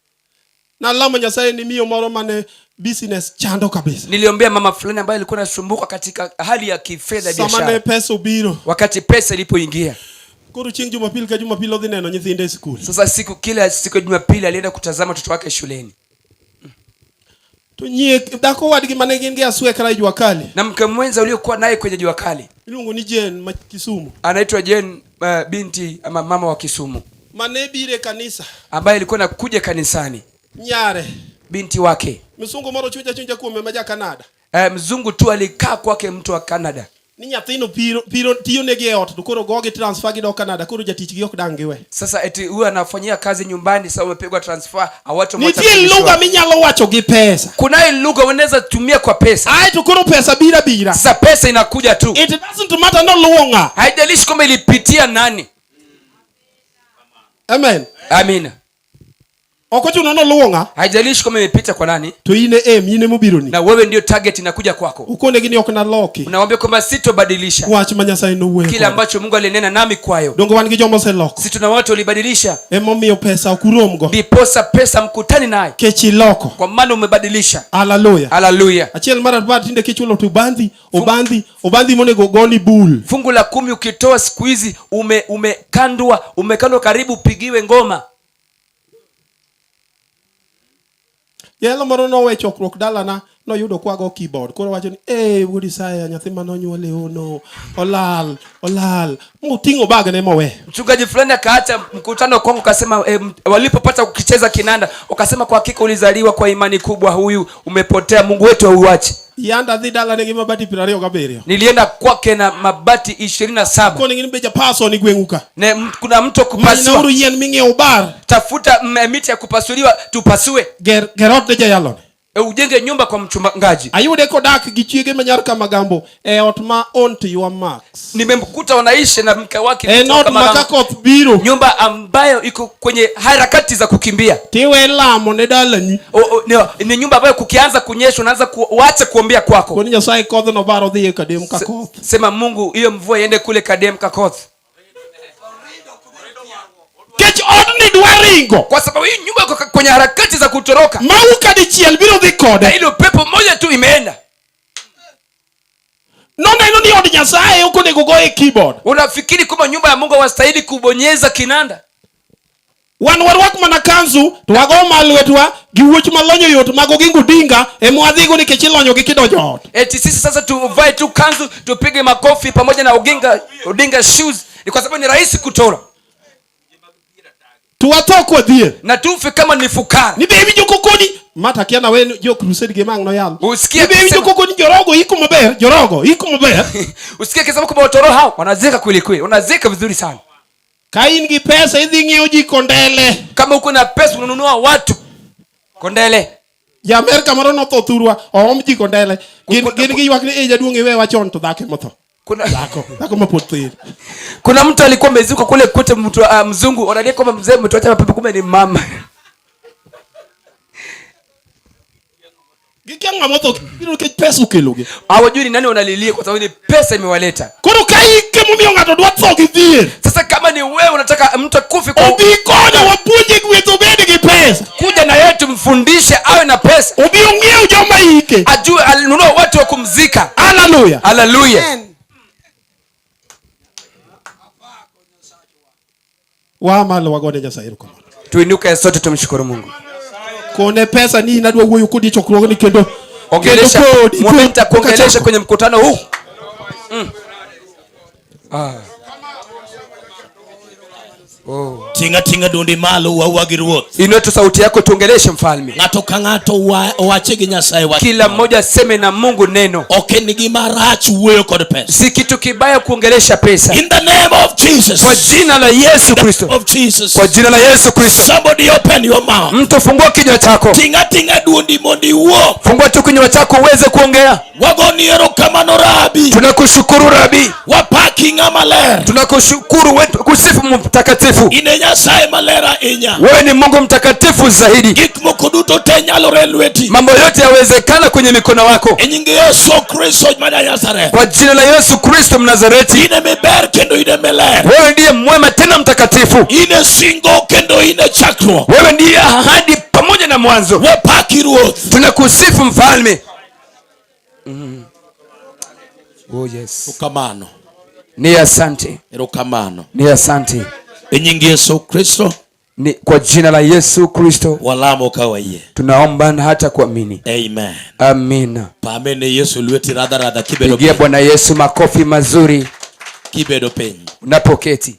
nalamo nyasaye ni miyo moro mane business chando kabisa Niliombea mama fulani ambaye alikuwa anasumbuka katika hali ya kifedha, sama ne biashara. pesa obiro Wakati pesa ilipoingia, koro chieng' jumapil ka jumapil odhi neno nyithinde e skul sasa siku kila siku ya Jumapili alienda kutazama watoto wake shuleni, to nyie dhako wadgi mane gin gi aswekra e jua kali na mke mwenza uliokuwa naye kwenye jua kali iluongo ni Jane ma Kisumu anaitwa Jane, binti ama mama wa Kisumu, mane biro e kanisa ambaye alikuwa nakuja kanisani, nyare binti wake msungu moro chunja chunja kuome ma ja Canada mzungu tu alikaa kwake, mtu wa Canada. ni nyathino piro piro tiyonegi e ot to koro gogi transfer gidok Canada koro jatich gi ok dang' giwe Sasa eti huyu anafanyia kazi nyumbani, sasa umepigwa transfer, hawatomwacha nitie kurudishwa. lugha minyalo wacho gi pesa Kunaye lugha unaweza tumia kwa pesa. ae to koro pesa biro abira Sasa pesa inakuja tu, it doesn't matter noluwo ng'a haijalishi kwamba ilipitia nani. amen Amina, ok ochuno noluwo ng'a haijalishi kwamba imepita kwa nani, to in e aim in emobironi na wewe ndio target inakuja kwako. ukonegi ni ok naloki Unawambia kwamba sitobadilisha wach ma nyasaye nowuoyo kile koda. ambacho Mungu alinena nami kwayo. donge wan gi joma oseloko Si tuna watu walibadilisha, emomiyo pesa ok uromgo ndiposa pesa mkutani naye, kech iloko kwa maana umebadilisha. haleluya Haleluya! achiel mar apar tinde kichulo to obandhi obandhi obandhi monego ogoni bul Fungu la 10 ukitoa siku hizi umekandwa umekandwa karibu upigiwe ngoma. Jalo moro nowe chokruok dalana noyudo kwago keyboard koro wacho ni eh wuod Isaya nyathi mane onyuol e ono olal olal moting'o bagne mowe Mchungaji fulani akaacha mkutano kwangu, akasema walipopata kukicheza kinanda, wakasema kwa hakika ulizaliwa kwa imani kubwa, huyu umepotea, Mungu wetu hauachi. yanda adhi dalane gi mabati 27 Nilienda kwake na mabati 27 konegi ni be japaso ni gweng'u ka na kuna mto kupasua, manynauru yien ming'iewo bar tafuta miti ya kupasuliwa, tupasue, ger ot ne jayalone ujenge nyumba kwa mchungaji. ayude kodak gi chiege ma nyar Kamagambo e ot ma ont your marks Nimemkuta wanaishi na mke wake en ot ma ka Kamagambo, koth biro nyumba ambayo iko kwenye harakati za kukimbia. tiwe lamo ne dalani Ni nyumba ambayo kukianza kunyesha unaanza kuacha kuombea kwako. koni nyasaye kodhno bar odhi e kadem ka koth Sema Mungu, hiyo mvua iende kule Kadem Kakoth, kech odni dwa ringo kwa sababu hii nyumba iko kwenye harakati za kutoroka, mauka dichiel biro dhi na kode ile upepo mmoja tu imeenda. noneno ni od nyasaye ok onego goye keyboard Unafikiri kwamba nyumba ya Mungu hawastahili kubonyeza kinanda? wan warwak mana kanzu to wago ma lwetwa gi wuoch malonyo yot mag Oginga Odinga ema wadhigo nikech ilonyogi kidonjo ot Eti sisi sasa tuvae tu kanzu tupige makofi pamoja na Odinga shoes, ni kwa sababu ni rahisi kutora to watho kwadhier na tufe kama ni fukara. ni be iwinjo kokoni mata kia nawe jo crusade gi mang' noyal Usikie ni be iwinjo kusema- kokoni jorogo iko maber jorogo iko maber Usikie akisema kwamba watoro hao wanazeka kweli kweli, wanazeka vizuri sana. ka in gi pesa idhi ng'iewo ji kondele Kama uko na pesa unanunua watu kondele. ja Amerka moro notho thurwa oom ji kondele gin giywak ni e jaduong' iwewa chon to dhako emotho Kuna dhako mapod thin kuna mtu alikuwa amezuka kule kote, mtu mzungu wanalia kwamba mzee mtuacha mapepo, kumbe ni mama. gikia ng'ama otho biro nikech pesa okelogi Hawajui ni nani wanalilia, kwa sababu ni pesa imewaleta. koro ka ike momiyo ng'ato dwa tho gi dhier Sasa kama ni wewe unataka mtu akufe kwa obi konya wapuonj Amfundishe awe na pesa. Obi ong'iew joma ike. Ajue alinunua watu wa kumzika. Haleluya. Haleluya. Amen. Waa malo wagone Nyasaye erokamano. Tuinuke sote tumshukuru Mungu. Kone pesa ni in adwa wuoyo kodi e chokruogni kendo Ongelesha, kendo kodi, mwambie kodi, nitakuongelesha kachako. kwenye mkutano huu. Tinga tinga dundi malo wawa gi ruoth. Inua tu sauti yako tuongeleshe mfalme. Ng'ato ka ng'ato owache gi Nyasaye wach. Kila mmoja aseme na Mungu neno. Ok en gima rach wuoyo kod pesa. Si kitu kibaya kuongelesha pesa. In the name of Jesus. Kwa jina la Yesu Kristo. Of Jesus. Kwa jina la Yesu Kristo. Somebody open your mouth. Mtu fungua kinywa chako. Tinga tinga dundi mondo iwuo. Fungua tu kinywa chako uweze kuongea. Wagoni erokamano Rabi. Tunakushukuru Rabi. Wapaki ng'ama ler. Tunakushukuru wewe, kusifu mtakatifu. In e Nyasaye maler ahinya. Wewe ni Mungu mtakatifu zaidi. Gik moko duto te nyalore e lweti. Mambo yote yawezekana kwenye mikono wako. E nying Yesu Kristo ma ja-Nazareth. Kwa jina la Yesu Kristo Mnazareti. In ema iber kendo in ema iler. Wewe ndiye mwema tena mtakatifu. In e singo kendo in e chakruok. Wewe ndiye ahadi pamoja na mwanzo. Wapaki Ruoth. Tunakusifu mfalme. Oh yes. Erokamano. Ni asante. Erokamano. Ni asante. E nying Yesu Kristo. Ni kwa jina la Yesu Kristo. Walamo ka wayie. Tunaomba na hata kuamini. Amen. Amina. Pame ne Yesu lweti radha radha kibedo Pigia piny. Bwana Yesu makofi mazuri. Kibedo piny. Unapoketi.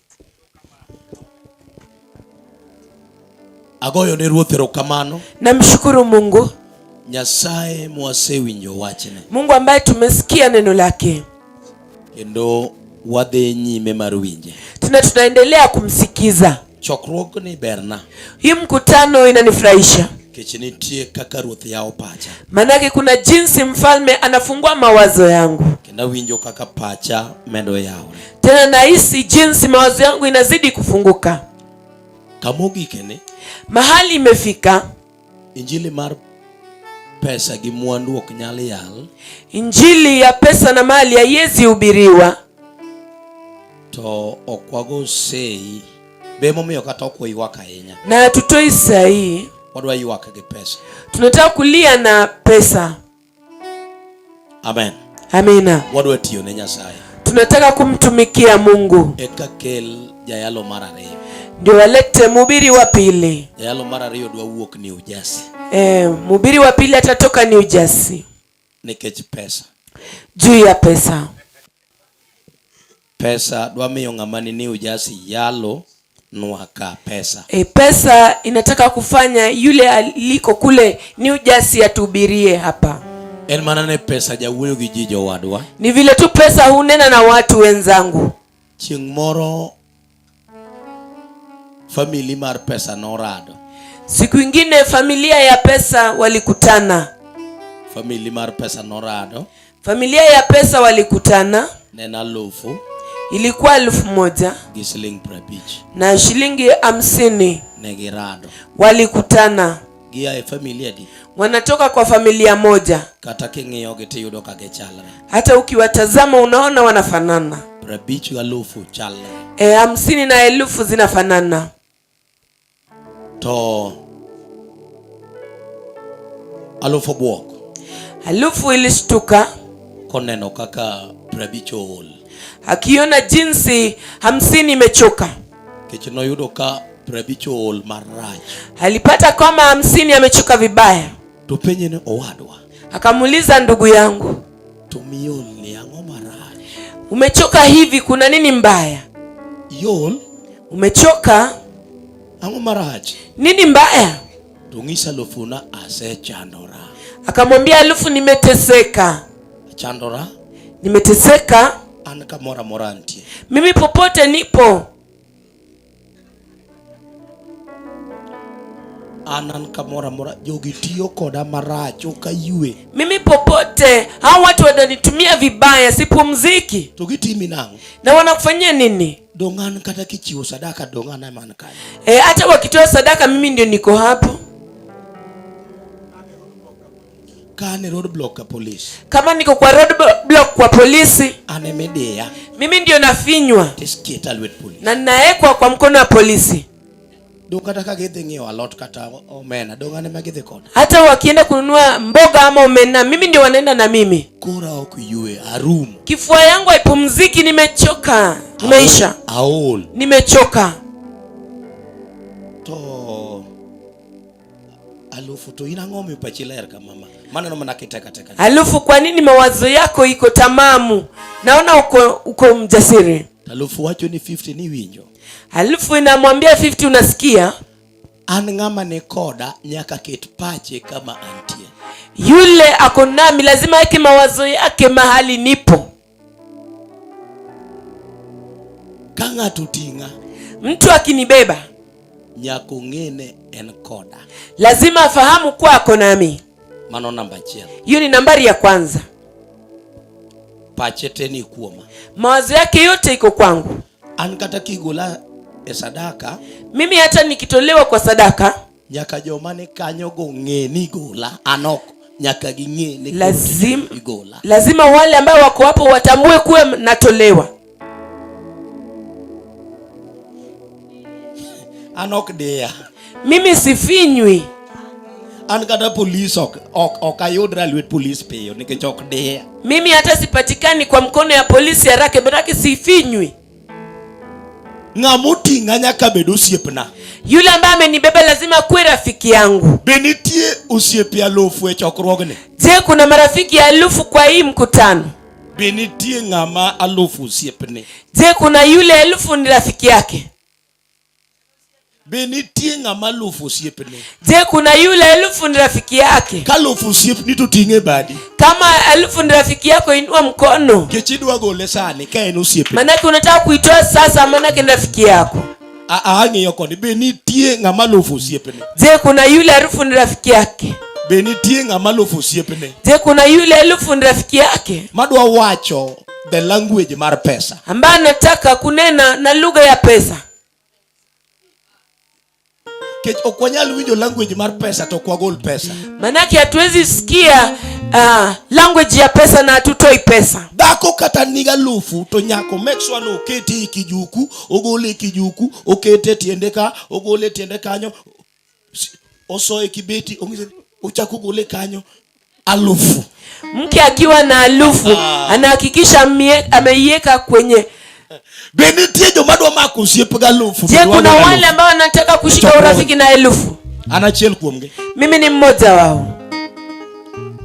Agoyo ne Ruoth erokamano. Namshukuru Mungu. Nyasaye mwasewinjo wachne. Mungu ambaye tumesikia neno lake. Kendo wadhi nyime mar winje. Tena tunaendelea kumsikiza. Chokruogni berna. Hii mkutano inanifurahisha. Nikech nitie kaka Ruoth yawo pacha. Manake kuna jinsi mfalme anafungua mawazo yangu. Kendo awinjo kaka pacha medo yawore. Tena nahisi jinsi mawazo yangu inazidi kufunguka. Kamogike ni mahali imefika. Injili mar pesa gi mwandu ok nyal yal. Injili ya pesa na mali haiwezi hubiriwa. To ok wago sei. Be momiyo kata ok waywak ahinya. Na hatutoi sahihi. Wadwa ywak gi pesa. Tunataka kulia na pesa. Amen. Amina. Wadwa tiyo ne Nyasaye. Tunataka kumtumikia Mungu. Eka kel jayalo mar ariyo. Ndio walete mhubiri wa pili. Jayalo mar ariyo dwa wuok New Jersey. Mhubiri wa pili atatoka New Jersey. Nikech pesa. Juu ya pesa. Pesa dwa miyo ng'ama ni New Jersey yalo nwaka pesa. Pesa inataka kufanya yule aliko kule New Jersey atuhubirie hapa. En mana ne pesa jawuoyo gi ji jowadwa. Ni vile tu pesa hunena na watu wenzangu. Chieng' moro famili mar pesa norado. Siku ingine familia ya pesa walikutana. Famili mar pesa norado. Familia ya pesa walikutana. Ne en alufu. Ilikuwa 1,000. Gi siling 50. Na shilingi 50. Ne girado. Walikutana. Gia e familia di. Wanatoka kwa familia moja. Kata king'iyogi tiyudo ka gichalre. Hata ukiwatazama unaona wanafanana. 50 gi alufu chalre. 50 na 1,000 zinafanana. To alufu obwok. Alufu ilishtuka. Koneno kaka 50 ool. Akiona jinsi 50 imechoka. Kech noyudo ka 50 ool marach. Alipata kama 50 amechoka vibaya. To penje ni owadwa. Akamuuliza ndugu yangu. To miol ni ang'o marach? Umechoka hivi, kuna nini mbaya? Iol? Umechoka? Ang'o marach? Nini mbaya? To ng'isa alufuna asechandora. Akamwambia alufu nimeteseka. Chandora? Nimeteseka. An kamoro amora antie. Mimi popote nipo. An an kamoro amora, jogi tiyo koda marach, ok ayue. Mimi popote, hao watu wananitumia vibaya, sipumziki. To gitimi nang'o? Na wanakufanyia nini? Dong' an kata kichiwo sadaka, dong' an ema an kanyo. Hata wakitoa sadaka mimi ndio niko hapo. Ka an e roadblock ka polisi. Kama niko kwa roadblock kwa polisi, An ema idiya. Mimi ndio nafinywa. Tisketa lwet polisi. Na naekwa kwa mkono wa polisi. Dong kata ka gidhi ng'iewo alot kata omena, dong an ema gidhi koda. Hata wakienda kununua mboga ama omena, mimi ndio wanaenda na mimi. Kora ok yue, arumo. Kifua yangu haipumziki, nimechoka, nimeisha. Aol. Nimechoka. To alufu to in ang'o miyo pachi ler kama ma? Maneno mana kiteka teka. Alufu, kwa nini mawazo yako iko tamamu? Naona uko mjasiri. Alufu wacho ni 50 ni winjo. Alufu inamwambia 50, unasikia? An ng'ama ni koda nyaka ket pache kama antie. Yule ako nami lazima aweke mawazo yake mahali nipo. Ka ng'ato ting'a, mtu akinibeba, nyaka ong'e ni en koda. Lazima afahamu kuwa ako nami. Mano namba achiel. Hiyo ni nambari ya kwanza. Pache te ni kuoma. Mawazo yake yote iko kwangu. An kata kigola e sadaka, mimi hata nikitolewa kwa sadaka, nyaka joma ni kanyo go ng'e ni gola, an ok, nyaka ging'e ni igola. Lazima wale ambao wako hapo watambue kuwa natolewa. An ok diya. Mimi sifinywi. An kata polis ok ayudra lwet polis piyo nikech ok diya. Mimi hata sipatikani kwa mkono ya polisi haraka, manake sifinywi. Ng'ama oting'a nyaka bed osiepna. Yule ambaye amenibeba lazima kuwe rafiki yangu. Be nitie osiepe alufu e chokruogni? Je, kuna marafiki alufu kwa hii mkutano? Be nitie ng'ama alufu osiepne? Je, kuna yule elfu ni rafiki yake? Be nitie ng'ama alufu osiepne? Je, kuna yule elfu ni rafiki yake? Ka alufu osiepni to ting'e badi. Kama elfu ni rafiki yako inua mkono. Nikech idwa gole sani ka en osiepni. Manake unataka kuitoa sasa, manake ni rafiki yako. Ang'iyo koni, be nitie ng'ama alufu osiepne? Je, kuna yule elfu ni rafiki yake? Be nitie ng'ama alufu osiepne? Je, kuna yule elfu ni rafiki yake? Madwa wacho the language mar pesa. Ambaye anataka kunena na lugha ya pesa. Kech ok wanyal winjo language mar pesa to ok wagol pesa. Manake hatuwezi sikia language ya pesa na hatutoi pesa. Dhako kata niga alufu to nyako make sure ni okete e kijuku, ogole e kijuku, okete e tiende ka, ogole e tiende kanyo, osoe kibeti, ong'ise, ochako ogole kanyo, alufu. Mke akiwa na alufu, anahakikisha ameiweka kwenye. Be nitie joma dwa mako osiep gi alufu? Je, Dwa kuna mako wale alufu. ambao wanataka kushika Chokruok. urafiki na elfu? An achiel kuomgi. Mimi ni mmoja wao.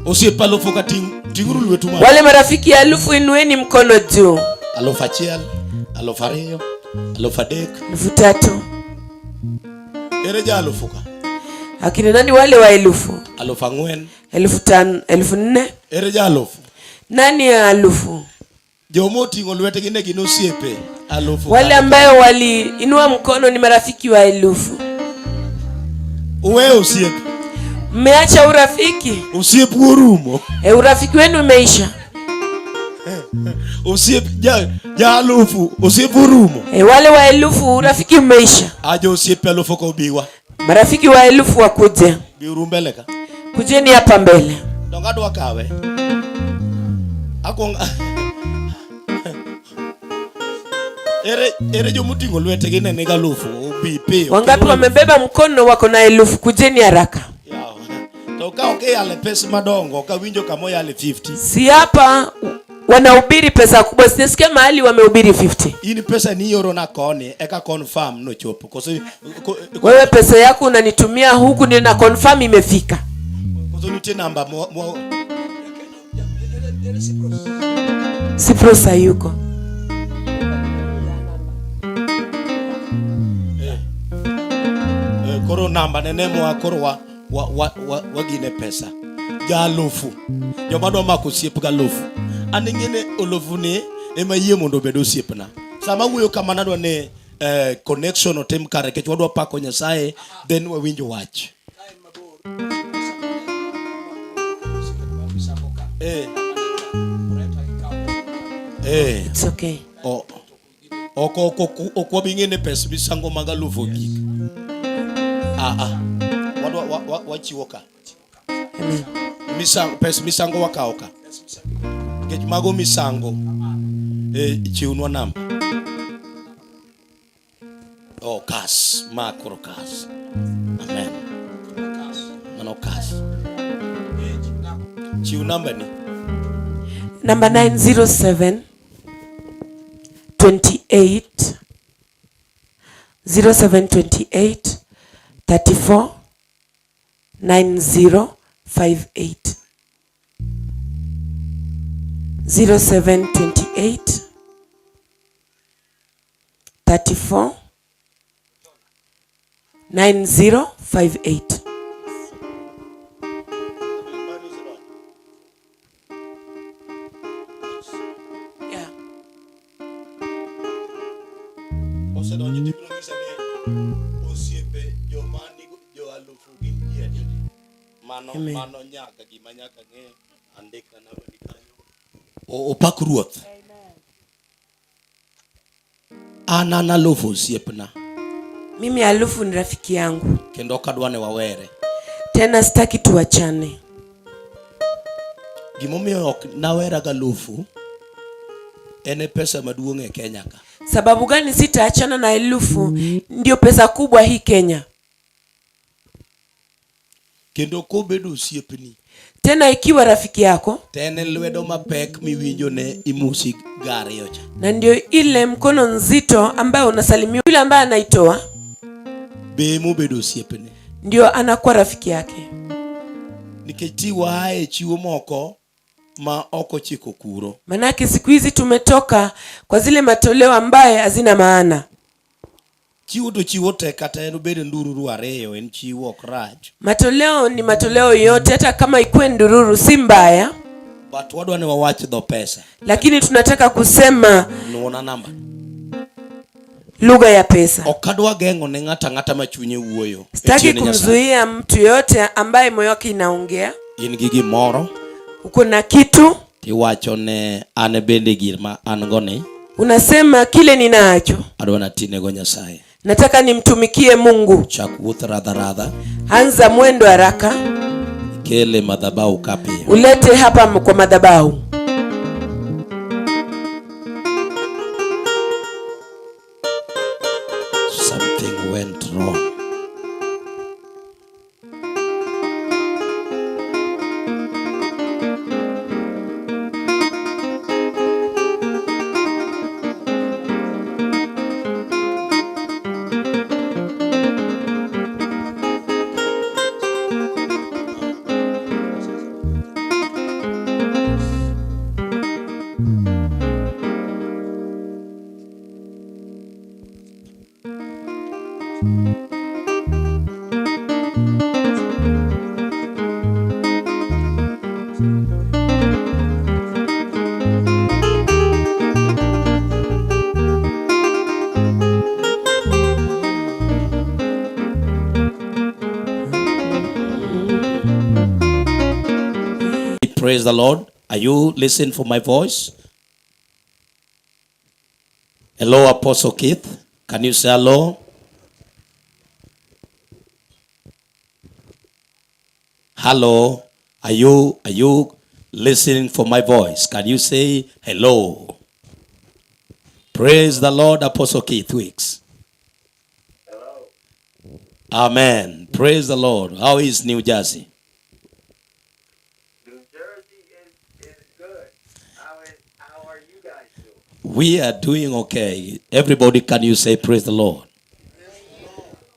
Osiep alufu ka ting'uru lwetu malo. Wale marafiki ya elfu, inueni mkono juu. Alufu achiel, alufu ariyo, alufu adek. Elfu tatu. Ere ja alufu ka? Akina nani wale wa elfu? Alufu ang'wen. Elfu tano, elfu nne. Ere ja alufu? Nani ya alufu? Joma oting'o lwetgi ne gin osiepe alufu. Wale ambayo waliinua mkono ni marafiki wa elfu. Uwe osiep. Mmeacha urafiki. Osiep urumo. Urafiki wenu umeisha. Osiep ja alufu, osiep urumo. Wale wa elfu urafiki umeisha. Aje osiep alufu ko biwa. Marafiki wa elfu wakuje. Biuru mbele ka. Kujeni hapa mbele. Donga dwa kawe. Akwong Ere jomoting'o lwetegi ne nigi alufu, obi piyo. Wangapi wamebeba mkono wako na elfu? Kujeni haraka. Yawa. To ka ok iyale pesa madongo, ka winjo kama oyale 50. Si hapa wanahubiri pesa kubwa, sijasikia mahali wamehubiri 50. In pesa ni ioro na koni, eka confirm no chopo. Koso, ko, ko, wewe pesa yako unanitumia huku ndio na confirm imefika. Koso nitie namba mo Cyprus hayuko. Koro namba nene moa koro wagine pesa. Ja alufu. Joma dwa mako osiep ga alufu. An ing'e alufu ni ema yie mondo obed osiepna. Sama wuoyo kamano adwa ni connection otim kare nikech wadwa pako Nyasaye then wawinj wach. It's okay. Ok wabi ng'e ni pes misango mag alufu ogik. Wadwa, wachiwo ka. Amen. Pes misango wakawo ka. Nikech mago misango. Chiwnwa namba. Oh, ka Kas, ma koro kas. Amen. Mano kas. Chiw namba ni. Namba 907 28 0728 34 9058 0728 34 9058. Yeah. Osedonjo tibiro nyisa ni osiepe joma nigo jo alufu gin ji adi adi. Mano Amen. mano nyaka gima nyaka ng'e andikna namba ni kanyo. Opak ruoth. An an alufu osiepna Mimi alufu ni rafiki yangu, kendo ok adwa ni wawere. tena sitaki tuachane. Gimomiyo ok nawera galufu en e pesa maduong' e Kenya ka. Sababu gani sitaachana na elufu? Ndio pesa kubwa hii Kenya. Kendo kobedo osiepni Tena ikiwa rafiki yako to en e lwedo mapek miwinjo ne imusi gariyo cha. na ndio ile mkono nzito ambayo unasalimia yule ambaye anaitoa, Be emobedo osiepne. ndio anakuwa rafiki yake. Nikech ti waaye chiwo moko ma ok ochiko kuro. Manake siku hizi tumetoka kwa zile matoleo ambaye hazina maana. Chiwo to chiwo te kata en obed ndururu ariyo en chiwo ok rach. Matoleo ni matoleo yote, hata kama ikuwe ndururu si mbaya, But wadwa ni wawach dho pesa. lakini tunataka kusema Nuona namba. lugha ya pesa. Ok adwa geng'o ne ng'ato ang'ata ma chunye wuoyo. e Sitaki tiende Nyasaye. kumzuia mtu yoyote ambaye moyo wake inaongea. In gi gimoro Uko na kitu tiwacho ne an bende gir ma an go ni unasema, kile ninacho adwa natinego Nyasaye. nataka nimtumikie Mungu. Chak wuoth radha radha Anza mwendo haraka, ikele madhabahu ka piyo. ulete hapa kwa madhabahu. Something went wrong. Praise the Lord. Are you listening for my voice? Hello, Apostle Keith. Can you say hello? Hello. Are you listening for my voice? Can you say hello? Praise the Lord, Apostle Keith Weeks. Hello. Amen. Praise the Lord. How is New Jersey? New Jersey is good. How are you guys doing? We are doing okay. Everybody, can you say praise the Lord?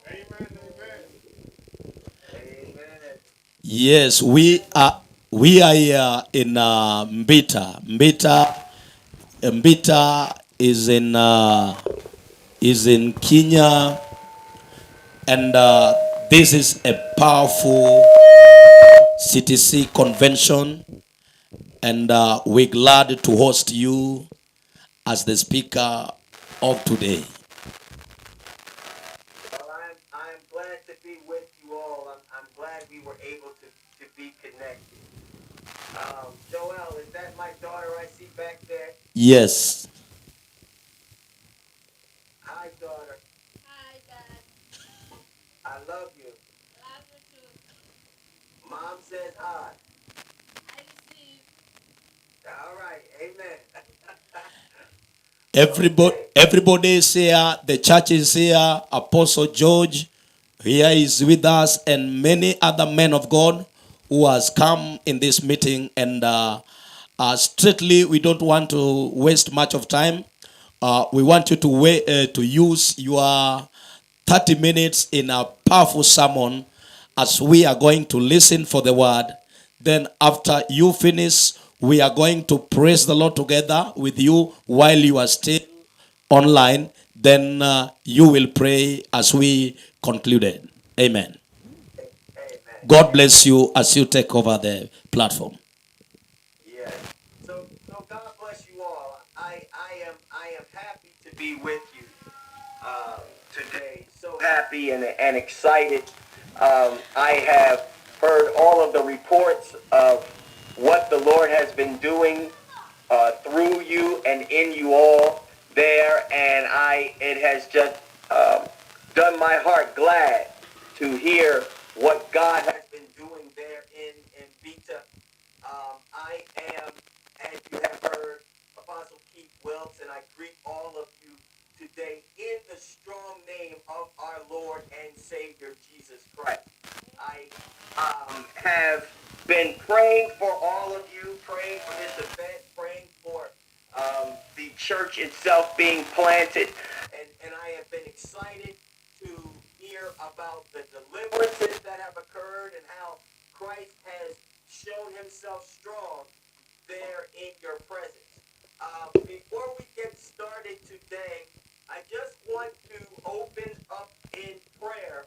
Amen. Amen. Yes, we are here in Mbita. Mbita is in Kenya, and this is a powerful CTC convention, and we're glad to host you as the speaker of today. Well, I'm glad to be with you all. I'm glad we were able to be connected. Joel, is that my daughter I see back there? Yes. Hi, daughter. Hi, Dad. I love you. Love you too. Mom says hi. I receive. All right. Amen. Everybody is here. The church is here. Apostle George here is with us, and many other men of God who has come in this meeting. And strictly, we don't want to waste much of time. We want you to wait, to use your 30 minutes in a powerful sermon as we are going to listen for the word. Then after you finish, we are going to praise the Lord together with you while you are still online. Then you will pray as we concluded. Amen. Amen. God bless you as you take over the platform. Yeah. So God bless you all. I am happy to be with you today. So happy and excited. I have heard all of the reports of what the Lord has been doing through you and in you all there, and it has just done my heart glad to hear what God has been doing there in Mvita. I am, as you have heard, Apostle Keith Wilkes, and I greet all of you today in the strong name of our Lord and Savior Jesus Christ. I have been praying for all of you, praying for this event, praying for the church itself being planted, and I have been excited to hear about the deliverances that have occurred and how Christ has shown himself strong there in your presence. Before we get started today, I just want to open up in prayer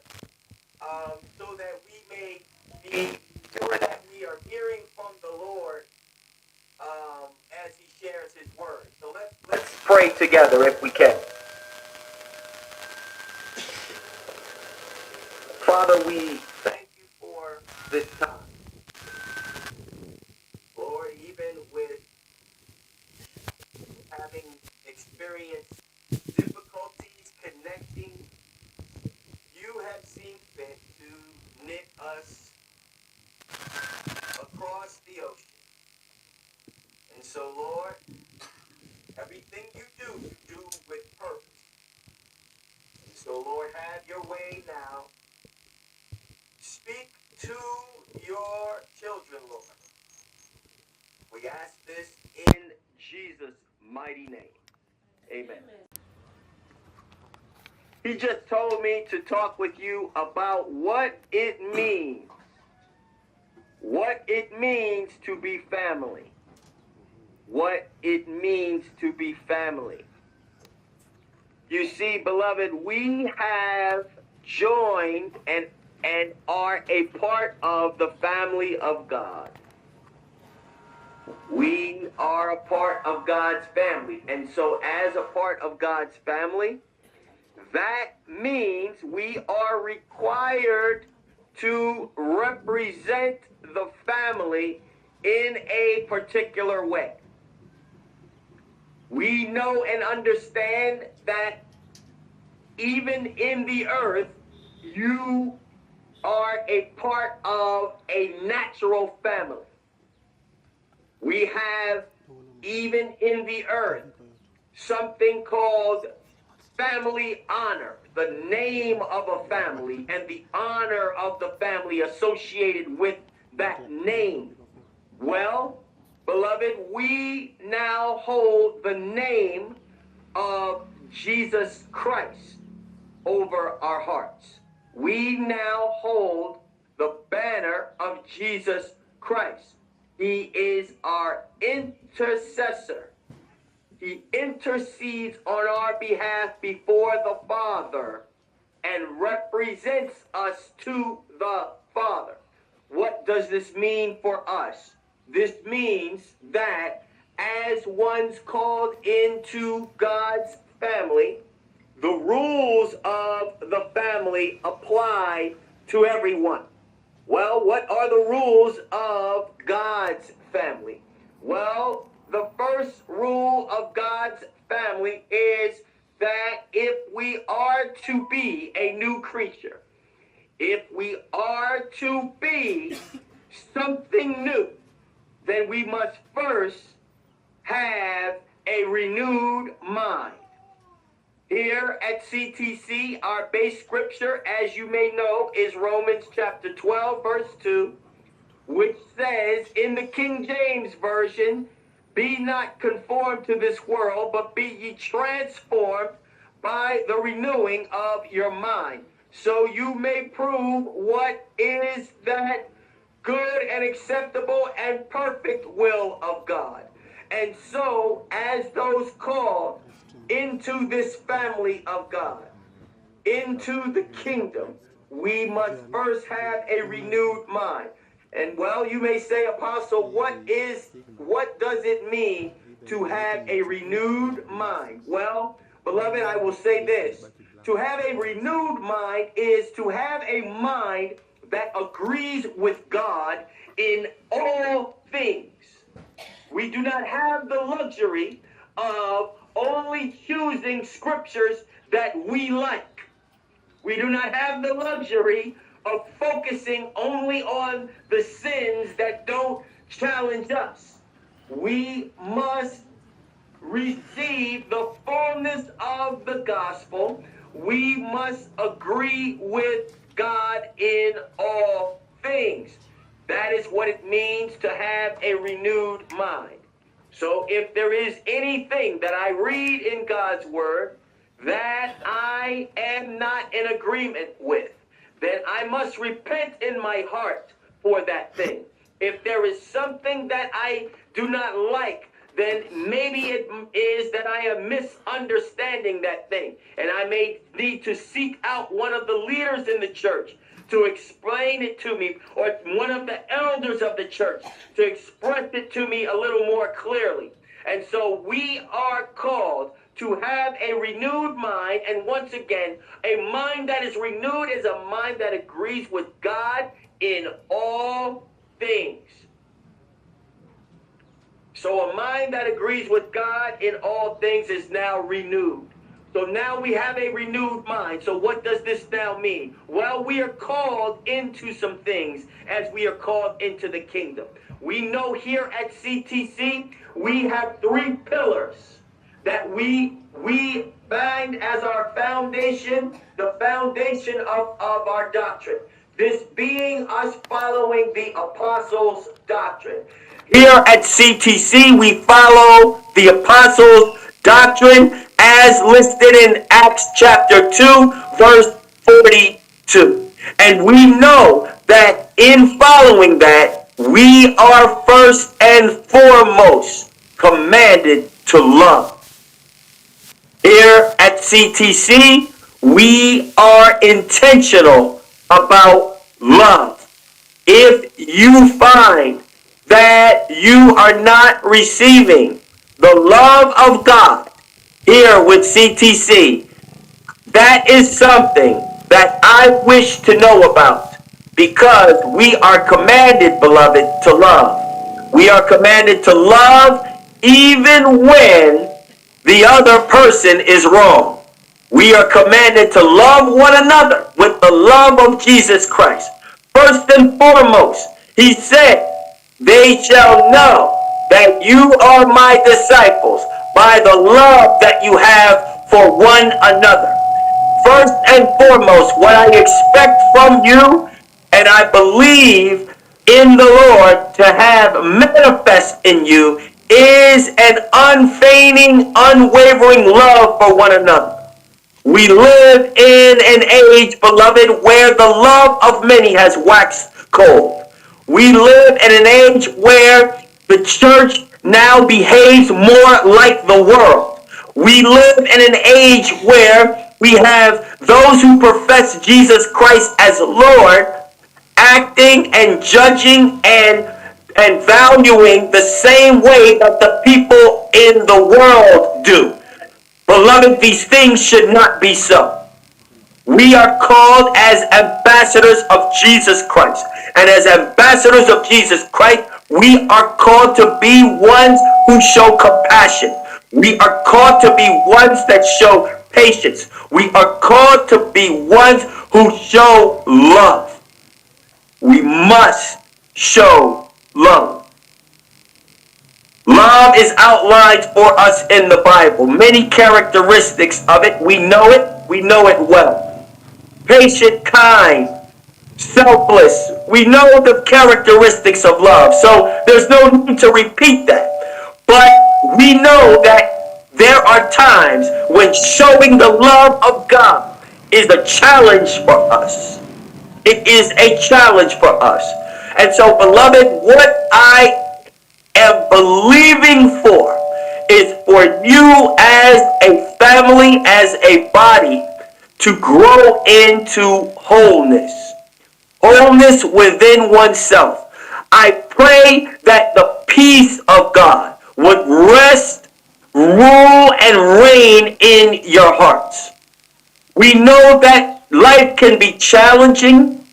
so that we may be sure that we are hearing from the Lord as he shares his word. So let's pray together if we can. Father, we thank you for this time. Lord, even with having experienced difficulties connecting, you have seen fit to knit us across the ocean. And so, Lord, everything you do with purpose. And so, Lord, have your way now. Speak to your children, Lord. We ask this in Jesus' mighty name. Amen. He just told me to talk with you about what it means. What it means to be family. What it means to be family. You see, beloved, we have joined and are a part of the family of God. We are a part of God's family. And so as a part of God's family, that means we are required to represent the family in a particular way. We know and understand that even in the earth, you are a part of a natural family. We have, even in the earth, something called family honor, the name of a family and the honor of the family associated with that name. Well, beloved, we now hold the name of Jesus Christ over our hearts. We now hold the banner of Jesus Christ. He is our intercessor. He intercedes on our behalf before the Father and represents us to the Father. What does this mean for us? This means that as ones called into God's family, the rules of the family apply to everyone. Well, what are the rules of God's family? Well, the first rule of God's family is that if we are to be a new creature, if we are to be something new, then we must first have a renewed mind. Here at CTC, our base scripture, as you may know, is Romans chapter 12, verse 2, which says in the King James Version, Be not conformed to this world, but be ye transformed by the renewing of your mind, so you may prove what is that good and acceptable and perfect will of God. And so, as those called into this family of God, into the kingdom, we must first have a renewed mind. And well, you may say, Apostle, what does it mean to have a renewed mind? Well, beloved, I will say this. To have a renewed mind is to have a mind that agrees with God in all things. We do not have the luxury of only choosing scriptures that we like. We do not have the luxury of focusing only on the sins that don't challenge us. We must receive the fullness of the gospel. We must agree with God in all things. That is what it means to have a renewed mind. So if there is anything that I read in God's word that I am not in agreement with, then I must repent in my heart for that thing. If there is something that I do not like, then maybe it is that I am misunderstanding that thing. And I may need to seek out one of the leaders in the church to explain it to me, or one of the elders of the church to express it to me a little more clearly. And so we are called to have a renewed mind. And once again, a mind that is renewed is a mind that agrees with God in all things. So a mind that agrees with God in all things is now renewed. So now we have a renewed mind. So what does this now mean? Well, we are called into some things as we are called into the kingdom. We know here at CTC, we have three pillars that we find as our foundation, the foundation of our doctrine. This being us following the apostles' doctrine. Here at CTC, we follow the apostles' doctrine as listed in Acts chapter 2, verse 42. And we know that in following that, we are first and foremost commanded to love. Here at CTC, we are intentional about love. If you find that you are not receiving the love of God here with CTC, that is something that I wish to know about, because we are commanded, beloved, to love. We are commanded to love even when the other person is wrong. We are commanded to love one another with the love of Jesus Christ. First and foremost, he said, they shall know that you are my disciples by the love that you have for one another. First and foremost, what I expect from you, and I believe in the Lord to have manifest in you, is an unfeigning, unwavering love for one another. We live in an age, beloved, where the love of many has waxed cold. We live in an age where the church now behaves more like the world. We live in an age where we have those who profess Jesus Christ as Lord acting and judging and valuing the same way that the people in the world do. Beloved, these things should not be so. We are called as ambassadors of Jesus Christ. And as ambassadors of Jesus Christ, we are called to be ones who show compassion. We are called to be ones that show patience. We are called to be ones who show love. We must show love. Love is outlined for us in the Bible. Many characteristics of it. We know it. We know it well. Patient, kind, selfless. We know the characteristics of love. So there's no need to repeat that. But we know that there are times when showing the love of God is a challenge for us. It is a challenge for us. And so, beloved, what I am believing for is for you as a family, as a body, to grow into wholeness. Wholeness within oneself. I pray that the peace of God would rest, rule, and reign in your hearts. We know that life can be challenging,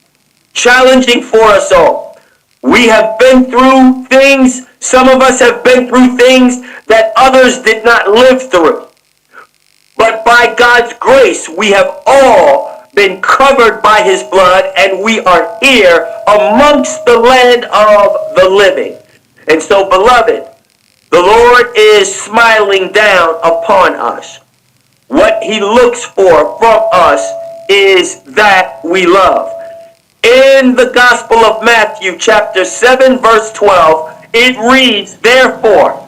challenging for us all. We have been through things, some of us have been through things that others did not live through. But by God's grace, we have all been covered by his blood, and we are here amongst the land of the living. And so, beloved, the Lord is smiling down upon us. What he looks for from us is that we love. In the Gospel of Matthew, chapter 7, verse 12, it reads, Therefore,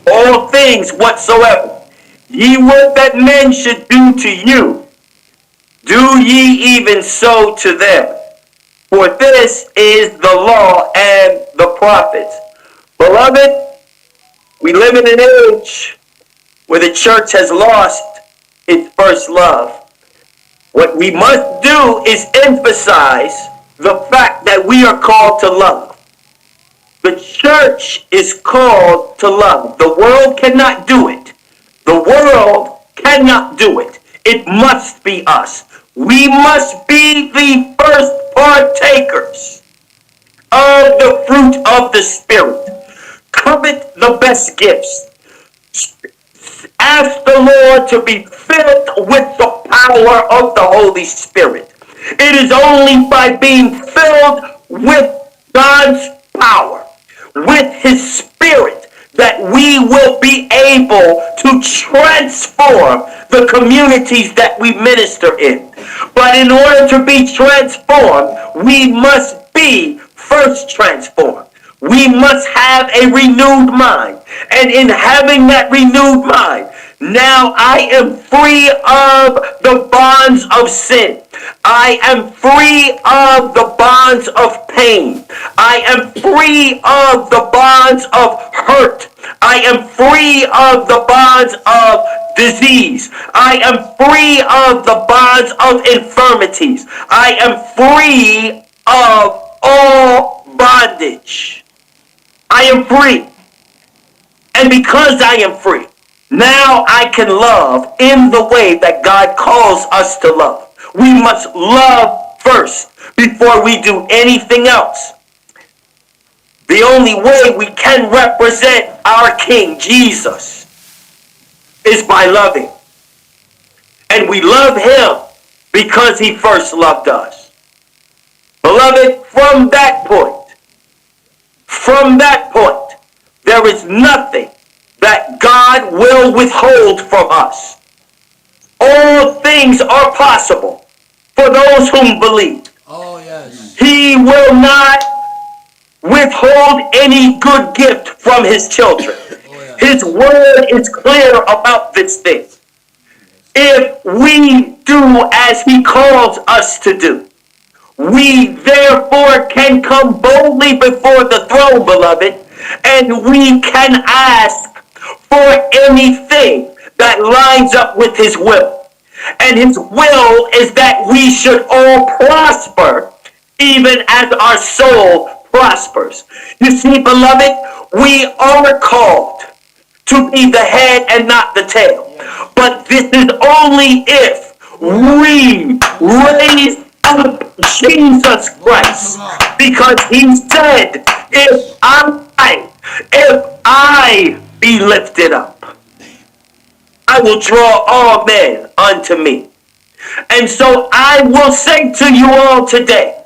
all things whatsoever ye would that men should do to you, do ye even so to them. For this is the law and the prophets. Beloved, we live in an age where the church has lost its first love. What we must do is emphasize the fact that we are called to love. The church is called to love. The world cannot do it. The world cannot do it. It must be us. We must be the first partakers of the fruit of the Spirit. Covet the best gifts. Ask the Lord to be filled with the power of the Holy Spirit. It is only by being filled with God's power, with His Spirit, that we will be able to transform the communities that we minister in. But in order to be transformed, we must be first transformed. We must have a renewed mind. And in having that renewed mind, now I am free of the bonds of sin. I am free of the bonds of pain. I am free of the bonds of hurt. I am free of the bonds of disease. I am free of the bonds of infirmities. I am free of all bondage. I am free. And because I am free, now I can love in the way that God calls us to love. We must love first before we do anything else. The only way we can represent our King, Jesus, is by loving. And we love him because he first loved us. Beloved, from that point, there is nothing that God will withhold from us. All things are possible for those whom believe. Oh, yes. He will not withhold any good gift from his children. Oh, yes. His word is clear about this thing. If we do as he calls us to do, we therefore can come boldly before the throne, beloved, and we can ask for anything that lines up with his will. And his will is that we should all prosper, even as our soul prospers. You see, beloved, we are called to be the head and not the tail. But this is only if we raise up Jesus Christ. Because he said, if I be lifted up, I will draw all men unto me. And so I will say to you all today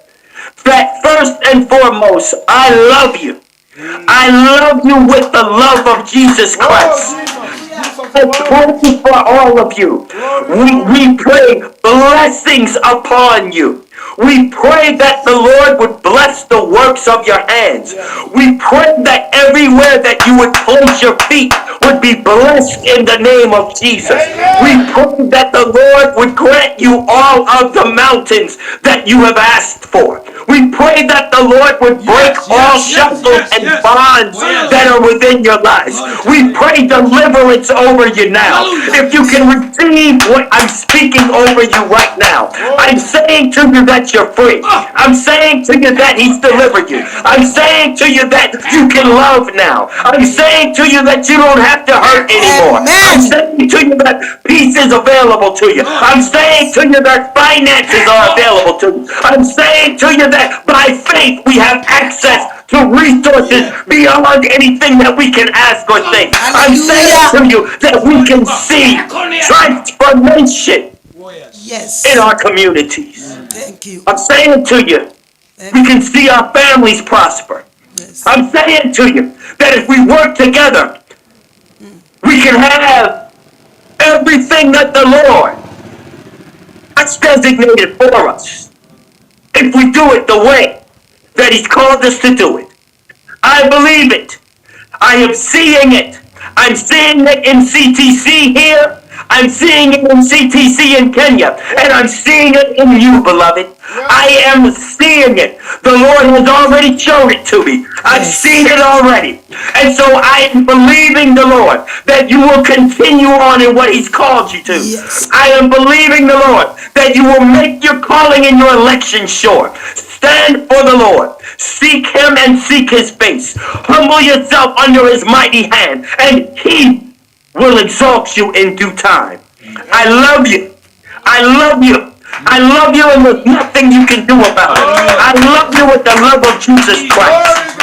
that first and foremost, I love you. I love you with the love of Jesus Christ. I pray for all of you. We pray blessings upon you. We pray that the Lord would bless the works of your hands. We pray that everywhere that you would place your feet would be blessed in the name of Jesus. We pray that the Lord would grant you all of the mountains that you have asked for. We pray that the Lord would break all shackles and bonds that are within your lives. We pray deliverance over you now. If you can receive what I'm speaking over you right now, I'm saying to you that you're free. I'm saying to you that He's delivered you. I'm saying to you that you can love now. I'm saying to you that you don't have to hurt anymore. I'm saying to you that peace is available to you. I'm saying to you that finances are available to you. I'm saying to you that by faith we have access to resources beyond anything that we can ask or think. I'm saying to you that we can see transformation in our communities. Thank you. I'm saying to you, we can see our families prosper. I'm saying to you that if we work together, we can have everything that the Lord has designated for us. If we do it the way that He's called us to do it. I believe it. I am seeing it. I'm seeing it in CTC here. I'm seeing it in CTC in Kenya. And I'm seeing it in you, beloved. I am seeing it. The Lord has already shown it to me. I've seen it already. And so I am believing the Lord that you will continue on in what He's called you to. I am believing the Lord that you will make your calling and your election sure. Stand for the Lord. Seek Him and seek His face. Humble yourself under His mighty hand, and He will exalt you in due time. I love you. I love you. I love you, and there's nothing you can do about it. I love you with the love of Jesus Christ.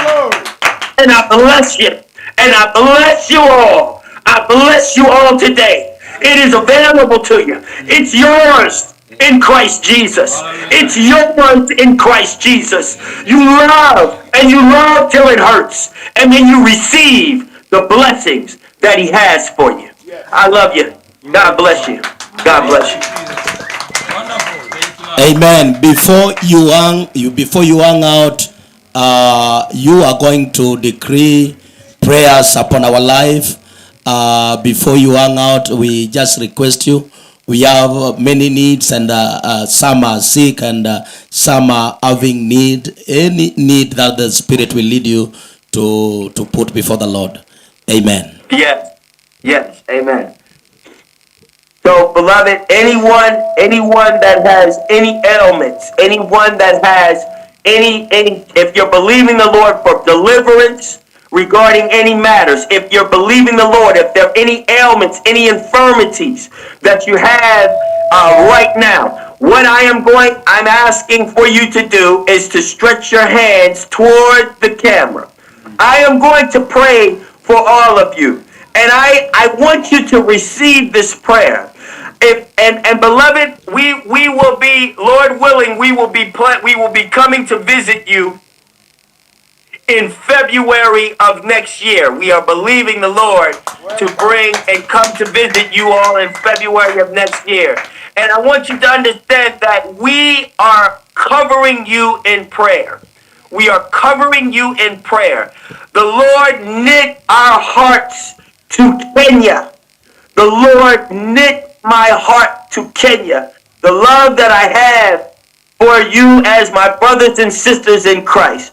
And I bless you. And I bless you all. I bless you all today. It is available to you. It's yours in Christ Jesus. It's yours in Christ Jesus. You love, and you love till it hurts. And then you receive the blessings that He has for you. I love you. God bless you. God bless you. Amen. Before you hang out, you are going to decree prayers upon our life. Before you hang out, we just request you. We have many needs, and some are sick, and some are having need. Any need that the Spirit will lead you to put before the Lord. Amen. Yes. Yes. Amen. So, beloved, anyone that has any ailments, anyone that has any, if you're believing the Lord for deliverance regarding any matters, if you're believing the Lord, if there are any ailments, any infirmities that you have right now, what I'm asking for you to do is to stretch your hands toward the camera. I am going to pray for all of you. And I want you to receive this prayer. And beloved, we will be, Lord willing, we will be coming to visit you in February of next year. We are believing the Lord to bring and come to visit you all in February of next year. And I want you to understand that we are covering you in prayer. We are covering you in prayer. The Lord knit our hearts to Kenya. The Lord knit my heart to Kenya. The love that I have for you as my brothers and sisters in Christ.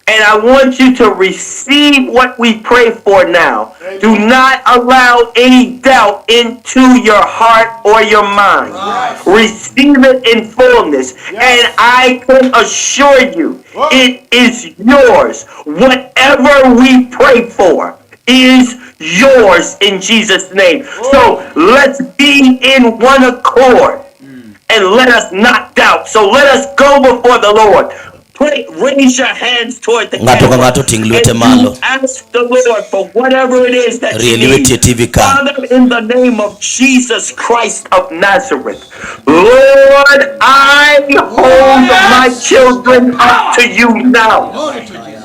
And I want you to receive what we pray for now. Amen. Do not allow any doubt into your heart or your mind. Right. Receive it in fullness. Yes. And I can assure you, it is yours. Whatever we pray for is yours in Jesus' name. So let's be in one accord and let us not doubt. So let us go before the Lord. Pray, raise your hands toward the Ng'ato ka camera ng'ato ting' lwete and malo. ask the Lord for whatever it is that you Rie lweti need. e TV ka. Father, in the name of Jesus Christ of Nazareth, Lord, I hold my children up to you now.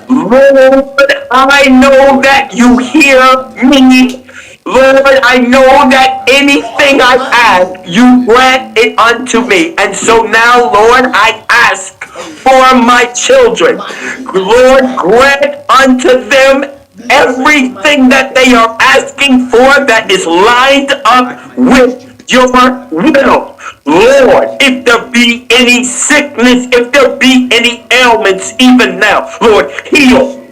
Lord, I know that you hear me. Lord, I know that anything I ask, you grant it unto me. And so now, Lord, I ask for my children. Lord, grant unto them everything that they are asking for that is lined up with your will. Lord, if there be any sickness, if there be any ailments, even now, Lord, heal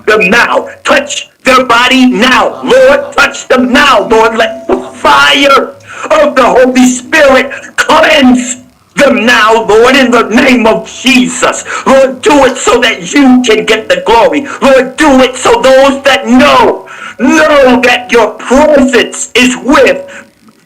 them now. Touch their body now. Lord, touch them now. Lord, let the fire of the Holy Spirit cleanse them now, Lord, in the name of Jesus. Lord, do it so that you can get the glory. Lord, do it so those that know that your presence is with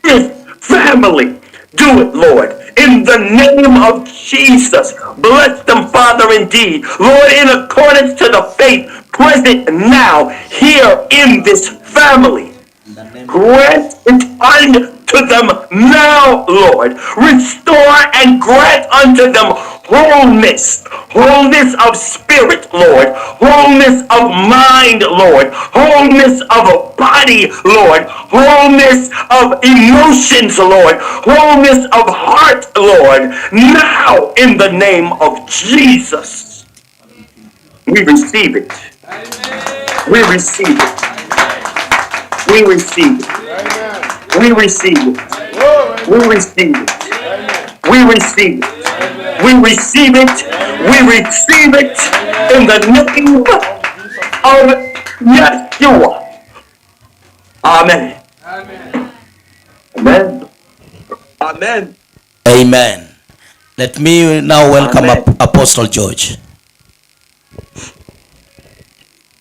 this family. Do it, Lord, in the name of Jesus. Bless them, Father, indeed. Lord, in accordance to the faith present now here in this family. Grant it unto them now, Lord. Restore and grant unto them wholeness. Wholeness of spirit, Lord. Wholeness of mind, Lord. Wholeness of a body, Lord. Wholeness of emotions, Lord. Wholeness of heart, Lord. Now, in the name of Jesus, we receive it. We receive it. We receive it. We receive it. We receive it. We receive it. We receive it. We receive it in the name of Yeshua. Amen. Amen. Amen. Amen. Let me now welcome Apostle George.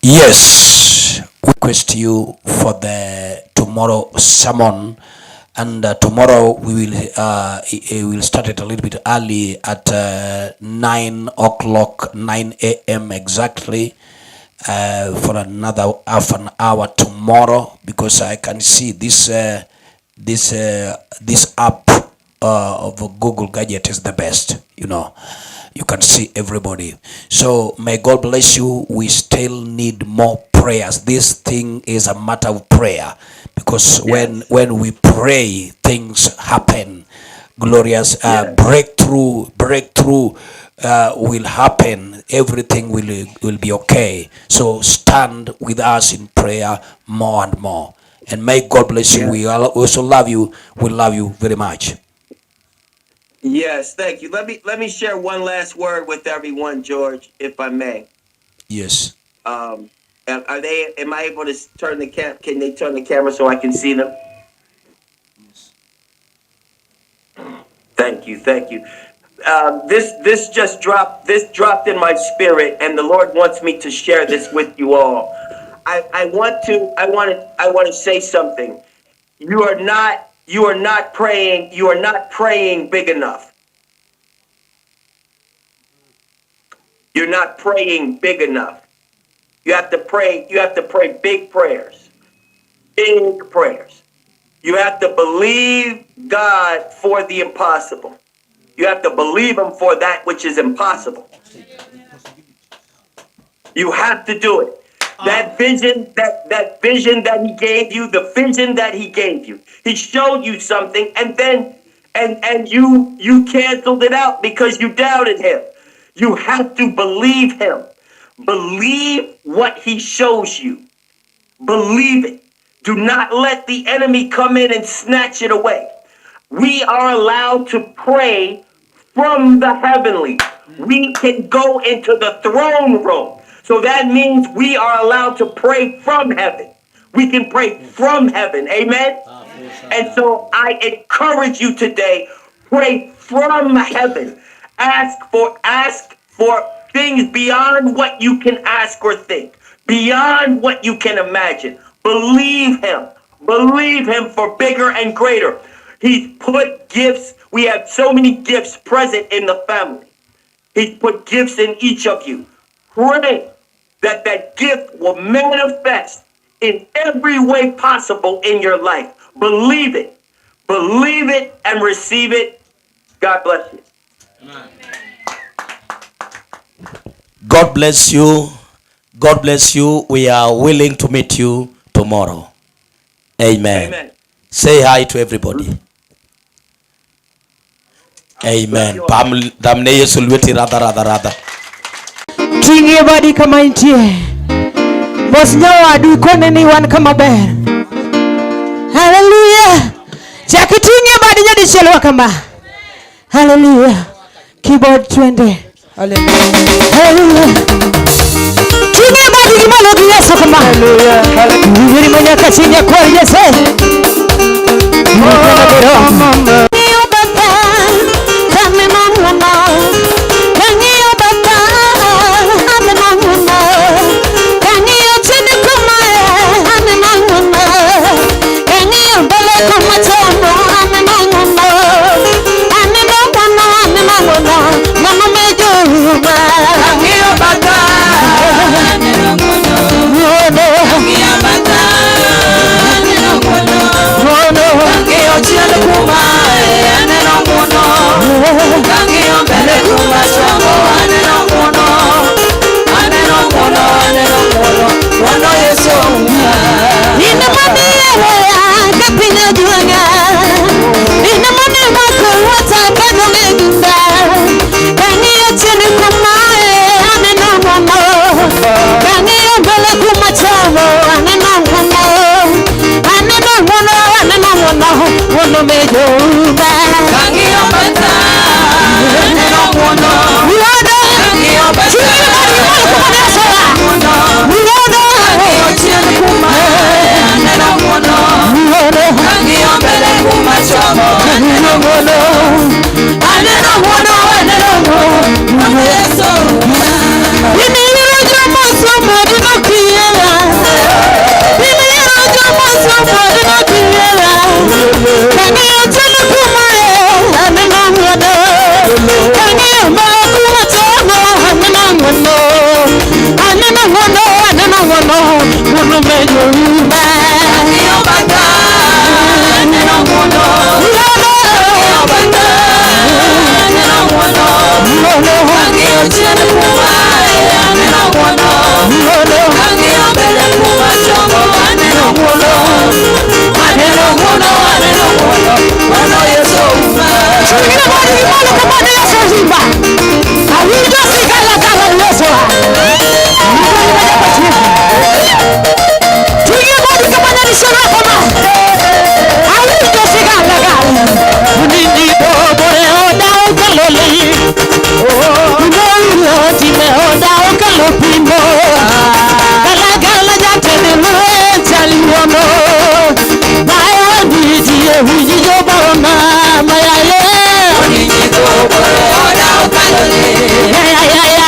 Yes, we request you for the tomorrow sermon, and tomorrow we will start it a little bit early at 9 o'clock, 9 a.m. exactly, for another half an hour tomorrow, because I can see this app of Google Gadget is the best, you know. You can see everybody. So may God bless you. We still need more prayers. This thing is a matter of prayer, because when we pray, things happen. Glorious breakthrough will happen. Everything will be okay. So stand with us in prayer more and more. And may God bless you. We also love you. We love you very much. Yes, thank you. Let me share one last word with everyone, George, if I may. Yes. Am I able to turn the cam? Can they turn the camera so I can see them? Yes. Thank you, thank you. This just dropped. This dropped in my spirit, and the Lord wants me to share this with you all. I want to say something. You are not praying. You are not praying big enough. You're not praying big enough. You have to pray. You have to pray big prayers. Big prayers. You have to believe God for the impossible. You have to believe him for that which is impossible. You have to do it. That vision, that vision that he gave you, the vision that he gave you, he showed you something, and then and you canceled it out because you doubted him. You have to believe him. Believe what he shows you. Believe it. Do not let the enemy come in and snatch it away. We are allowed to pray from the heavenly. We can go into the throne room. So that means we are allowed to pray from heaven. We can pray from heaven. Amen? And so I encourage you today, pray from heaven. Ask for things beyond what you can ask or think, beyond what you can imagine. Believe him. Believe him for bigger and greater. He's put gifts. We have so many gifts present in the family. He's put gifts in each of you. Pray that that gift will manifest in every way possible in your life. Believe it. Believe it and receive it. God bless you. Amen. God bless you. God bless you. We are willing to meet you tomorrow. Amen. Amen. Say hi to everybody. Amen. Pam dhamne Yesu lweti radha radha radha. Ting'ie badi kama intie. Mos nyawadu ikone ni wan kama ber. Haleluya. Chak iting'ie badi nyadichiel wa kama. Haleluya. Keyboard twende. Haleluya. Ting'ie badi gi malo gi Yesu kama. Haleluya. Wiri manyaka chini ya kwar Nyasaye. Kang'iyo batha, taneno ng'wono. Kang'iyo batha, aneno ng'wono. Kang'iyo chien kuma aneno ng'wono. Kang'iyo mbele kuma chomo, aneno ng'wono. Aneno ng'wono, aneno ng'wono, ng'wono me Jehova. Kang'iyo batha, aneno ng'wono. Ng'wono. Kang'iyo batha, aneno ng'wono. Ng'wono. Kang'iyo chien kuma aneno ng'wono. Kang'iyo mbele kuma chomo, aneno ng'wono. Aneno ng'wono, aneno ng'wono, ng'wono Yesu uma. In maniyeweya ka piny ojwang'a. In manimako lweta kadong' e gunda. Kang'iyo chien kuma aneno ng'wono. Kang'iyo mbele kuma chomo aneno ng'wono. Aneno ng'wono, aneno ng'wono, ng'wono me Jehova. Kang'iyo batha, aneno ng'wono. Ng'wono. Kang'iyo batha, Ting'ie badi malo kuma Yesu. ng'wono. Ng'wono. Kang'iyo chien kuma aneno ng'wono. Ng'wono. Kang'iyo mbele kuma chomo, aneno ng'wono. Aneno ng'wono, aneno ng'wono, ng'wono Yesu uma. Imiyiero joma somo dino kiera. Imiyiero joma somo dino kiera. Kang'iyo chien kuma aneno ng'wono. Kang'iyo mbele kuma chomo aneno ng'wono. Aneno ng'wono, aneno ng'wono, ng'wono me Jehova. Kang'iyo batha, aneno ng'wono. Ng'wono. Kang'iyo batha, aneno ng'wono. Ng'wono. Kang'iyo chien kuma aneno ng'wono. Ng'wono. Kang'iyo mbele kuma chomo, aneno ng'wono. Aneno ng'wono, aneno ng'wono, ng'wono Yesu uma. Ting'ie badi gi malo kama ne Yesu imba. Awinjo sigalagala Yesu. Ting'ie badi kama ne Yesu kama. Awinjo sigalagala. Nindi bobore oda okaloli. Uno time oda okalopimo. Galagala jatende lwe chaliwono. Maya ndiji ewinjo barona maya ye. Oniji bobore oda okalole. Ya ya ya ya.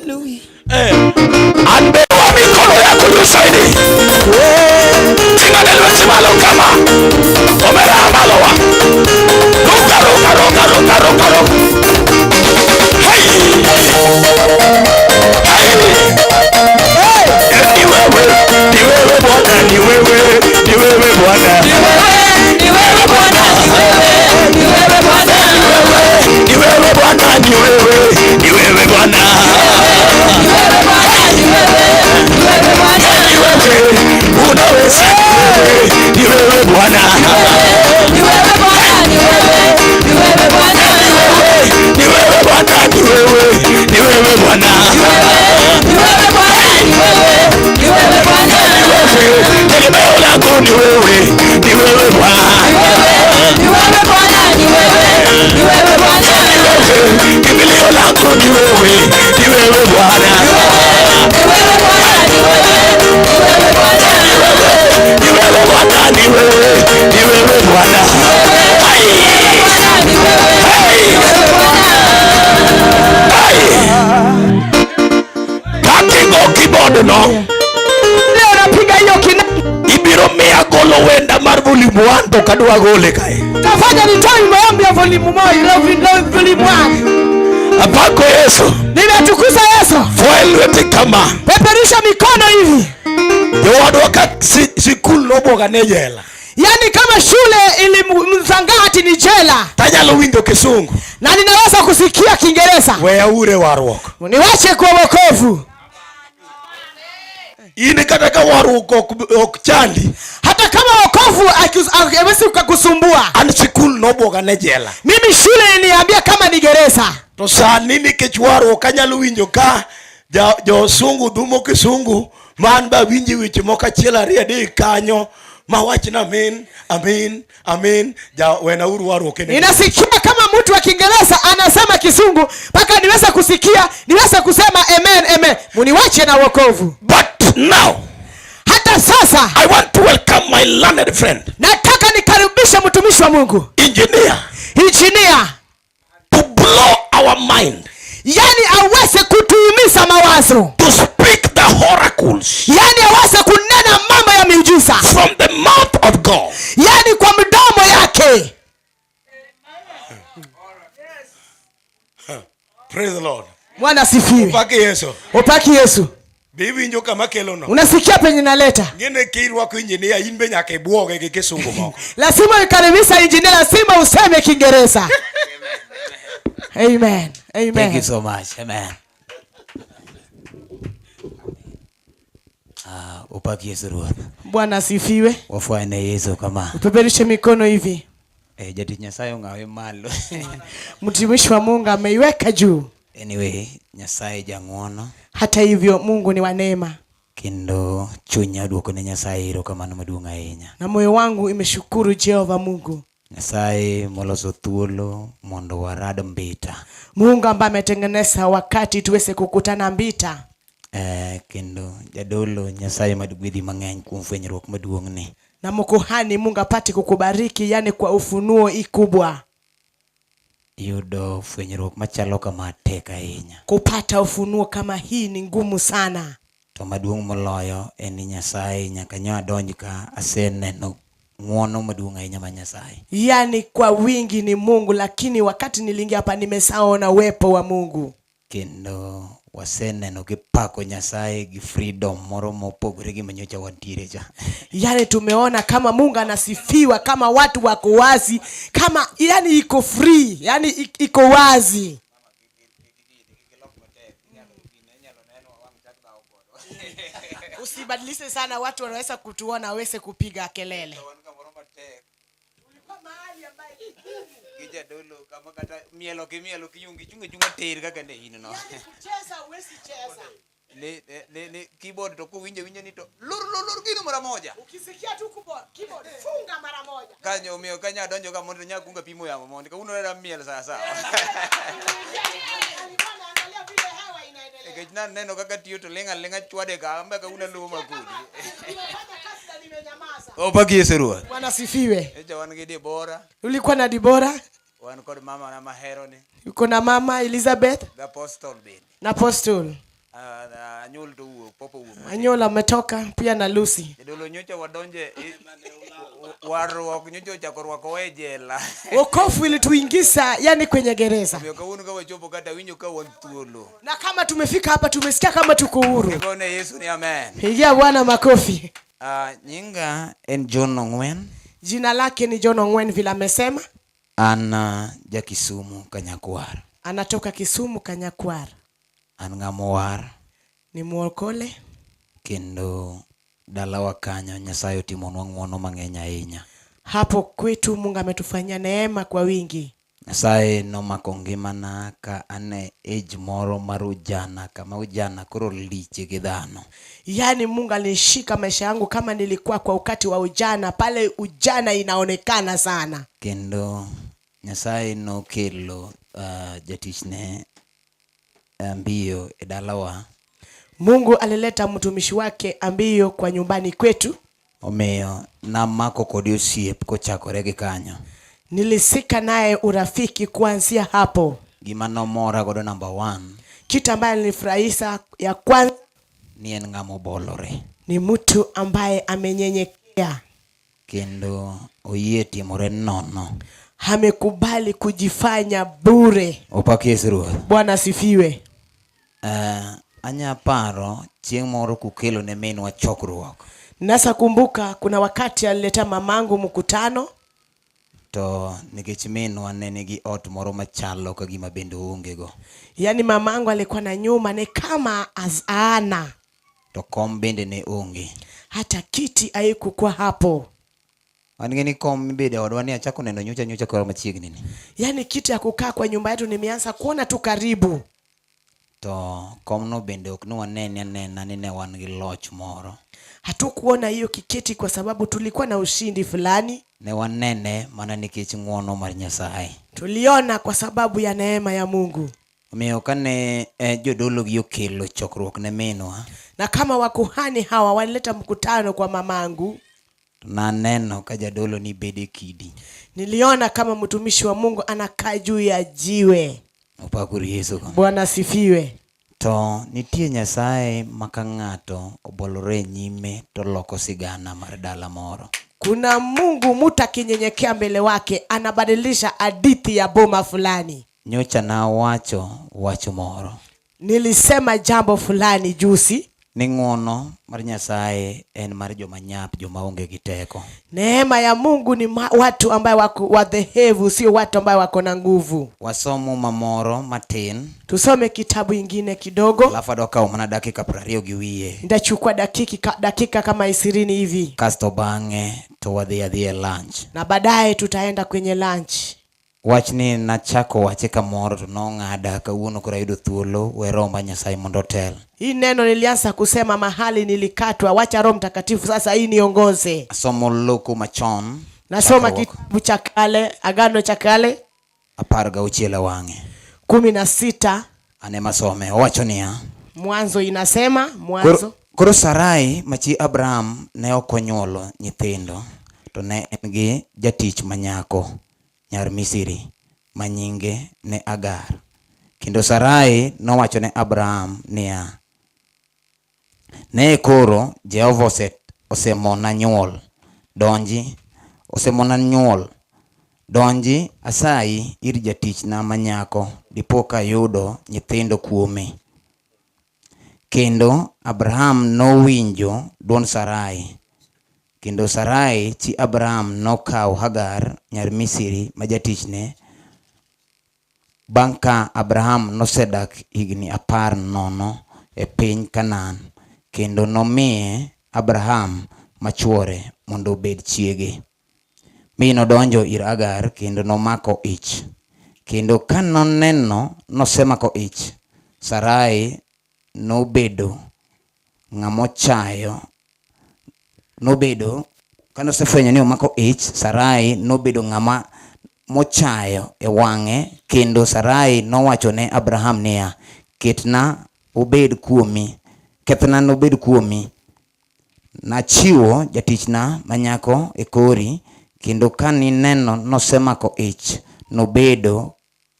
Eh. An be wa mikono yako juu zaidi. Ting'ane lweti malo kama. Omera malo wa. Ruka ruka ruka ruka ruka ruka. Hey! Hey! Ni wewe, ni wewe Bwana, ni wewe, ni wewe Bwana. Ni wewe Bwana, ni wewe, ni wewe Bwana. Ni wewe Bwana, ni wewe, ni wewe Bwana. Ni wewe Bwana, ni wewe, ni wewe Bwana. Ni wewe, unaweza, ni wewe Bwana. Ni wewe Bwana, ni wewe, ni wewe Bwana. Ni wewe Bwana, ni wewe, ni wewe Bwana. Ni wewe Bwana, ni wewe, ni wewe Bwana. Tegemeo langu ni wewe, ni wewe Bwana. Ni wewe Bwana, ni wewe, ni wewe Bwana. Kimbilio langu ni wewe, ni wewe Bwana. Ni wewe Bwana, ni wewe, ni wewe Bwana. Ni wewe Bwana, ni wewe, ni wewe Bwana. Ai! Bwana, ni wewe, ni wewe Bwana. Ai! Katingo keyboard no. Leo napiga hiyo kinanda. Ibiro miya golo wenda mar volume 1 to kadwa gole kae. Tafanya nitoe wimbo wangu ya volume 1, leo volume 1. Apako Yesu. Nimetukuza Yesu. Fwe lweti kama. Peperusha mikono hivi. Jowadwa ka sikul nobwoga ne jela. Yaani kama shule ilimshangaa ati ni jela. Tanyalo winjo kisungu. Na ninaweza kusikia Kiingereza. Weya ure warruok. Niwache kwa wokovu. In kata ka warruok ok chandi. Hata kama wokovu hawezi kukusumbua. An sikul nobwoga ne jela. Mimi shule iliniambia kama ni gereza. To sani nikech warruok anyalo winjo ka josungu dhumo kisungu man ba winji weche moko achiel ariyo adek kanyo mawach na amin amin amin ja wena uru warruok ene. Ninasikia kama mtu wa Kiingereza anasema Kisungu mpaka niweze kusikia, niweze kusema amen amen. Muniwache na wokovu. But now hata sasa I want to welcome my learned friend. Nataka nikaribishe mtumishi wa Mungu. Engineer. Engineer. To blow our mind. Yaani aweze kutuumiza mawazo. To speak the oracles. Yaani aweze kunena mambo ya miujiza. From the mouth of God. Yaani kwa mdomo yake. Praise the Lord. Bwana asifiwe. Upaki Yesu. Upaki Yesu. Be iwinjo kama kelo no. Unasikia penye naleta? Ng'ene kirwako engineer in be nyaka ibwoge gi kisungu moko. Lazima ukaribisha engineer, lazima useme Kiingereza. Amen. Amen. Thank you so much. Amen. Upaki Yesu Ruoth. Bwana asifiwe. Wafuane Yesu kama. Upeperushe mikono hivi. Jatich Nyasaye ong'awe malo. Mtumishi wa Mungu ameiweka juu. Anyway, Nyasaye jang'uono. Hata hivyo Mungu ni wa neema. Kendo chunya duoko ne Nyasaye erokamano maduong' ahinya. Na moyo wangu imeshukuru Jehova Mungu. Nyasaye moloso thuolo mondo warad mbita. Mungu ambaye ametengeneza wakati tuweze kukutana mbita. Kendo jadolo Nyasaye madgwedhi mang'eny kuom fwenyruok maduong' ni. Na mkuhani Mungu apate kukubariki, yani kwa ufunuo ikubwa. Yudo fwenyruok machalo kama tek ahinya. Kupata ufunuo kama hii ni ngumu sana. To maduong' moloyo en ni Nyasaye nyaka nyo adonj ka aseneno ng'uono maduong' ahinya ma Nyasaye. Yani kwa wingi ni Mungu, lakini wakati niliingia hapa nimesaona uwepo wa Mungu. Kendo waseneno kipako Nyasaye gi freedom moro mopogore gi manyocha wantiere cha. Yani tumeona kama Mungu anasifiwa, kama watu wako wazi, kama yani iko free, yani iko wazi. Usibadilishe sana, watu wanaweza kutuona waweze kupiga kelele. Gijadolo kama kata mielo ki mielo kiyungi chunga chunga ter kaka ne in no. Kucheza huwezi cheza. Ne keyboard to kuwinjo winjo ni to lor lor lor gino mara moja. Ukisikia tu keyboard funga mara moja. Kanyo omiyo kanya donjo ka mondo nya kunga pimo yamo mondo ka uno ra miel sawa sawa. Alikuwa anaangalia vile hewa inaendelea. Nikech naneno kaka tiyo to ling' aling'a chwade ka ambe ka uno luwo makudi. Nimefanya kazi na nimenyamaza. Opaki Yesu Ruoth. Bwana asifiwe. Echa wan gi Debora. Ulikuwa na Debora? Wan kod mama na mahero ni. Uko na mama Elizabeth? Gi Apostle bende. Na Apostle. Ah, Anyul to wuok, popo wuok. Anyuola ametoka pia na Lucy. Jadolo nyocha wadonje warruok nyocha ochako rwakowa e jela. Wokovu ilituingiza yani kwenye gereza. Omiyo kawuono ka wachopo kata winjo ka wan thuolo. Na kama tumefika hapa tumesikia kama tuko huru. Gone Yesu ni amen. Pigia Bwana makofi. Nyinga en John Ong'wen. Jina lake ni John Ong'wen vile amesema. An ja Kisumu Kanyakwar. Anatoka Kisumu Kanyakwar. An ng'ama owar. Ni mwokole. Kendo dalawa kanyo Nyasaye otimonwa ng'wono mang'eny ahinya. Hapo kwetu Mungu ametufanyia neema kwa wingi. Nyasaye nomako ngimana ka an e age moro mar ujana kama ujana koro liche gi dhano. Yaani Mungu alishika maisha yangu kama nilikuwa kwa wakati wa ujana, pale ujana inaonekana sana. Kendo Nyasaye nokelo jatichne Ambiyo e dalawa. Mungu alileta mtumishi wake Ambiyo kwa nyumbani kwetu. Omiyo namako kode osiep kochakore gi kanyo. Nilisika naye urafiki kuanzia hapo. Gima nomora godo number one. Kitu ambaye nilifurahisha ya kwanza ni en ng'ama obolore. Ni mtu ambaye amenyenyekea. Kendo oyie timore nono. Amekubali kujifanya bure. Opak Yesu Ruoth. Bwana asifiwe. Anya paro chieng' moro kukelo ne minwa chokruok. Nasa kumbuka kuna wakati alileta mamangu mkutano. To nikech minwa ne nigi ot moro machalo ka gima bende oonge go. Yaani mamangu alikuwa na nyumba ni kama ana. To kom bende ne onge. Hata kiti haikukuwa hapo. An gi ni kom mibede odwa ni achako neno nyocha nyocha koro machiegni ni. Yaani kiti ya kukaa kwa nyumba yetu nimeanza kuona tu karibu. To komno bende ok ne wanene anena ni ne wan gi loch moro. Hatukuona hiyo kiketi kwa sababu tulikuwa na ushindi fulani. Ne wanene mana nikech ng'wono mar Nyasaye. Tuliona kwa sababu ya neema ya Mungu. Omiyo kane jodolo gi okelo chokruok ne minwa. Na kama wakuhani hawa walileta mkutano kwa mamangu. To naneno ka jadolo ni bedo e kidi. Niliona kama mtumishi wa Mungu anakaa juu ya jiwe. Opakuru Yesu. Bwana asifiwe. To nitie Nyasaye ma ka ng'ato obolore e nyime to loko sigana mar dala moro. Kuna Mungu mtu akinyenyekea mbele wake anabadilisha hadithi ya boma fulani. Nyocha nawacho wach moro. Nilisema jambo fulani juzi. Ni ng'wono mar Nyasaye en mar joma nyap, joma onge gi teko. Neema ya Mungu ni watu ambaye wako wadhehevu, sio watu ambaye wako na nguvu. Wasom muma moro matin. Tusome kitabu ingine kidogo. Alafu adwa kawo mana dakika prariyo gi wiye. Nitachukua dakika kama 20 hivi. Kasto bang'e to wadhi adhiya e lunch. Na baadaye tutaenda kwenye lunch. Wachni nachako wache kamoro to nong'ada kawuono koro ayudo thuolo we Roho mar Nyasaye mondo otel. Hii neno nilianza kusema mahali nilikatwa, wacha Roho Mtakatifu sasa hii niongoze. Asomo loko machon. Nasoma Chakruok. kitabu cha kale, Agano cha Kale. 16 e wang'e. 16. Ane masome, owacho niya. Mwanzo inasema, mwanzo. Koro Sarai machi Abraham ne ok onyuolo nyithindo, to ne en gi jatich manyako nyar Misri ma nyinge ne Agar. Kendo Sarai nowacho ne Abraham niya, Ne koro Jehova osemona nyuol, donji, osemona nyuol, donji asayi ir jatichna manyako, dipo ka ayudo nyithindo kuome. Kendo Abraham nowinjo dwond Sarai. Kendo Sarai chi Abraham nokawo Hagar nyar Misri ma jatichne, bang' ka Abraham nosedak higni 10 nono e piny Kanaan, kendo nomiye Abraham machuore mondo obed chiege. Mi nodonjo ir Hagar kendo nomako ich. Kendo ka noneno nosemako ich, Sarai nobedo ng'amochayo, nobedo kane osefwenyo ni omako ich, Sarai nobedo ng'ama mochayo e wang'e, kendo Sarai nowacho ne Abraham niya, Ketna obed kuomi, kethna nobed kuomi. Nachiwo jatichna manyako e kori, kendo ka nineno nosemako ich, nobedo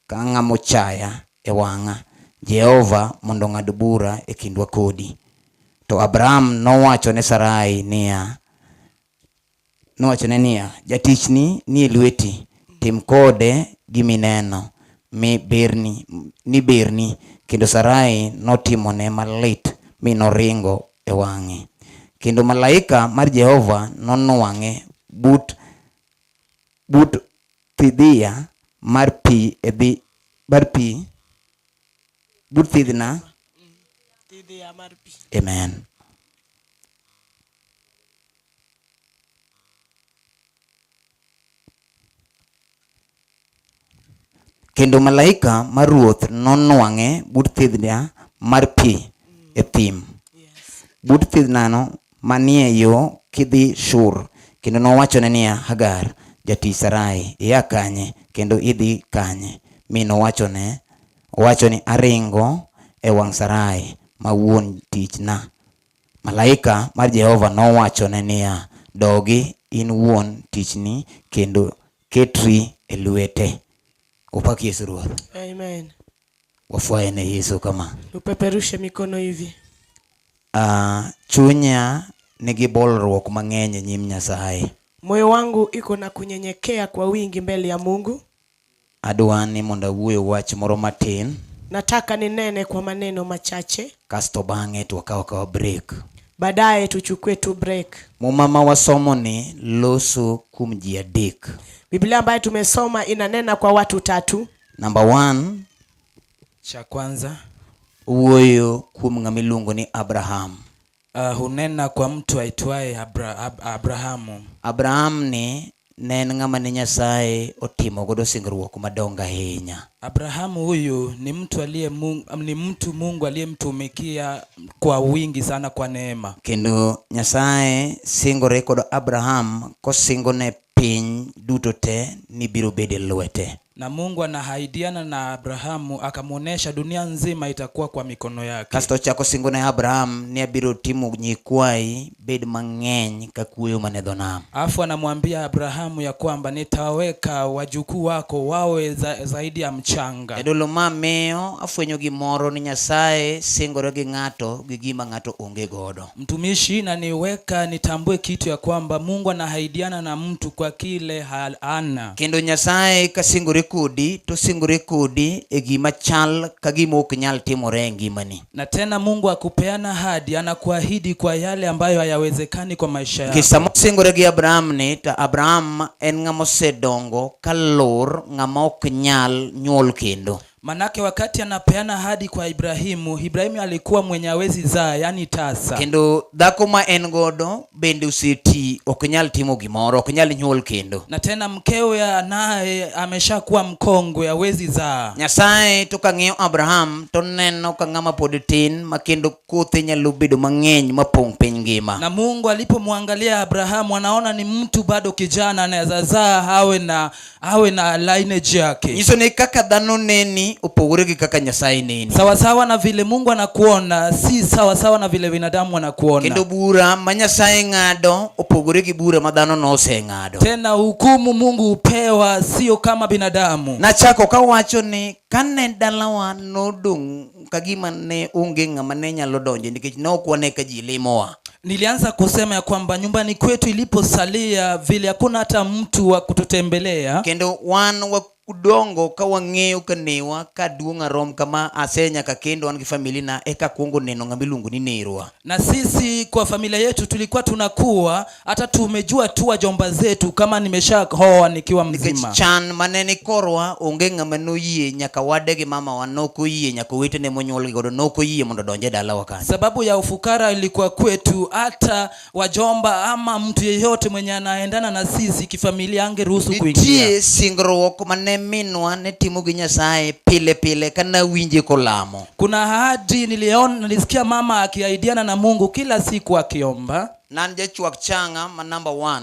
ka ng'amochaya e wang'a. Jehova mondo ong'ad bura e kindwa kodi. To Abram nowacho ne Sarai niya, nowachone niya, jatichni nie lweti, tim kode gimineno mi berni, ni berni. Kendo Sarai notimone malit mi noringo e wang'e. Kendo malaika mar Jehova nonwang'e but but thidhia mar pi e dhi mar pi but thidhna. Thidhia mar pi. Amen. Kendo malaika mar Ruoth nonwang'e but thidhna mar pi e thim, but thidhnano manie yo kidhi Shur. Kendo nowachone niya, Hagar, jatich Sarai, ia kanye kendo idhi kanye? Mi nowachone owacho ni, Aringo e wang' Sarai ma wuon tichna. Malaika mar Jehova nowachone niya, Dogi in wuon tichni kendo ketri e lwete. Opak Yesu Ruoth. Amen. Wafwaye ne Yesu kama. Upeperushe mikono hivi. Chunya nigi bolruok mang'eny e nyim Nyasaye. Moyo wangu iko na kunyenyekea kwa wingi mbele ya Mungu. Adwa ni mondo awuoye wach moro matin. Nataka ninene kwa maneno machache. Kasto bang'e to wakaw akawa break. Baadaye tuchukue tu break. Muma ma wasomo ni loso kuom ji adek. Biblia ambayo tumesoma inanena kwa watu tatu. Number one, Cha kwanza wuoyo kuom ng'ama iluongo ni Abraham. Hunena kwa mtu aitwaye Abrahamu. Abraham ni ne en ng'ama ne Nyasaye otimo godo singruok madongo ahinya. Abrahamu huyu ni mtu aliye Mungu, ni mtu Mungu aliyemtumikia kwa wingi sana kwa neema. Kendo Nyasaye singore kod Abraham kosingone piny duto te ni biro bedo e lwete. Na Mungu anahaidiana na Abrahamu akamwonyesha dunia nzima itakuwa kwa mikono yake. Kasto ochako singone Abraham ni abiro timo nyikwayi bed mang'eny ka kuoyo man e dho nam. Alafu anamwambia Abrahamu ya kwamba nitaweka wajukuu wako wawe zaidi ya mchanga. Jadolo ma miyo afwenyo gimoro ni Nyasaye singore gi ng'ato gi gima ng'ato onge godo. Mtumishi, na niweka nitambue kitu ya kwamba Mungu anahaidiana na mtu kwa kile hana. Kendo Nyasaye ka singore kodi to singore kodi e gima chal ka gima ok nyal timore e ngimani. Na tena Mungu akupeana ahadi, anakuahidi kwa yale ambayo hayawezekani kwa maisha yako. Nikech sama osingore gi Abraham ni to Abraham en ng'ama osedongo ka lor ng'ama ok nyal nyuol kendo. Manake wakati anapeana ahadi kwa Ibrahimu, Ibrahimu alikuwa mwenye hawezi zaa, yani tasa. Kendo dhako ma en godo bende oseti ok nyal timo gimoro, ok nyal nyuol kendo. Na tena mkewe naye ameshakuwa mkongwe, hawezi zaa. Nyasaye to kang'iyo Abraham to neno ka ng'ama pod tin ma kendo kothe nyalo bedo mang'eny mapong' piny ngima. Na Mungu alipomwangalia Abrahamu anaona ni mtu bado kijana anaweza zaa awe na lineage yake. Nyiso ni kaka dhano neni opogore gi kaka Nyasaye neni. Sawa sawa na vile Mungu anakuona, si sawa sawa na vile binadamu wanakuona. Kendo bura ma Nyasaye ng'ado opogore gi bura ma dhano noseng'ado. Tena hukumu Mungu hupewa sio kama binadamu. Nachako kawacho ni kane dalawa nodong' ka gima ne onge ng'ama ne nyalo donjo nikech ne ok wane ka ji limowa. Nilianza kusema ya kwamba nyumbani kwetu iliposalia vile hakuna hata mtu wa kututembelea. Kendo wan wakudongo ka wang'eyo ka newa ka duong' arom kama ase nyaka kendo an gi familia na eka kuongo neno ng'ama iluongo ni nerwa. Na sisi kwa familia yetu tulikuwa tunakuwa hata tumejua tu wajomba zetu kama nimeshaoa nikiwa Nikech mzima. chan mane ni korwa onge ng'ama noyie nyaka wade gi mamawa nokoyie nyaka owetene monyuolgi godo nokoyie mondo odonj e dalawa kanyo. Sababu ya ufukara ilikuwa kwetu, hata wajomba ama mtu yeyote mwenye anaendana na sisi kifamilia angeruhusu Nitie kuingia. singruok mane minwa ne timo gi Nyasaye pile pile ka nawinje kolamo. Kuna ahadi nilisikia mama akiahidiana na Mungu kila siku akiomba. Nan jachwak changa ma number 1.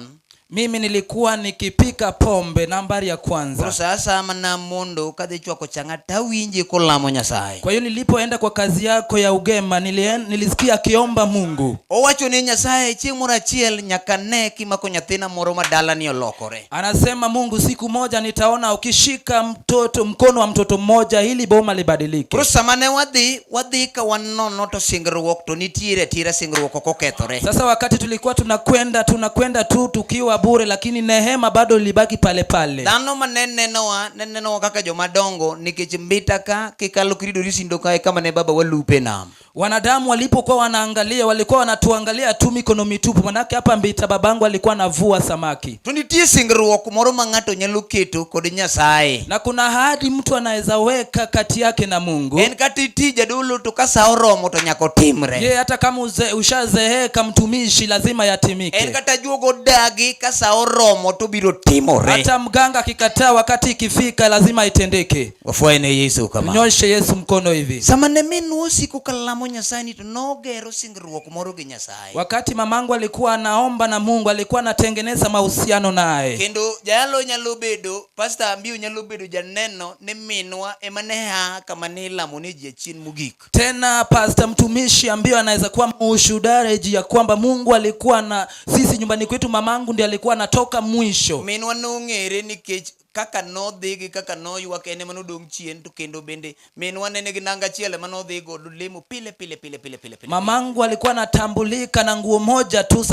Mimi nilikuwa nikipika pombe nambari ya Koro kwanza. sa asaya mana mondo kadhi chwako chang'a tawinje kolamo Nyasaye. Kwa hiyo nilipoenda kwa kazi yako ya ugema nilisikia akiomba Mungu. Owacho ni Nyasaye chieng' moro achiel nyaka ne kimako nyathina moro ma dalani olokore. Anasema Mungu, siku moja nitaona ukishika mtoto mkono wa mtoto mmoja ili boma libadilike. Koro sama ne wadhi, wadhi ka wanono to singruok to nitiere atira singruok ok okethore. Sasa wakati tulikuwa tunakwenda tu tukiwa bure, lakini nehema bado ilibaki pale pale. Dhano mane nenowa, ne nenowa kaka joma dongo nikech mbita ka kikalo kiridori sindo kae kama ne baba walupe nam. Wanadamu walipokuwa wanaangalia, walikuwa wanatuangalia tu mikono mitupu, manake hapa Mbita babangu alikuwa anavua samaki. To nitie singruok moro ma ng'ato nyalo keto kod Nyasaye. Na kuna ahadi mtu anaweza weka kati yake na Mungu. En kata iti jadolo to ka sa oromo to nyaka otimre. Ye, hata kama ushazeeka mtumishi, lazima yatimike. En kata juogo dagi ka sa oromo to biro timore. Hata mganga akikataa, wakati ikifika lazima itendeke. Wafwaye ne Yesu kama. Tunyoshe Yesu mkono hivi. Sama ne minwa osiko ka lamo Nyasaye ni to nogero singruok moro gi Nyasaye. Wakati mamangu alikuwa anaomba na Mungu, alikuwa anatengeneza mahusiano naye. Kendo jayalo nyalo bedo, Pastor Ambiyo nyalo bedo janeno ni minwa ema ne a kama ne ilamo ne ji achien mogik. Tena pastor mtumishi ambaye anaweza kuwa mshuhudaji ya kwamba Mungu alikuwa na sisi nyumbani kwetu, mamangu ndiye alikuwa anatoka mwisho. Minwa nong'ere nikech kaka nodhi gi kaka noywak en ema nodong' chien to kendo bende minwa ne nigi nanga achiel ema nodhi godo lemo pile pile pile pile pile pile. Mamangu alikuwa anatambulika na nguo moja tu.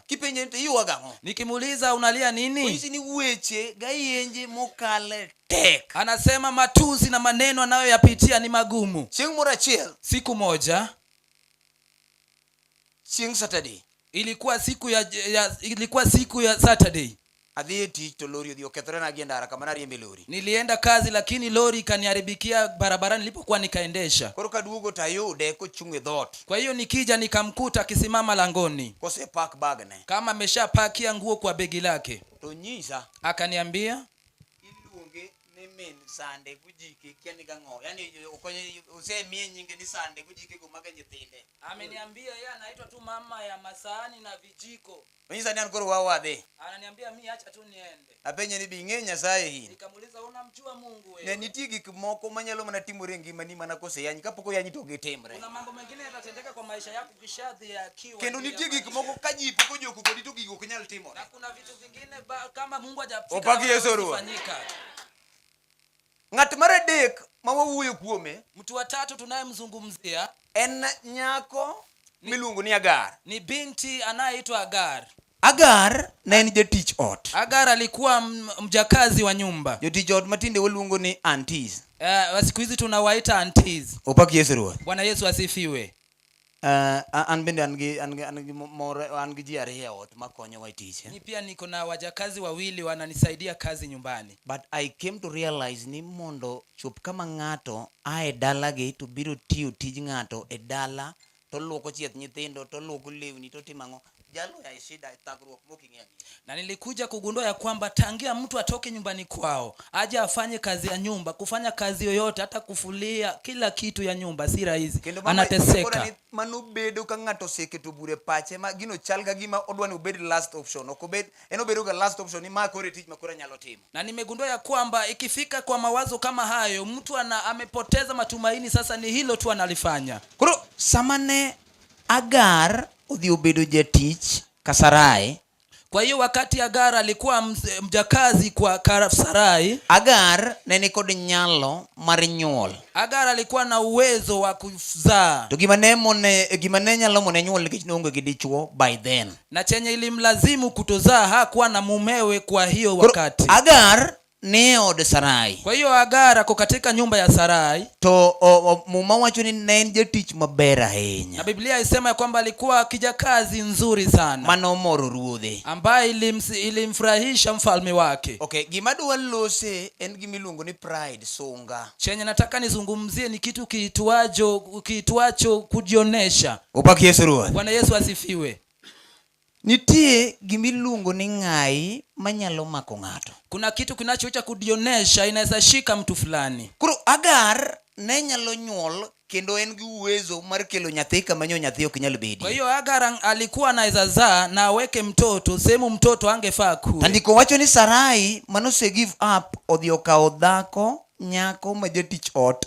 Kipenje to iywago ang'o? Nikimuuliza unalia nini? Onyisi ni weche gayenje mokale tek. Anasema matusi na maneno anayoyapitia ni magumu. Chieng' moro achiel, Siku moja chieng' Saturday, ilikuwa siku ya Saturday. Adhi e tich to lori odhi okethore gi e ndara kama nariembe lori. Nilienda kazi lakini lori ikaniharibikia barabarani nilipokuwa nikaendesha. Koro kaduogo to ayude kochung' e dhoot. Kwa hiyo nikija nikamkuta akisimama langoni. Kose pak bagne. Kama ameshapakia nguo kwa begi lake. To nyisa. Akaniambia iluonge ni min sande gojike kia ni gang'o. Yaani okonye osemiye nyinge ni sande gojike go maga nyithinde. Ameniambia yeye anaitwa tu mama ya masahani na vijiko. Onyisa ni an koro wawadhi. Ananiambia mi acha tu niende. Apenje ni bi ing'e Nyasaye in. Nikamuuliza unamjua Mungu wewe? Ne nitie gik moko manyalo mana timore e ngimani mana koseyanyi kapok oyanyi to gitimre. Kuna mambo mengine yatatendeka kwa maisha yako ukishadhihakiwa. Kendo nitie gik moko ka ji pok ojoko kodi to gigo ok nyal timore. Na kuna vitu vingine kama Mungu hajafika Opaki Yesu Ruoth. kufanyika. Ng'at mar adek ma wawuoyo kuome, Mtu wa tatu tunayemzungumzia en nyako miluongo ni Agar. ni binti anayeitwa Agar. Agar ne en jatich ot. Agar alikuwa mjakazi wa nyumba. Jotich ot matinde waluongo ni aunties. Siku hizi tunawaita aunties. Opak Yesu Ruoth. Bwana Yesu asifiwe. An bende an gi, an gi, an gi moro, an gi ji ariyo e ot makonyowa e tich. Mi pia niko na wajakazi wawili wananisaidia kazi nyumbani. But I came to realize ni mondo chop kama ng'ato ae dalagi to biro tiyo tij ng'ato e dala to luoko chieth nyithindo to luoko lewni to timo ang'o. Jalo ya e shida e thagruok mok ing'eyo ang'eya. Na nilikuja kugundua ya kwamba tangia mtu atoke nyumbani kwao aje afanye kazi ya nyumba, kufanya kazi yoyote, hata kufulia, kila kitu ya nyumba si rahisi. Kendo mama, Anateseka. koro ni mano bedo ka ng'ato oseketo bure e pache ma gino chal ka gima odwa ni obed last option. Ok obed, en obedo ga last option ni ma koro e tich ma koro anyalo timo. Na nimegundua ya kwamba ikifika kwa mawazo kama hayo, mtu amepoteza matumaini, sasa ni hilo tu analifanya. Koro sama ne Agar odhi obedo jatich ka Sarai, Kwa hiyo wakati Agar alikuwa mjakazi kwa Sarai, Agar ne nikod nyalo mar nyuol. Agar alikuwa na uwezo wa kuzaa. To gima ne mone, gima ne nyalo mone nyuol nikech noonge gi dichuo by then. Na chenye ilimlazimu kutozaa, hakuwa na mumewe kwa hiyo Koro wakati. Agar ni e od Sarai. Kwa hiyo Agar ako katika nyumba ya Sarai. To Muma wacho ni ne en jatich maber ahinya. Na Biblia isema kwamba alikuwa kijakazi nzuri sana. Mano omoro ruodhe. Ambaye ilimfurahisha mfalme wake. Okay, gima adwa lose en gima iluongo ni pride, sunga. Chenye nataka nizungumzie ni kitu kiitwacho kujionesha. Opak Yesu Ruoth. Bwana Yesu asifiwe. Nitie gimiluongo ni ng'ayi manyalo mako ng'ato. Kuna kitu kinachoitwa kujionesha, inaweza shika mtu fulani. Koro Agar ne nyalo nyuol kendo en gi uwezo mar kelo nyathi kama nyo nyathi ok nyal Kwa bedie. hiyo Agar alikuwa anaweza zaa na aweke mtoto sehemu mtoto angefaa kuwe. Andiko wacho ni Sarai manose give up odhi okawo dhako nyako ma jatich ot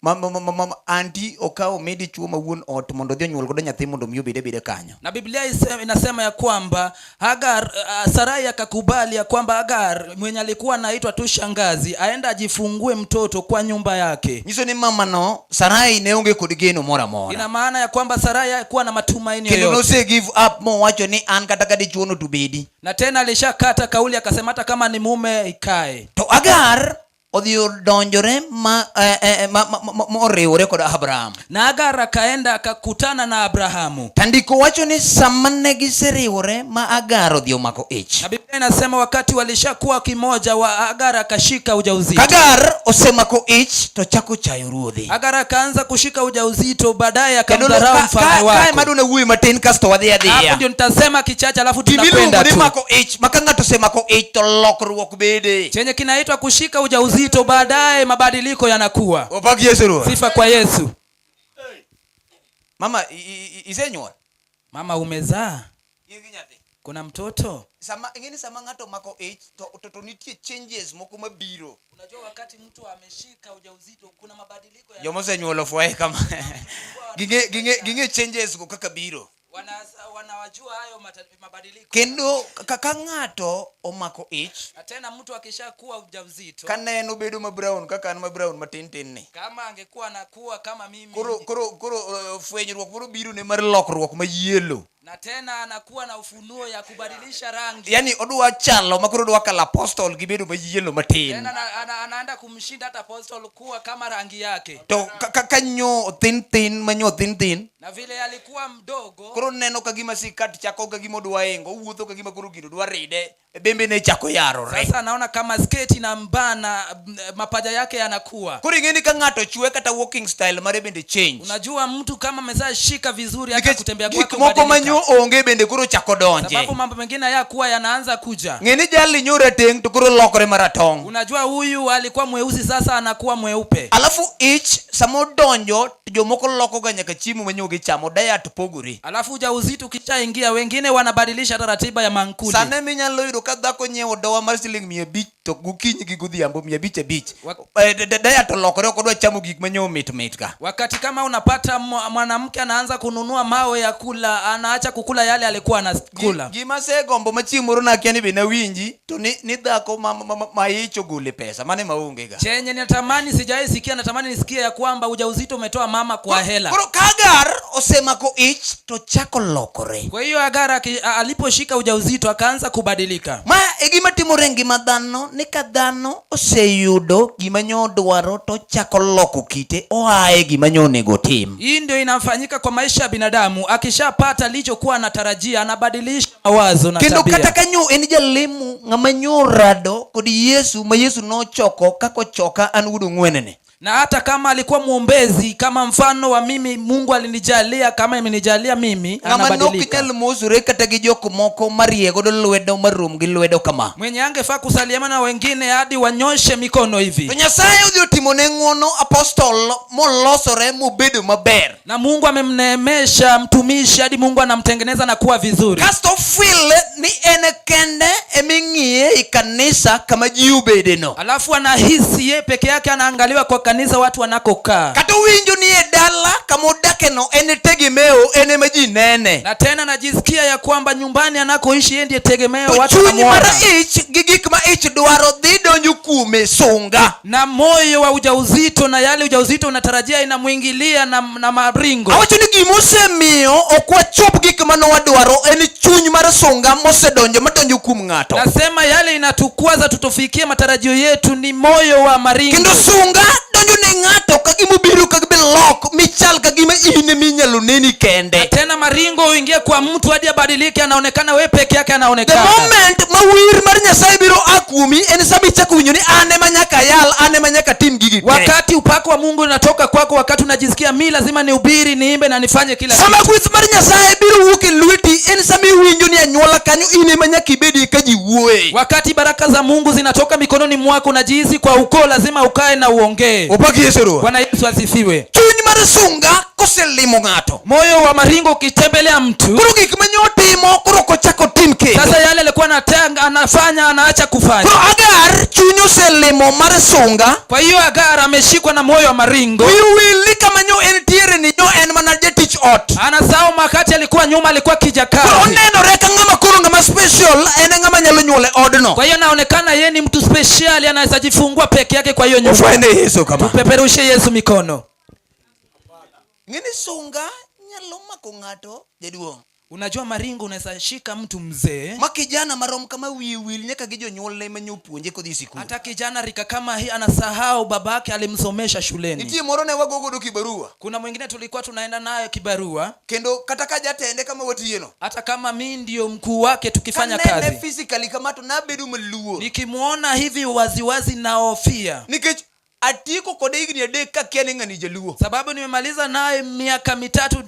ma, ma, ma, ma, ma, anti okawo mi dichuo ma wuon ot mondo odhi onyuol godo nyathi mondo mi obed abeda kanyo. Na Biblia inasema ya kwamba Hagar, Sarai akakubali ya kwamba Hagar mwenye alikuwa anaitwa tu shangazi aenda ajifungue mtoto kwa nyumba yake. Nyiso ni mamano Sarai ne onge kod geno moro amora. Ina maana ya kwamba Sarai hakuwa na matumaini Kendo yoyote, nose give up mowacho ni an kata ka dichuo no to bedi. na tena alishakata kauli akasema hata kama ni mume ikae. To Agar odhi odonjore ma, eh, eh, ma, ma, ma, ma oriwore kod Abraham. Na Hagar akaenda akakutana na Abrahamu, Tandiko wacho ni sama ne giseriwore ma Agar odhi omako ich. na Biblia inasema wakati walishakuwa kimoja wa Hagar akashika ujauzito. Agar osemako ich to chako chayo ruodhe. Hagar akaanza kushika ujauzito, baadaye Kendo akamdharau ka- mfalme ka- kae wake. madwa wuoyo matin kasto wadhi Hapo adhiya. ndio nitasema kichache, alafu Gimiluongo tunakwenda ni tu. mako ich ma ka ng'ato osemako ich to lokruok bede. Chenye kinaitwa kushika ujauzito, baadaye mabadiliko yanakuwa. Opak Yesu Ruoth. Sifa kwa Yesu. Mama isenyuol? Mama, umezaa, In gi nyathi? kuna mtoto. Sama ing'eni sama ng'ato omako ich to, to, to nitie changes moko mabiro. Unajua, wakati mtu ameshika ujauzito kuna mabadiliko ya Joma osenyuolo fwaye kama ging'e changes go kaka biro. wanawajua hayo mabadiliko. Kendo ka, ka ng'ato omako ich Na tena mtu akishakuwa ujauzito, ka ne en obedo ma brown kaka an ma brown matin tin ni. kama angekuwa anakuwa kama mimi, Koro koro koro fwenyruok moro biro ne mar lokruok ma yellow. na tena anakuwa na ufunuo ya kubadilisha rangi Yani odwa chalo ma koro odwa kalo apostol gi bedo ma yellow matin. tena anaenda kumshinda hata apostol kuwa kama rangi yake, To ka, ka, ka nyo thin thin ma nyo thin thin na vile alikuwa mdogo koro neno ka gima sikat chako ka gima odwa ingo owuotho ka gima koro gino dwa ride bembe ne chako yarore. Sasa anaona kama sketi na mbana mapaja yake yanakuwa. Koro ing'e ni ka ng'ato chwe kata walking style mare bende change. Unajua mtu kama ameshashika vizuri hata Nikech kutembea gik kwake moko ma hubadilika. nyo onge bende koro chako donje. Sababu mambo mengine hayakuwa yanaanza kuja. Ng'e ni jalni nyo rateng' to koro lokore maratong'. Unajua huyu alikuwa mweusi sasa anakuwa mweupe. Alafu ich sama odonjo to jomoko loko ga nyaka chiemo ma nyo gichamo diet pogore. Alafu ujauzito ukishaingia wengine wanabadilisha hata ratiba ya mankuli. Sano eminyalo yudo ka dhako nyiewo dowa mar siling 500 to gokinyi gi godhiambo 500 500. Diet olokore ok odwa chamo gik manyo mit mit ka. Wakati kama unapata mwanamke anaanza kununua mawe ya kula, anaacha kukula yale alikuwa anakula. Gima asegombo ma chieng' moro nakia ni be nawinji to ni, ni dhako ma, ma, ma, ma ich ogole pesa mane maonge ga. Chenye natamani sijawahi sikia, natamani nisikie ya kwamba ujauzito umetoa mama kwa hela. Koro ka Agar osemako ich to chako lokore. Kwa hiyo Agar aliposhika ujauzito akaanza kubadilika. Ma e gima timore e ngima dhano ni ka dhano oseyudo gima nyo odwaro to chako loko kite oa e gima nyo onego otim. Hii ndio inafanyika kwa maisha ya binadamu, akishapata alichokuwa anatarajia anabadilisha mawazo na Kendo tabia. kata ka nyo en jalemo ng'ama nyo rado kod Yesu ma Yesu nochoko kakochoka an wuod ong'wenene. Na hata kama alikuwa mwombezi kama mfano wa mimi, Mungu alinijalia kama imenijalia mimi, Ng'ama nok anabadilika. nyal mosore kata gi jok moko marie godo lwedo marom gi lwedo kama. Mwenye angefaa kusaliana na wengine hadi wanyoshe mikono hivi. To Nyasaye odhi otimone ng'wono apostol molosore mobedo maber. Na Mungu amemneemesha mtumishi hadi Mungu anamtengeneza na kuwa vizuri. Kasto feel ni en kende eming'iye e kanisa kama ji obede no. Alafu anahisi ye peke yake anaangaliwa kwa kanisa watu wanakokaa. Kata owinjo ni e dala kama odake no en tegemeo en ema ji nene. Na tena anajisikia ya kwamba nyumbani anakoishi yeye ndiye tegemeo, To watu chuny mar wanamuona. ich gi gik ma ich dwaro dhi donjo kuome sunga. Na moyo wa ujauzito na yale ujauzito unatarajia inamuingilia na maringo. Awacho ni gimosemiyo ok wachop gik mane wadwaro en chuny mar sunga mosedonjo madonjo kuom ng'ato. Nasema yale inatukwaza tutofikie matarajio yetu ni moyo wa maringo. Kendo sunga donjo ne ng'ato ka gimobiro ka gibilok michal ka gima in ema inyalo neni kende. Na tena maringo uingie kwa mtu hadi abadilike, anaonekana wewe peke yake The anaonekana. moment ma wir mar Nyasaye biro a kuomi en sama ichako winjo ni an ema nyaka ayal, an ema nyaka tim gigi te. Wakati upako wa Mungu unatoka kwako, wakati unajisikia mi lazima nihubiri, niimbe na nifanye kila Sama kitu. gweth mar Nyasaye biro wuok e lweti en sama iwinjo ni anyuola kanyo in ema nyaka ibedie ka ji wuoye. Wakati baraka za Mungu zinatoka mikononi mwako, unajihisi kwa ukoo lazima ukae na uongee. Opak Yesu Ruoth. Bwana Yesu asifiwe. Chuny mar sunga koselimo ng'ato. Moyo wa maringo ukitembelea mtu, Koro gik ma nyotimo koro ok ochak otim kendo. sasa yale alikuwa anafanya anaacha kufanya. Koro Agar chuny oselimo mar sunga. Kwa hiyo Agar ameshikwa na moyo wa maringo. Wiye wil ni kama nyo entiere ni nyo en mana jatich ot. Anasahau wakati alikuwa nyuma alikuwa Koro kijakazi. onenore ka ng'ama koro ng'ama special en e ng'ama nyalo nyuolo e odno. Kwa hiyo anaonekana yeye ni mtu special, anaweza jifungua peke yake kwa hiyo nyumba. Ofwene Yesu kama. Tupeperushe Yesu mikono. Ng'eni sunga nyalo mako ng'ato jaduong'. Unajua maringo unaweza shika mtu mzee, Ma kijana marom kama wiye wil nyaka gi jonyuolne ma nyopuonje kodhi sikul. hata kijana rika kama hii anasahau babake alimsomesha shuleni. Nitie moro ne wago godo kibarua. Kuna mwingine tulikuwa tunaenda naye kibarua, Kendo kata ka jatende kama watiyeno. hata kama mi ndio mkuu wake tukifanya Kanene kazi, physically kama to nabedo maluor. nikimwona hivi waziwazi naofia, Nikech atieko kode higni adek kakia ni ng'ani jaluo. sababu nimemaliza naye miaka mitatu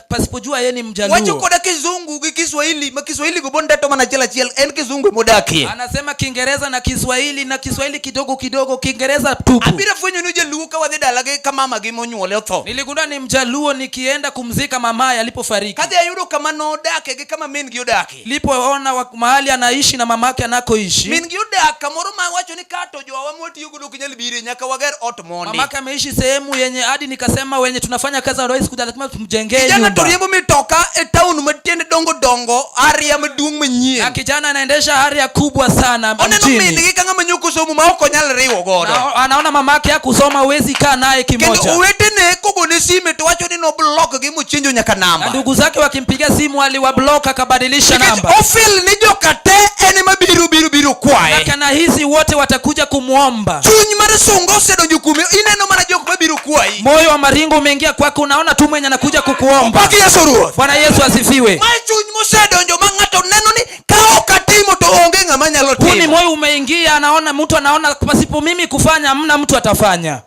pasipojua yeye ni Wacho Mjaluo. koda kizungu gi Kiswahili ma Kiswahili go bondeto mana achiel achiel en kizungu emodakie. Anasema Kiingereza na Kiswahili na Kiswahili kidogo kidogo, Kiingereza tupu. Abiro fwenyo ni jaluo ka wadhi dalagi ka mama gi monyuole otho. Niligundua ni Mjaluo nikienda kumzika mamaye alipofariki. Kadhi ayudo kama nodake gi kama min gi odakie. Nilipoona mahali anaishi na mamake anakoishi, Min gi odak kamoro ma wacho ni kato jowa mwatiyo godo ok nyal bire nyaka wager ot mondi. mamake ameishi sehemu yenye hadi nikasema wenye tunafanya kazi hawawezi kuja, lazima tumjengee Kijana to nyumba. riembo mitoka e town matiende dongo dongo aria maduong' Na manyien. kijana anaendesha haria kubwa sana Oneno min mjini. gi ka ng'ama nyoko somo ma ok onyal riwo godo. Na, anaona mamake hakusoma, huwezi kaa naye Kendo kimoja. owetene kogone sime to wacho ni noblock gi mochenjo nyaka Na namba. ndugu zake wakimpigia simu aliwablock akabadilisha Nikech namba. ofil ni joka te en ema biro biro biro kwaye. Maana anahisi wote watakuja kumwomba. Chuny mar sunga osedonjo kuome ineno mana jok mabiro kwayi. Moyo wa maringo umeingia kwako, unaona tu mwenye anakuja kukuomba. Opak Yesu Ruoth. Bwana Yesu asifiwe. Mae chuny mosedonjo ma ng'ato neno ni ka ok atimo to onge ng'ama nyalo Huu ni timo. moyo umeingia, anaona mtu anaona pasipo mimi kufanya hamna mtu atafanya.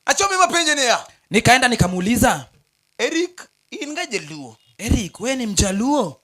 Achomi mapenje niya. Nikaenda nikamuuliza, Eric in ga jaluo. Eric, we ni Mjaluo?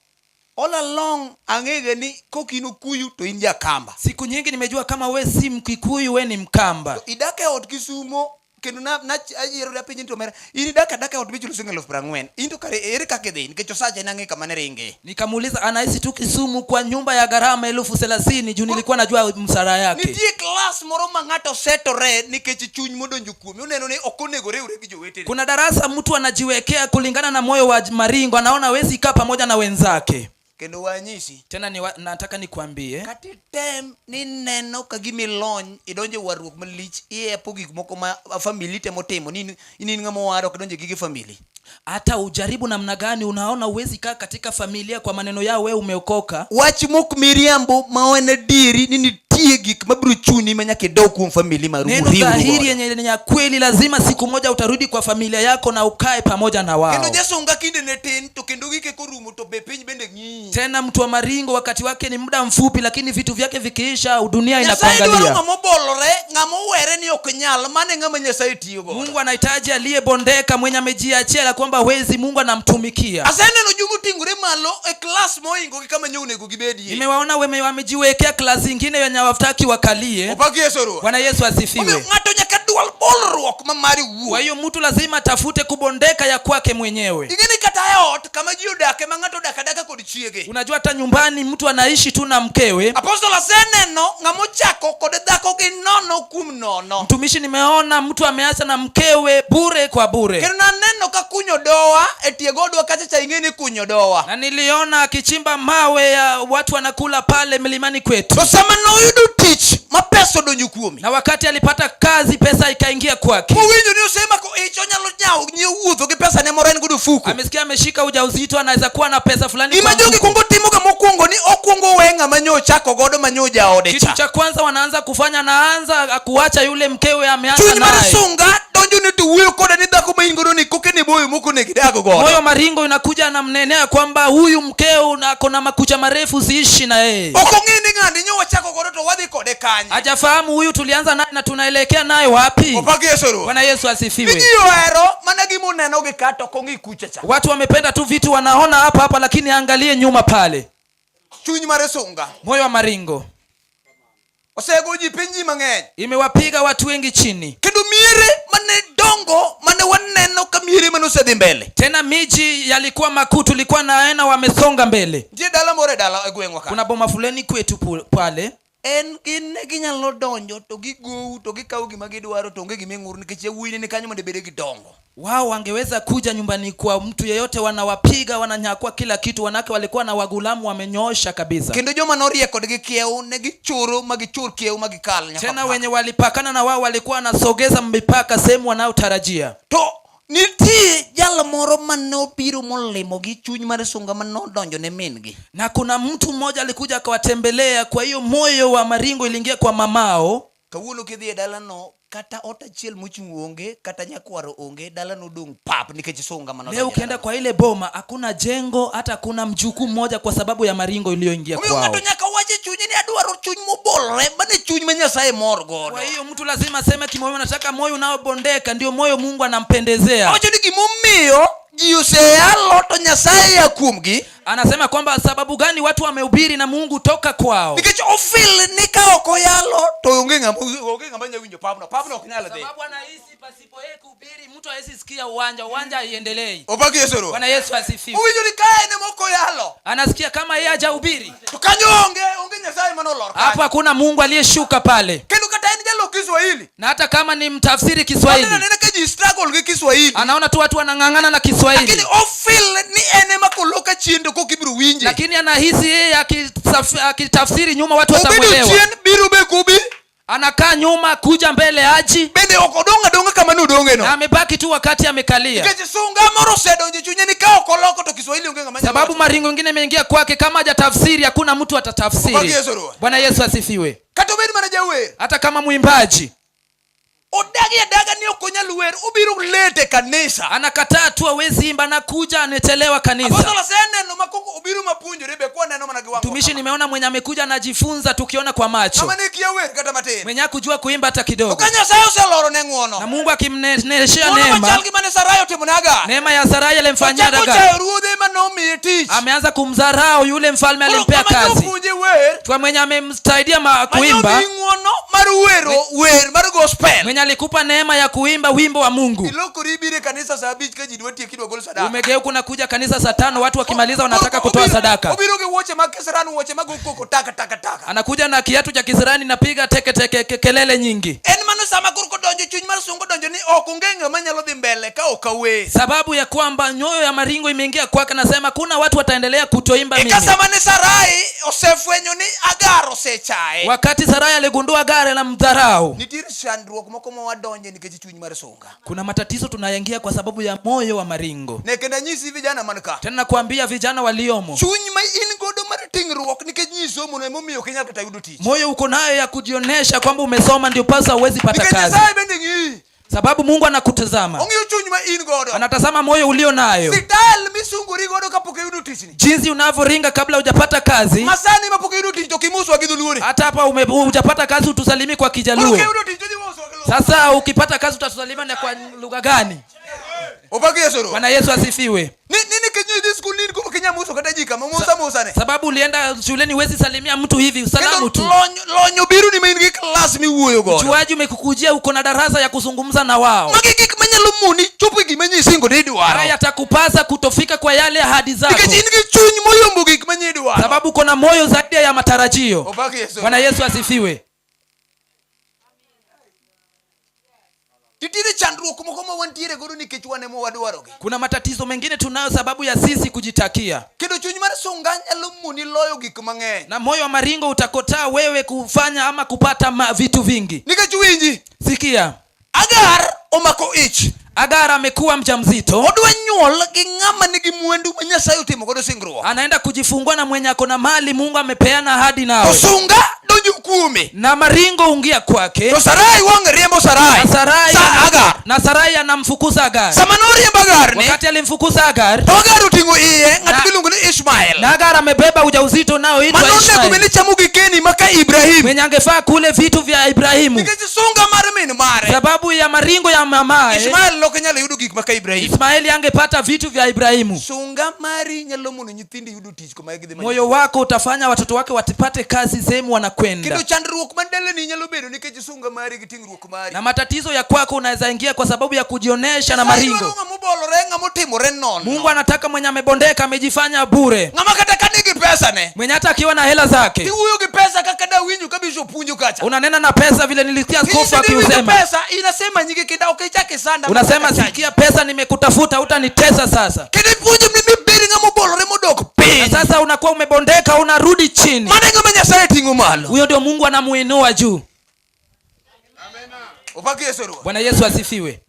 All along ang'ege ni kok in okuyu to in jakamba. Siku nyingi nimejua kama we si Mkikuyu, we ni Mkamba. Idak e ot Kisumo kendo na na ayiero dapenji ni to omera in idak adaka e ot michulo siling alufu prang'wen in to kare ere kaka idhi nikech osache nang'e kama ne ringe. Nikamuuliza anaishi tu Kisumu kwa nyumba ya gharama 30,000 juu nilikuwa najua msara yake. Nitie klas moro ma ng'ato setore nikech chuny modonjo kuome oneno ni ok onego riwre gi jowetene. Kuna darasa mtu anajiwekea kulingana na moyo wa maringo, anaona hawezi kaa pamoja na wenzake. Kendo wanyisi Tena ni nataka nikuambie, kata item ni neno ka gima ilony idonjo e warruok malich iepo gik moko ma famili temo timo ni in in ng'ama owar ok idonjo e gige famili. hata ujaribu namna gani, unaona huwezi kaa katika familia kwa maneno yao, wewe umeokoka. Wach mok miriambo ma en adieri ni nitie gik mabiro chuni ma nyaka idog kuom famili maru Neno uriwru dhahiri godo. yenye ni ya kweli, lazima siku moja utarudi kwa familia yako na ukae pamoja na wao. Kendo jasunga kinde ne tin to kendo gike korumo to be piny bende ng'iyi. Tena mtu wa maringo wakati wake ni muda mfupi, lakini vitu vyake vikiisha, dunia Nyasaye dwaro inakuangalia. ng'ama obolore, ng'ama owere ni ok nyal, mano e ng'ama Nyasaye tiyo godo. Mungu anahitaji aliyebondeka, mwenye amejiachia ya kwamba hawezi, Mungu anamtumikia. Aseneno joma oting'ore malo e klas mohingo gi kama nyo onego gibedie. Nimewaona weme wamejiwekea klasi ingine wenye hawataki wakalie. Opak Yesu Ruoth. Bwana Yesu asifiwe. Omiyo ng'ato nyaka dwal bolruok ma mare owuon. Kwa hiyo mtu lazima atafute kubondeka ya kwake mwenyewe. Ing'e ni kata e ot kama ji odake ma ng'ato odak adaka kod chiege. Unajua hata nyumbani mtu anaishi tu na mkewe. Apostol aseneno ng'ama ochako kod dhako gi nono kuom nono. Mtumishi, nimeona mtu ameacha na mkewe bure kwa bure, Kendo naneno ka kunyo dowa e tie godwa kacha cha ing'e ni kunyo dowa. na niliona akichimba mawe ya watu wanakula pale milimani kwetu. To sama noyudo tich ma pesa odonjo kuome. Na wakati alipata kazi, pesa ikaingia kwake. Mowinjo ni osemako ich onyalo nyawo nyiewo wuotho gi pesa ne moro en godo ofuko. Amesikia ameshika ujauzito, anaweza kuwa na pesa fulani Gima kwa jogi mfuko. kuongo timoga mokwongo ni okwongo we ng'ama nyo ochako godo ma nyo jaode Kitu cha. cha kwanza wanaanza kufanya, anaanza kuacha yule mkewe ameanza Chuny mar naye. sunga donjo ni to wuoyo kode ni dhako ma in godo ni koke ni boyo moko onego idag godo. Moyo maringo inakuja, anamnenea kwamba huyu mkeo ako na makucha marefu, siishi na yeye. Ok ong'e ni ng'ani nyo wachako godo kanye. Hajafahamu huyu tulianza naye na tunaelekea naye wapi. Opak Yesu Ruoth. Bwana Yesu asifiwe. Ni ji ohero mana gima oneno gi ka to ok ong'i kucha cha. Watu wamependa tu vitu wanaona hapa hapa, lakini angalie nyuma pale. Chuny mar sunga. Moyo wa maringo Osego ji piny ji mang'eny. imewapiga watu wengi chini. Kendo miere mane dongo mane waneno ka miere mane osedhi mbele. Tena miji yalikuwa makuu, tulikuwa naena wamesonga mbele. Nitie dala moro e dala e gweng'wa ka. Kuna boma fulani kwetu pale En gin ne ginyalo donjo to gigou to gikawo gima gidwaro to onge gima ing'ur nikech yawuoyi ne ni kanyo mondo ibede gi dongo. Wao wangeweza kuja nyumbani kwa mtu yeyote, wanawapiga wananyakua kila kitu. Wanake walikuwa na wagulamu wamenyoosha kabisa. Kendo joma norie kodgi kiew ne gichoro ma gichor kiew ma gikal nyaka Tena mpaka. wenye walipakana na wao walikuwa wanasogeza mipaka sehemu wanayotarajia. To nitie jal moro mane obiro molimo gi chuny mar sunga ma nodonjo ne min-gi. Na kuna mtu mmoja alikuja akawatembelea, kwa hiyo moyo wa maringo iliingia kwa mamao. Kawuono kidhi e dalano kata ot achiel mochung' onge kata nyakwaro onge dalano odong' pap nikech sunga mane Leo ukienda kwa ile boma hakuna jengo hata hakuna mjukuu mmoja kwa sababu ya maringo iliyoingia Omiyo kwao. ng'ato nyaka wach e chunye ni adwaro chuny mobolre mane chuny ma Nyasaye mor godo. Kwa hiyo mtu lazima aseme kimoyo, nataka moyo unaobondeka, ndio moyo Mungu anampendezea. Owacho ni gimomiyo ji oseyalo to Nyasaye ya kuomgi. Anasema kwamba sababu gani watu wamehubiri na Mungu toka kwao? Nikech ofil ni ka ok oyalo to onge ng'ama onge ng'ama nyalo winjo pabno. Pabno ok nyal dhi. Sababu anahisi pasipo yeye kuhubiri mtu hawezi sikia uwanja, uwanja haiendelei. Opak Yesu Ruoth. Bwana Yesu asifiwe. Owinjo ni ka en ema ok oyalo. Anasikia kama yeye hajahubiri. To kanyo onge onge Nyasaye manolor Hapo kanyo. hakuna Mungu aliyeshuka pale. Kendo kata en jalok Kiswahili. Na hata kama ni mtafsiri Kiswahili. Aneno anena ka ji struggle gi Kiswahili. Anaona tu watu wanang'ang'ana na Kiswahili. Lakini ofil ni en ema koloka chien to kok ibiro winje. Lakini anahisi yeye akitafsiri nyuma watu Obedo watamuelewa. chien biro be kubi. Anakaa nyuma kuja mbele aji. Bende ok odong' adong'a kama nodong'e no. Na amebaki tu wakati amekalia. Nikech sunga moro osedonjo e chunye ni ka ok oloko to Kiswahili onge ng'ama nyalo Sababu wacho. maringo ingine imeingia kwake, kama hajatafsiri hakuna mtu atatafsiri. Opak Yesu Ruoth. Bwana Yesu asifiwe. Kata obed mana jawer. Hata kama mwimbaji Odagi adaga ni ok onyal wer, obiro late e kanisa. Anakataa tu hawezi imba, anakuja anachelewa kanisa. Apostol aseneno ma koko obiro mapuonjore be kwa neno mana gi wang'wa. Mtumishi, nimeona mwenye amekuja anajifunza tukiona kwa macho. Ng'ama ne kia wer kata matin. Mwenye hakujua kuimba hata kidogo. To ka Nyasaye oseloro ne ng'uono. Na Mungu akimneneshea Ng'uono neema. machal gi mane Sarai otimo ne Hagar. Neema ya Sarai alimfanyia Ochako Hagar. chayo ruodhe mane omiye tich. Ameanza kumdharau yule mfalme Koro alimpea kama kazi. jopuonje wer. Kwa mwenye amemsaidia Mane kuimba. omiyi ng'uono mar wero wer mar gospel. Mwenye alikupa neema ya kuimba wimbo wa Mungu. Ilokori ibiro e kanisa saa 5 ka ji dwa tieki idwa gol sadaka. Umegeuka unakuja kanisa saa 5 watu wakimaliza wanataka kutoa sadaka. Obiro gi wuoche mag kisirani, wuoche mag koko taka taka taka. Anakuja na kiatu cha kisirani napiga teke teke kelele nyingi. En mano sama koro kodonjo chuny mar sunga odonjo ni ok onge ng'ama nyalo dhi mbele ka ok awer. Sababu ya kwamba nyoyo ya maringo imeingia kwake, nasema kuna watu wataendelea kutoimba Eka mimi. sama ne Sarai osefwenyo ni Agar osechaye. Wakati Sarai aligundua Agar anamdharau. Nitiere chandruok moko ma wadonje nikech chuny mar sunga. Kuna matatizo tunayaingia kwa sababu ya moyo wa maringo. Ne kendo anyisi vijana man ka. Tena nakwambia vijana waliomo. Chuny ma in godo mar ting'ruok nikech nyi somo no emomiyo ok inyal kata yudo tich. Moyo uko nayo ya kujionesha kwamba umesoma ndio pasa huwezi pata Nikech kazi. Nyasaye bende ng'iyi. Sababu Mungu anakutazama. Ong'iyo chuny ma in godo. Anatazama moyo ulio nayo. Sitael misungori godo kapok iyudo tichni. Jinsi unavyoringa kabla hujapata kazi. Masani mapok iyudo tich to kimoswa gi dholuo. Hata hapa hujapata kazi utusalimii kwa Kijaluo. Koro kiyudo tich to idhi moswa gi Luo. Sasa ukipata kazi utatusalimia na kwa lugha gani? Opak Yesu Ruoth. Bwana Yesu asifiwe. Ni ni nikech idhi skul ni koro kinya moso kata ji kama mosa mosa ne. Sababu ulienda shuleni huwezi salimia mtu hivi, salamu tu. Lony, lony obiro ni ma in gi klas miwuoyo godo. Ujuaji umekukujia, uko na darasa ya kuzungumza na wao. Magi gik manyalo moni chopo e gima nyisingo ni idwaro. Haya yatakupasa kutofika kwa yale ahadi zako. Nikech in gi chuny moyombo gik manye idwaro. Sababu uko na moyo zaidi ya matarajio. Opak Yesu. Bwana Yesu asifiwe. Nitiere chandruok moko ma wantiere godo nikech wan ema wadwarogi. Kuna matatizo mengine tunayo sababu ya sisi kujitakia. Kendo chuny mar sunga nyalo moni loyo gik mang'eny. Na moyo wa maringo utakotaa wewe kufanya ama kupata vitu vingi. Nikech winji. Sikia. Agar omako ich. Agar amekuwa mjamzito. Odwa nyuol gi ng'ama nigi mwandu ma Nyasaye otimo godo singruok. Anaenda kujifungua na mwenye ako na mali Mungu amepeana ahadi nawe. To sunga donjo kuome. kuome. Na maringo ungia kwake. To Sarai wang' riembo Sarai. Na Sarai, Sa Agar. na Sarai anamfukuza Agar. Sama noriembo Agar ni, Wakati alimfukuza Agar, to Agar oting'o iye ng'at miluongo ni Ishmael. na Agar amebeba ujauzito unaoitwa Mano onego Ishmael. bed ni chamo gikeni maka Ibrahim. Mwenye angefaa kule vitu vya Ibrahimu. Nikech sunga mar min mare. Sababu ya maringo ya mamaye, Ishmael ok nyal yudo gik maka Ibrahim. Ismaeli angepata vitu vya Ibrahimu. Sunga mari nyalo mono nyithindi yudo tich kuma gidhi manyo. Moyo wako utafanya watoto wake watipate kazi sehemu wanakwenda. Kendo chandruok man dalani nyalo bedo nikech sunga mari gi ting'ruok mari. Na matatizo ya kwako unaweza ingia kwa sababu ya kujionesha na Nyasaye maringo. dwaro ng'ama obolore, ng'ama otimore nono. Mungu anataka mwenye amebondeka amejifanya bure, Ng'ama kata ka nigi pesa ne. mwenye hata akiwa na hela zake Tiwuoyo gi pesa kaka dawinjo ka bishop puonjo kacha. unanena na pesa vile nilisikia askofu Kinyiso ni iwinjo akiusema. pesa inasema nyinge kenda ok ichak isanda. Unasema sikia, pesa nimekutafuta, hutanitesa sasa. Kendo ipuonjo ni mibed ng'ama obolore modok piny. Na sasa unakuwa umebondeka, unarudi chini. Mano e ng'ama Nyasaye ting'o malo. Huyo ndio Mungu anamuinua juu. Opak Yesu Ruoth. Bwana Yesu asifiwe.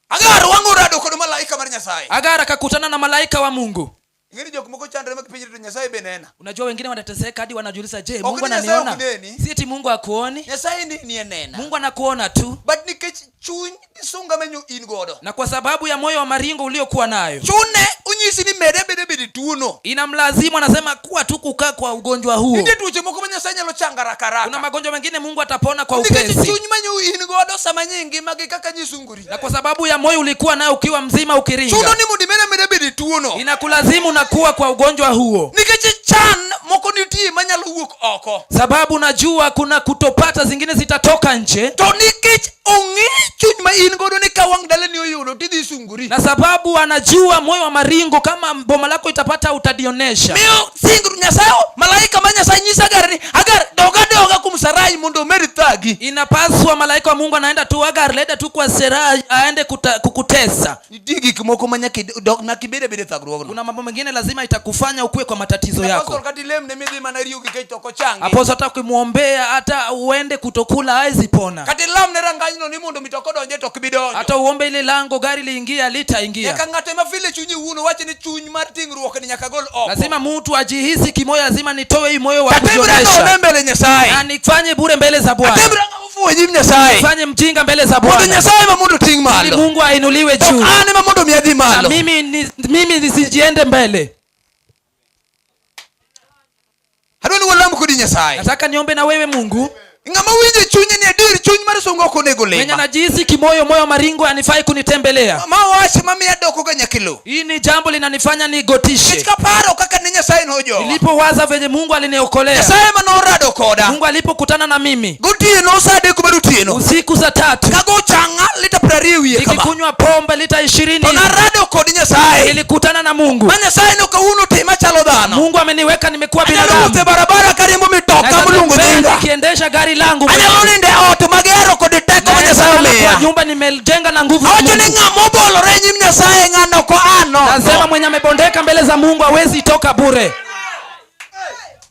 Agar wang' orado kod malaika mar Nyasaye. Agar akakutana na malaika wa Mungu. Ing'e ni jok moko chandre ma kipenjre to Nyasaye be nena. Unajua wengine wanateseka hadi wanajiuliza, je, Ok Mungu ni Nyasaye ananiona? ok neni. Si eti Mungu akuoni? Nyasaye neni anena. Mungu anakuona tu. But nikech chuny gi sunga menyo in godo. Na kwa sababu ya moyo wa maringo uliokuwa nayo, Chune onyisi ni mede bede bede tuono. inamlazimu anasema kuwa tu kukaa kwa ugonjwa huo. Nitie tuoche moko ma Nyasaye nyalo chango haraka Kuna haraka. magonjwa mengine Mungu atapona kwa Nikech upesi, chuny manyo in godo sama nyingi magi kaka nyisungori. na kwa sababu ya moyo ulikuwa nayo ukiwa mzima Chuno ukiringa, ni mondo imede ameda bedo tuono. inakulazimu unakuwa kwa ugonjwa huo, Nikech chan moko nitie manyalo wuok oko. sababu najua kuna kutopata zingine zitatoka nje, To nikech ong'e chuny ma in godo ni ka wang' dalani oyudo tidhi sungori. na sababu anajua moyo wa maringo, kama boma lako itapata utadionesha. Miyo singru Nyasaye malaika ma Nyasaye nyiso Agar ni Agar doga doga kuom Sarai mondo omed thagi. Inapaswa malaika wa Mungu anaenda tu Agar, leta tu kwa Sarai aende kukutesa. Nitie gik moko ma nyaka dok nyaka ibed abeda e thagruogno. Kuna mambo mengine lazima itakufanya ukue kwa matatizo Apostle yako. kata ilemne midhi mana riyo gi kech to ok ochangi. Apostle hata ukimwombea hata uende kutokula hawezi pona. Kata ilamne rangajno ni mondo mitoka odonje to ok bi donjo. Hata uombe ile lango gari liingia litaingia. Nyaka ng'ato ema file chunye wuon owacho ni chuny mar ting'ruok ni nyaka gol oko. Lazima mtu ajihisi kimoyo, lazima nitoe hii moyo wa Kata ibra kujionyesha none mbele Nyasaye. na nifanye bure mbele za Bwana, Kata ibra ng'ama ofuwo e nyim Nyasaye. nifanye mjinga mbele za Mondo Bwana, Nyasaye ema mondo oting' ili malo. Mungu ainuliwe Ok juu an ema mondo mi adhi na malo. mimi nisijiende mbele. Adwa ni walam kodi Nyasaye. Nataka niombe na wewe Mungu, Ng'ama winjo e chunye ni adier chuny mar sunga ok onego mwenye lima. anajihisi kimoyo, moyo maringo anifai kunitembelea. Ma wach mamiya doko ga nyaka e lowo. Hii ni jambo linanifanya Nikech nigotishe. kaparo kaka ne Nyasaye nojowa. Nilipowaza venye Mungu aliniokolea, Nyasaye ema norado koda. Mungu alipokutana na mimi Gotieno sa adek mar otieno. usiku saa 3 Kago chang'a lita 20 e wiye kama. nikikunywa pombe lita 20 To narado kod Nyasaye. nilikutana na Mungu. Ma Nyasaye no kawuono tima chalo dhano. Mungu ameniweka nimekuwa Anyalo wuotho e binadamu. barabara kariembo mitoka Naweza moluongo tembea nyinga. nikiendesha gari langu Anyalo nindo e ot magero kod teko ma Naweza Nyasaye lala kwa omiya. nyumba nimejenga na nguvu za Awacho ni Mungu. ng'ama obolore e nyim Nyasaye ng'ano ok oa Nasema nono. mwenye amebondeka mbele za Mungu hawezi toka bure.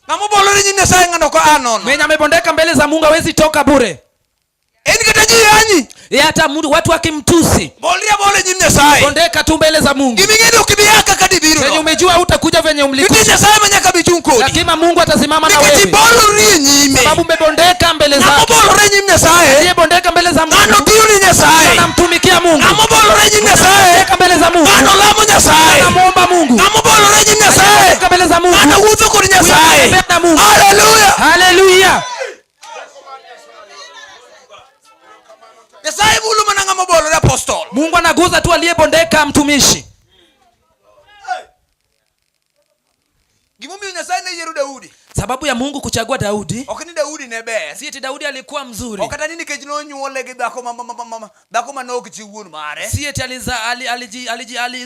Ng'ama obolore e nyim Nyasaye ng'ano ok oa nono. Mwenye amebondeka mbele za Mungu hawezi toka bure. En kata ji yanyi. Ye hata mtu watu wakimtusi, Bolri abola e nyim Nyasaye. bondeka tu mbele za Mungu. Gima ing'e ni ok ibi a ka ka dibiro Venye no. umejua hutakuja venye Nitie umlikuja, Nyasaye ma nyaka bi chung' kodi. lakini Mungu atasimama na Nikech wewe, ibolori e nyime. sababu umebondeka mbele Ng'ama zake. obolore e nyim Nyasaye. Aliyebondeka mbele za Ng'ano Mungu tiyo ni Nyasaye. anamtumikia Mungu. Ng'ama obolore e nyim Nyasaye. Bondeka mbele za Mungu, Ng'ano lamo Nyasaye. anamuomba Mungu. Ng'ama obolore e nyim Nyasaye. Aliyebondeka mbele za Mungu, Ng'ano wuotho kod Nyasaye. anatembea na Mungu. Haleluya. Haleluya! Nyasaye mulo mana ng'ama obolore apostol. Mungu anaguza tu aliyebondeka mtumishi. Gimomiyo Nyasaye ne yiero Daudi. Sababu ya Mungu kuchagua Daudi, Ok ni Daudi ne ber. si eti Daudi alikuwa mzuri, Ok kata ni nikech nonyuole gi dhako ma dhako ma nok chi wuon mare. si eti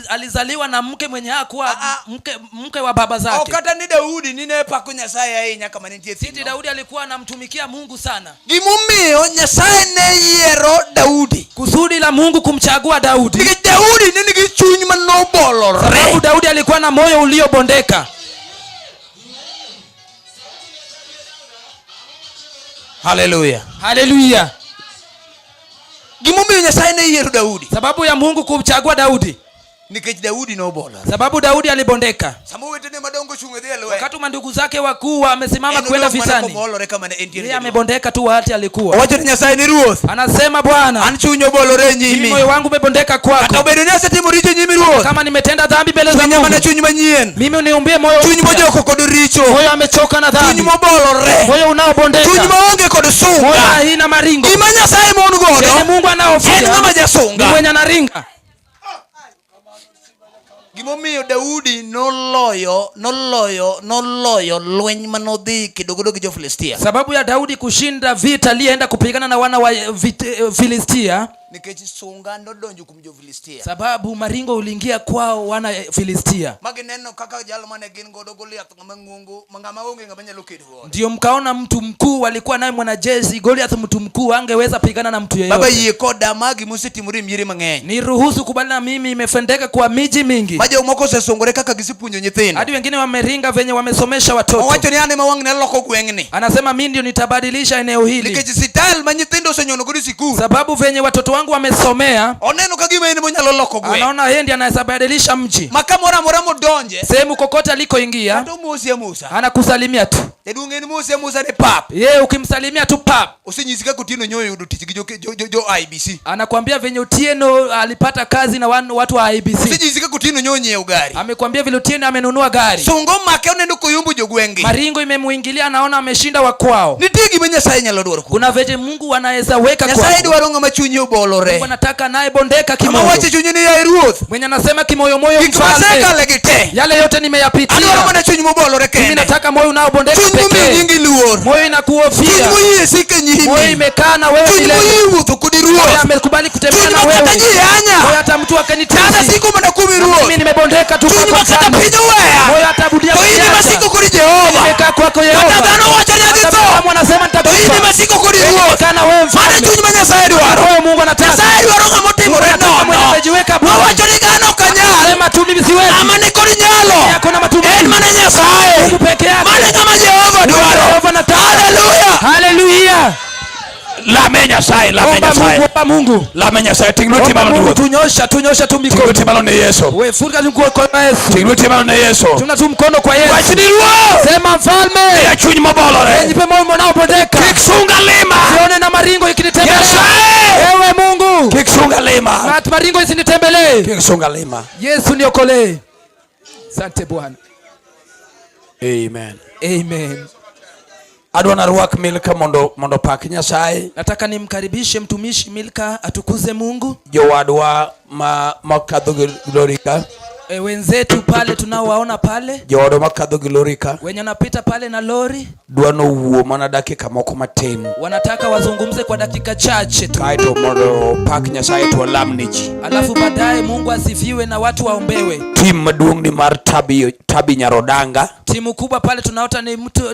alizaliwa na mke mwenye hakuwa mke wa baba Ok zake. kata ni Daudi ni ne pako Nyasaye ahinya kama ne nitie Si eti thim. Daudi alikuwa anamtumikia Mungu sana. Gimomiyo Nyasaye ne yiero Daudi. Kusudi la Mungu kumchagua Daudi, Nikech Daudi ne nigi chuny manobolore. sababu Daudi alikuwa na moyo uliobondeka. Haleluya. Haleluya. Gimomiyo Nyasaye ne yiero Daudi. Sababu ya Mungu kumchagua Daudi. Nikech Daudi nobolore. Sababu Daudi alibondeka. Sama owetene madongo ochung' e dhi e lweny. Wakati mandugu zake wakuu wamesimama En kwenda odong' mana vitani, kobolore kama ne entie. Yeye amebondeka tu wakati alikuwa. Owacho ni Nyasaye ni ruoth. Anasema Bwana, An chuny obolore e mimi nyimi. moyo wangu umebondeka Kata kwako. obedo ni asetimo richo e nyimi ruoth. Kama nimetenda dhambi mbele za Chunya Mungu, mana chuny manyien. Mimi uniumbie moyo Chuny mpya. mojoko kod richo. Moyo amechoka na Chuny dhambi, mobolore. Moyo unaobondeka, Chuny maonge kod Moyo sunga. haina maringo. Gima Nyasaye mon Chenye godo. Mungu anahofia En ng'ama jasunga. ni mwenye anaringa. Gimomiyo Daudi noloyo noloyo noloyo lweny manodhi kedogodo gi jo-Filistia. Sababu ya Daudi kushinda vita aliyeenda kupigana na wana wa Filistia, Nikech sunga nodonjo kuom jo-Filistia. Sababu maringo uliingia kwao wana Filistia. Ma gineno kaka jal mane gin godo Goliath ng'ama ng'ongo ma ng'ama onge ng'ama nyalo kedo godo. Ndio mkaona mtu mkuu walikuwa naye mwanajeshi Goliath, mtu mkuu angeweza pigana na mtu Baba yeyote. yie koda ma gimosetimore e miere mang'eny. Niruhusu kubali na mimi, imefendeka kwa miji mingi. Ma jomoko osesungore kaka gisepuonjo nyithindo. Hadi wengine wameringa venye wamesomesha watoto. Owacho ni an ema wang'ni aloko gweng'ni. Anasema mimi ndio nitabadilisha eneo hili. Nikech sital ma nyithindo osenyono godo e sikul. Sababu venye watoto wangu wamesomea, Oneno ka gima en emonyalo loko gweng'. Anaona yeye ndiye anaweza badilisha mji. Ma kamoro amora modonje. Sehemu kokote alikoingia, Kata omosi amosa. Anakusalimia tu. Jaduong' en mosi amosa ni pap. Yeye ukimsalimia tu pap. Osenyisi kaka Otieno nyo oyudo tich gi jo IBC. Anakuambia venye Otieno alipata kazi na watu wa IBC. Osenyisi kaka Otieno nyo onyiewo gari. Amekwambia vile Otieno amenunua gari. Sunga omake oneno koyombo jogweng'gi. Maringo imemuingilia, anaona ameshinda wa kwao. Nitie gima Nyasaye nyalo dwaro kuomi. Kuna venye Mungu anaweza weka Nyasaye kwako. dwaro ng'ama chunye obolore. Mungu anataka naye bondeka Ng'ama kimoyo. wacho chunye ni yaye ruoth. Mwenye anasema kimoyomoyo Gik mfalme. masekale gi te. Yale yote nimeyapitia. Adwaro mana chuny mobolore Mimi kende. nataka moyo unaobondeka Chuny momiyo pekee. nyingi luor. Moyo inakuhofia. Chuny moyie sike nyimi. Moyo imekaa na wewe Chuny milele. moyie wuotho kodi ruoth. Moyo amekubali kutembea Chuny na ma kata wewe. ji yanya. Moyo hata mtu akanitusi. Tana siko mana kuomi ruoth. Mimi nimebondeka tu Chuny kwako ma kata mfalme. piny oweya. Moyo hata budia To in ema kuniacha. siko kodi Jehova. Nimekaa kwako Yehova. Kata dhano wacho ni adhi Hata tho. binadamu wanasema nitakufa. To in ema siko kodi Wewe ruoth. nimekaa na wewe mfalme. Mano chuny ma Nyasaye dwaro. Moyo Mungu anataka. Nyasaye dwaro ng'ama otimore Mungu anataka mwenye nono. amejiweka bure. Wawacho ni dhano ok nyal. Sema tu mimi siwezi. Ng'ama ni kod nyalo. Yako na matumaini. En mana Nyasaye. Mungu peke yake. Mano ng'ama Jehova dwaro. Jehova anataka. Hallelujah. Hallelujah. Lame Nyasaye, lame Omba Nyasaye. Mungu, omba Mungu. Lame Nyasaye, ting' lweti Omba malo Mungu, ruoth. tunyosha, tunyosha tu Ting' mikono. lweti malo ne Yesu. We funga tu mkono kwa Yesu. Ting' lweti malo ne Yesu. Tuna tu mkono kwa Yesu. Wach ni ruoth. Sema mfalme. Miya chuny mobolore. Nipe moyo unaobondeka. Kik sunga lima. Sione na maringo ikinitembelea. Nyasaye. Ewe Mungu. Kik sunga lima. Mat maringo isinitembelee. Kik sunga lima. Yesu niokolee. Asante Bwana. Amen. Amen. Adwa narwak Milka mondo pak Nyasaye. Nataka nimkaribishe mtumishi Milka atukuze Mungu. Jowadwa makadho gi lorika. Wenzetu pale tunaowaona pale. Jowadwa makadho gi lorika. Wenye wanapita pale na lori. Dwa nowuo mana dakika moko matin. Wanataka wazungumze kwa dakika chache tu. Kaeto mondo pak Nyasaye to walam ne ji. Alafu baadaye Mungu asifiwe na watu waombewe. Tim maduong' ni mar Tabi Nyarodanga. Timu kubwa pale tunaota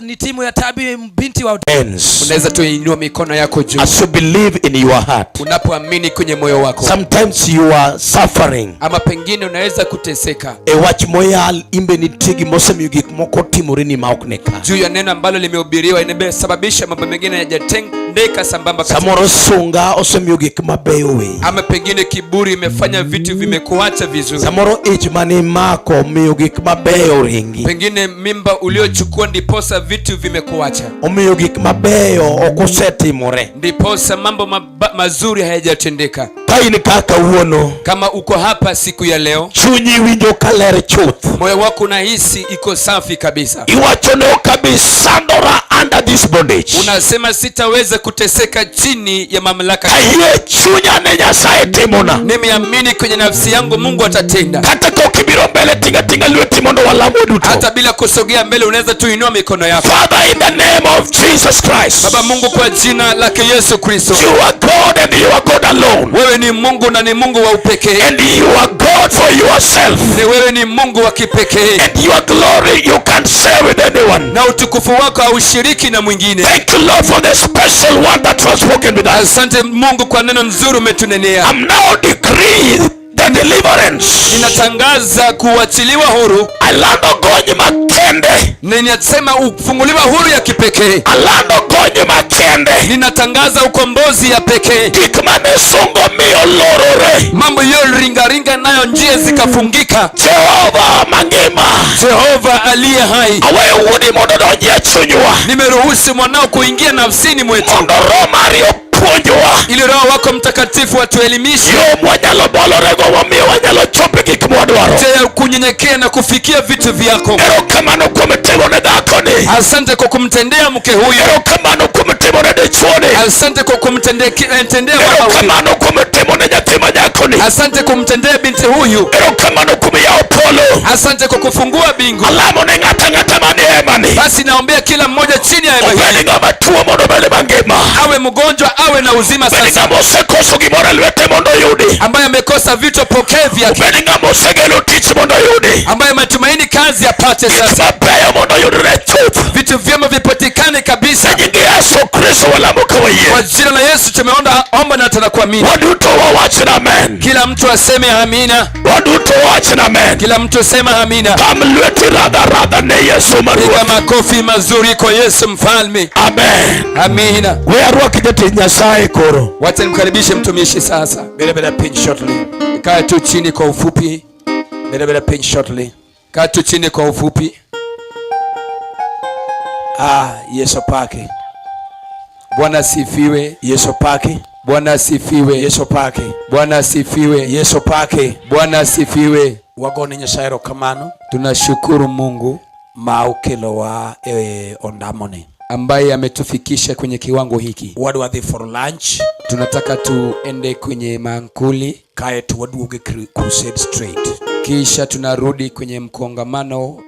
ni timu ya Tabi binti wa Ends. Unaweza tu inua mikono yako juu. As you believe in your heart. Unapoamini kwenye moyo wako. Sometimes you are suffering. Ama pengine unaweza kuteseka. E wach moyal imbe nitie gima osemiyo gik moko timore ni ma ok ne kare. Juu ya neno ambalo limehubiriwa imesababisha mambo mengine hayajatendeka sambamba katika Samoro sunga osemiyo gik mabeyo weyi. Ama pengine kiburi imefanya vitu vimekuacha vizuri. Samoro ich mane imako omiyo gik mabeyo ringi. Pengine mimba uliochukua ndiposa vitu vimekuacha. Omiyo gik mabeyo ok osetimore. Ndiposa mambo mazuri hayajatendeka. Ka in ka kawuono, Kama uko hapa siku ya leo, chunyi winjo kaler chuth. Moyo wako unahisi iko safi kabisa. Iwacho ne ok abi sandora under this bondage. Unasema sitaweza kuteseka chini ya mamlaka. Ayie chunya ne Nyasaye timona. Nimeamini kwenye nafsi yangu Mungu atatenda. Kata ka ok ibiro mbele tinga tinga lweti mondo walam duto. Hata bila kusogea mbele unaweza tu inua mikono yako. Father, in the name of Jesus Christ. Baba Mungu, kwa jina lake Yesu Kristo. You are God and you are God alone. Wewe ni Mungu na ni Mungu wa upekee. And you are God for yourself. Ni wewe ni Mungu wa kipekee. And your glory you can't share with anyone. Na utukufu wako haushiriki na mwingine. Thank you Lord for the special word that was spoken with us. Asante Mungu kwa neno nzuri umetunenea. I'm now decreeing The deliverance. Ninatangaza kuachiliwa huru. Alando gony makende. Ninasema ufunguliwa huru ya kipekee. Alando gony makende. Ninatangaza ukombozi ya pekee. Gik mane sungo mi olorore. Mambo ringaringa nayo njia zikafungika. Jehova mangima. Jehova aliye hai. Aweyo wuodi mondo odonji e chunywa. Nimeruhusu mwanao kuingia nafsini mwetu. Mondo Roho mari opuonjwa. Ili Roho wako Mtakatifu atuelimishe. Yo mwanyalo bolorego wamiyo wanyalo chopo e gik mwadwaro. Njia ya kunyenyekea na kufikia vitu vyako. Erokamano kuom timo ne dhakoni. Asante kwa kumtendea mke huyu. Erokamano kuom timo ne dichuoni. Asante kwa kumtendea baba huyu. Erokamano kuom timo ne nyathi ma nyakoni. Asante kumtendea binti huyu. Erokamano kuom yawo polo. Asante kwa kufungua bingu. Alamo ne ng'ato ang'ata manie hemani. Basi naombea kila mmoja chini ya hema hii. Obed ng'ama tuo mondo obed mangima. Awe mgonjwa awe na uzima Obed sasa. ng'ama osekoso gimoro e lwete mondo oyudi. Ambaye amekosa vitu apokee vyake. Obed ng'ama osegeno tich mondo oyudi. Ambaye ametumaini kazi apate Gik sasa. mabeyo mondo oyudre chuth. Vitu vyema vipatikane kabisa. E nying Yesu Kristo walamo ka wayie. Kwa jina la Yesu tumeomba omba na tunakuamini. Waduto wawach ni amen. Kila mtu aseme amina. Waduto wawach ni amen. Kila mtu sema amina. Pam lweti radha radha ne Yesu Piga maruoth. makofi mazuri kwa Yesu mfalme. Amen. Amina. We arwak jatich Nyasaye koro. Wacha nimkaribishe mtumishi sasa. Bed abeda piny shortly. Kaa tu chini kwa ufupi. Bed abeda piny shortly. Kaa tu chini kwa ufupi. Ah, Yesu opaki. Bwana asifiwe. Yesu opaki. Bwana asifiwe. Yesu opaki. Bwana asifiwe. Yesu opaki. Bwana asifiwe. Wagone Nyasaye erokamano Tunashukuru Mungu ma okelowa e ondamoni. ambaye ametufikisha kwenye kiwango hiki. Wadwa dhi for lunch Tunataka tuende kwenye mankuli, kaeto waduogo e crusade straight. kisha tunarudi kwenye mkongamano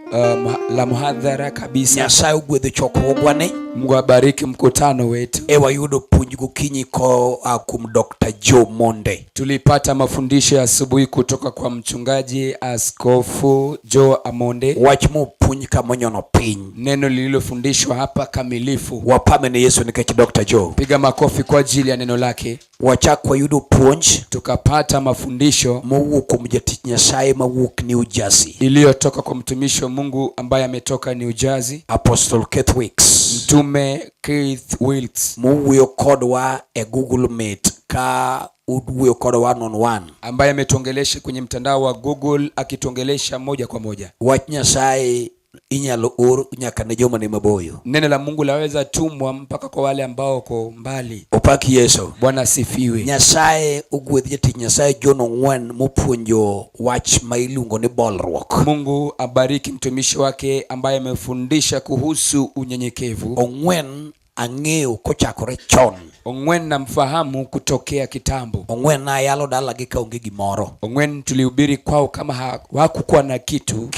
la mhadhara kabisa. Nyasaye ogwedho chokruogwani. Mungu abariki mkutano wetu. E wayudo puonj gokinyi koa kuom Dr. Joe Monde. Tulipata mafundisho ya asubuhi kutoka kwa mchungaji Askofu Joe Amonde. Wach mopuonj kamonyono piny. Neno lililofundishwa hapa kamilifu. Wapame ne Yesu nikech Dr. Joe. Piga makofi kwa ajili ya neno lake. Wachak wayudo puonj Tukapata mafundisho mowuok kuom jatich Nyasaye mawuok New Jersey. iliyotoka kwa mtumishi wa Mungu ambaye ametoka New Jersey, Apostle Keith Wicks. Mtume Keith Wilkes, Mowuoyo kodwa e Google Meet ka uwuoyo kodwa one on one. ambaye ametuongelesha kwenye mtandao wa Google akituongelesha moja kwa moja. Wach Nyasaye inyalo or nyaka ne joma ni maboyo. Neno la Mungu laweza tumwa mpaka kwa wale ambao wako mbali. Opak Yesu. Bwana asifiwe. Nyasaye ogwedh jatich Nyasaye John Ong'wen mopuonjo wach ma iluongo ni bolruok. Mungu abariki mtumishi wake ambaye amefundisha kuhusu unyenyekevu. Ong'wen ang'eyo kochakore chon. Ong'wen namfahamu kutokea kitambo. Ong'wen nayalo dalagi kaonge gimoro. Ong'wen tulihubiri kwao kama hawakukuwa na kitu.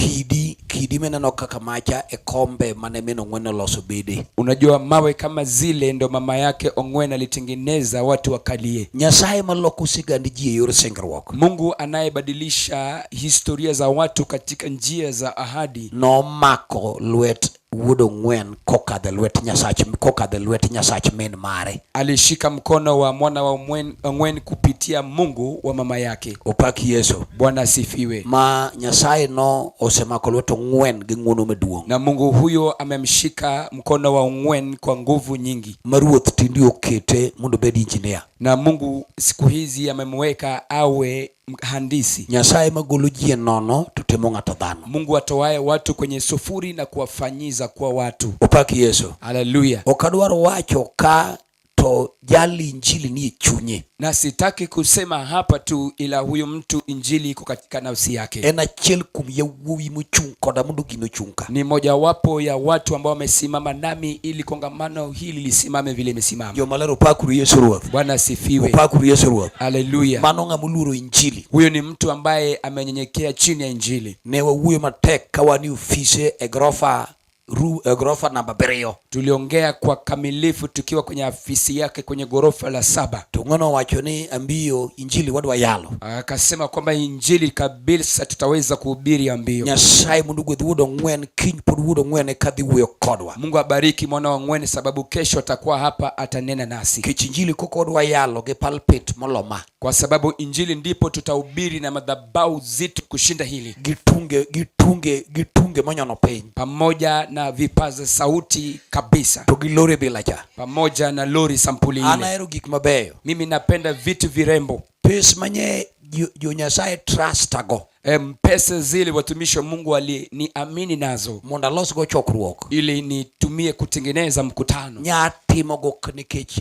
Kidi mineno kaka macha e kombe mane min Ong'wen oloso bede. Unajua mawe kama zile ndo mama yake Ong'wen alitengeneza watu wakalie. Nyasaye maloko sigand ji e yor singruok. Mungu anayebadilisha historia za watu katika njia za ahadi. Nomako lwet wuod Ong'wen kokadho e lwet Nyasach kokadho e lwet Nyasach min mare. Alishika mkono wa mwana wa Ong'wen kupitia Mungu wa mama yake. Opak Yesu. Bwana asifiwe. Ma Nyasaye no osemako lwet Ong'wen gi ng'wono maduong'. Na Mungu huyo amemshika mkono wa Ong'wen kwa nguvu nyingi. Ma ruoth tinde okete mondo obed engineer. Na Mungu siku hizi amemweka awe mhandisi. Nyasaye magolo ji e nono to timo ng'ato dhano. Mungu atoaye watu kwenye sufuri na kuwafanyiza kuwa watu. Opak Yesu. Haleluya. Ok adwar wacho ka to jali injili ni e chunye. Na sitaki kusema hapa tu, ila huyu mtu injili iko katika nafsi yake. En achiel kuom yawuowi mochung' koda mondo gino ochung' ka. Ni mojawapo ya watu ambao wamesimama nami ili kongamano hili lisimame vile imesimama. Joma ler opakuru Yesu Ruoth. Bwana asifiwe. Opakuru Yesu Ruoth. Haleluya. Mano ng'ama oluoro injili. Huyo ni mtu ambaye amenyenyekea chini ya injili. Ne wawuoyo matek ka wan e ofise e gorofa ru, e gorofa namba abiriyo. Tuliongea kwa kamilifu tukiwa kwenye afisi yake kwenye ghorofa la saba. To ng'ano wacho ni ambiyo injili wadwa yalo. Akasema kwamba injili kabisa tutaweza kuhubiri ambio. Nyasaye mondo ogwedh wuod Ong'wen kiny pod wuod Ong'wen eka dhi wuoyo kodwa. Mungu abariki mwana wa Ong'wen sababu kesho atakuwa hapa atanena nasi. Nikech injili koko wadwa yalo gi pulpit moloma. Kwa sababu injili ndipo tutahubiri na madhabahu zito kushinda hili. Gi tunge, gi tunge, gi tunge monyono piny. Pamoja na vipaza sauti kabisa. To gi lori bila cha. Pamoja na lori sampuli ile. An ahero gik mabeyo. Mimi napenda vitu virembo. Pes manye jo Nyasaye trustago. Pesa zile watumishi wa Mungu waliniamini nazo mondo alosgo chokruok ili nitumie kutengeneza mkutano. Nya timogo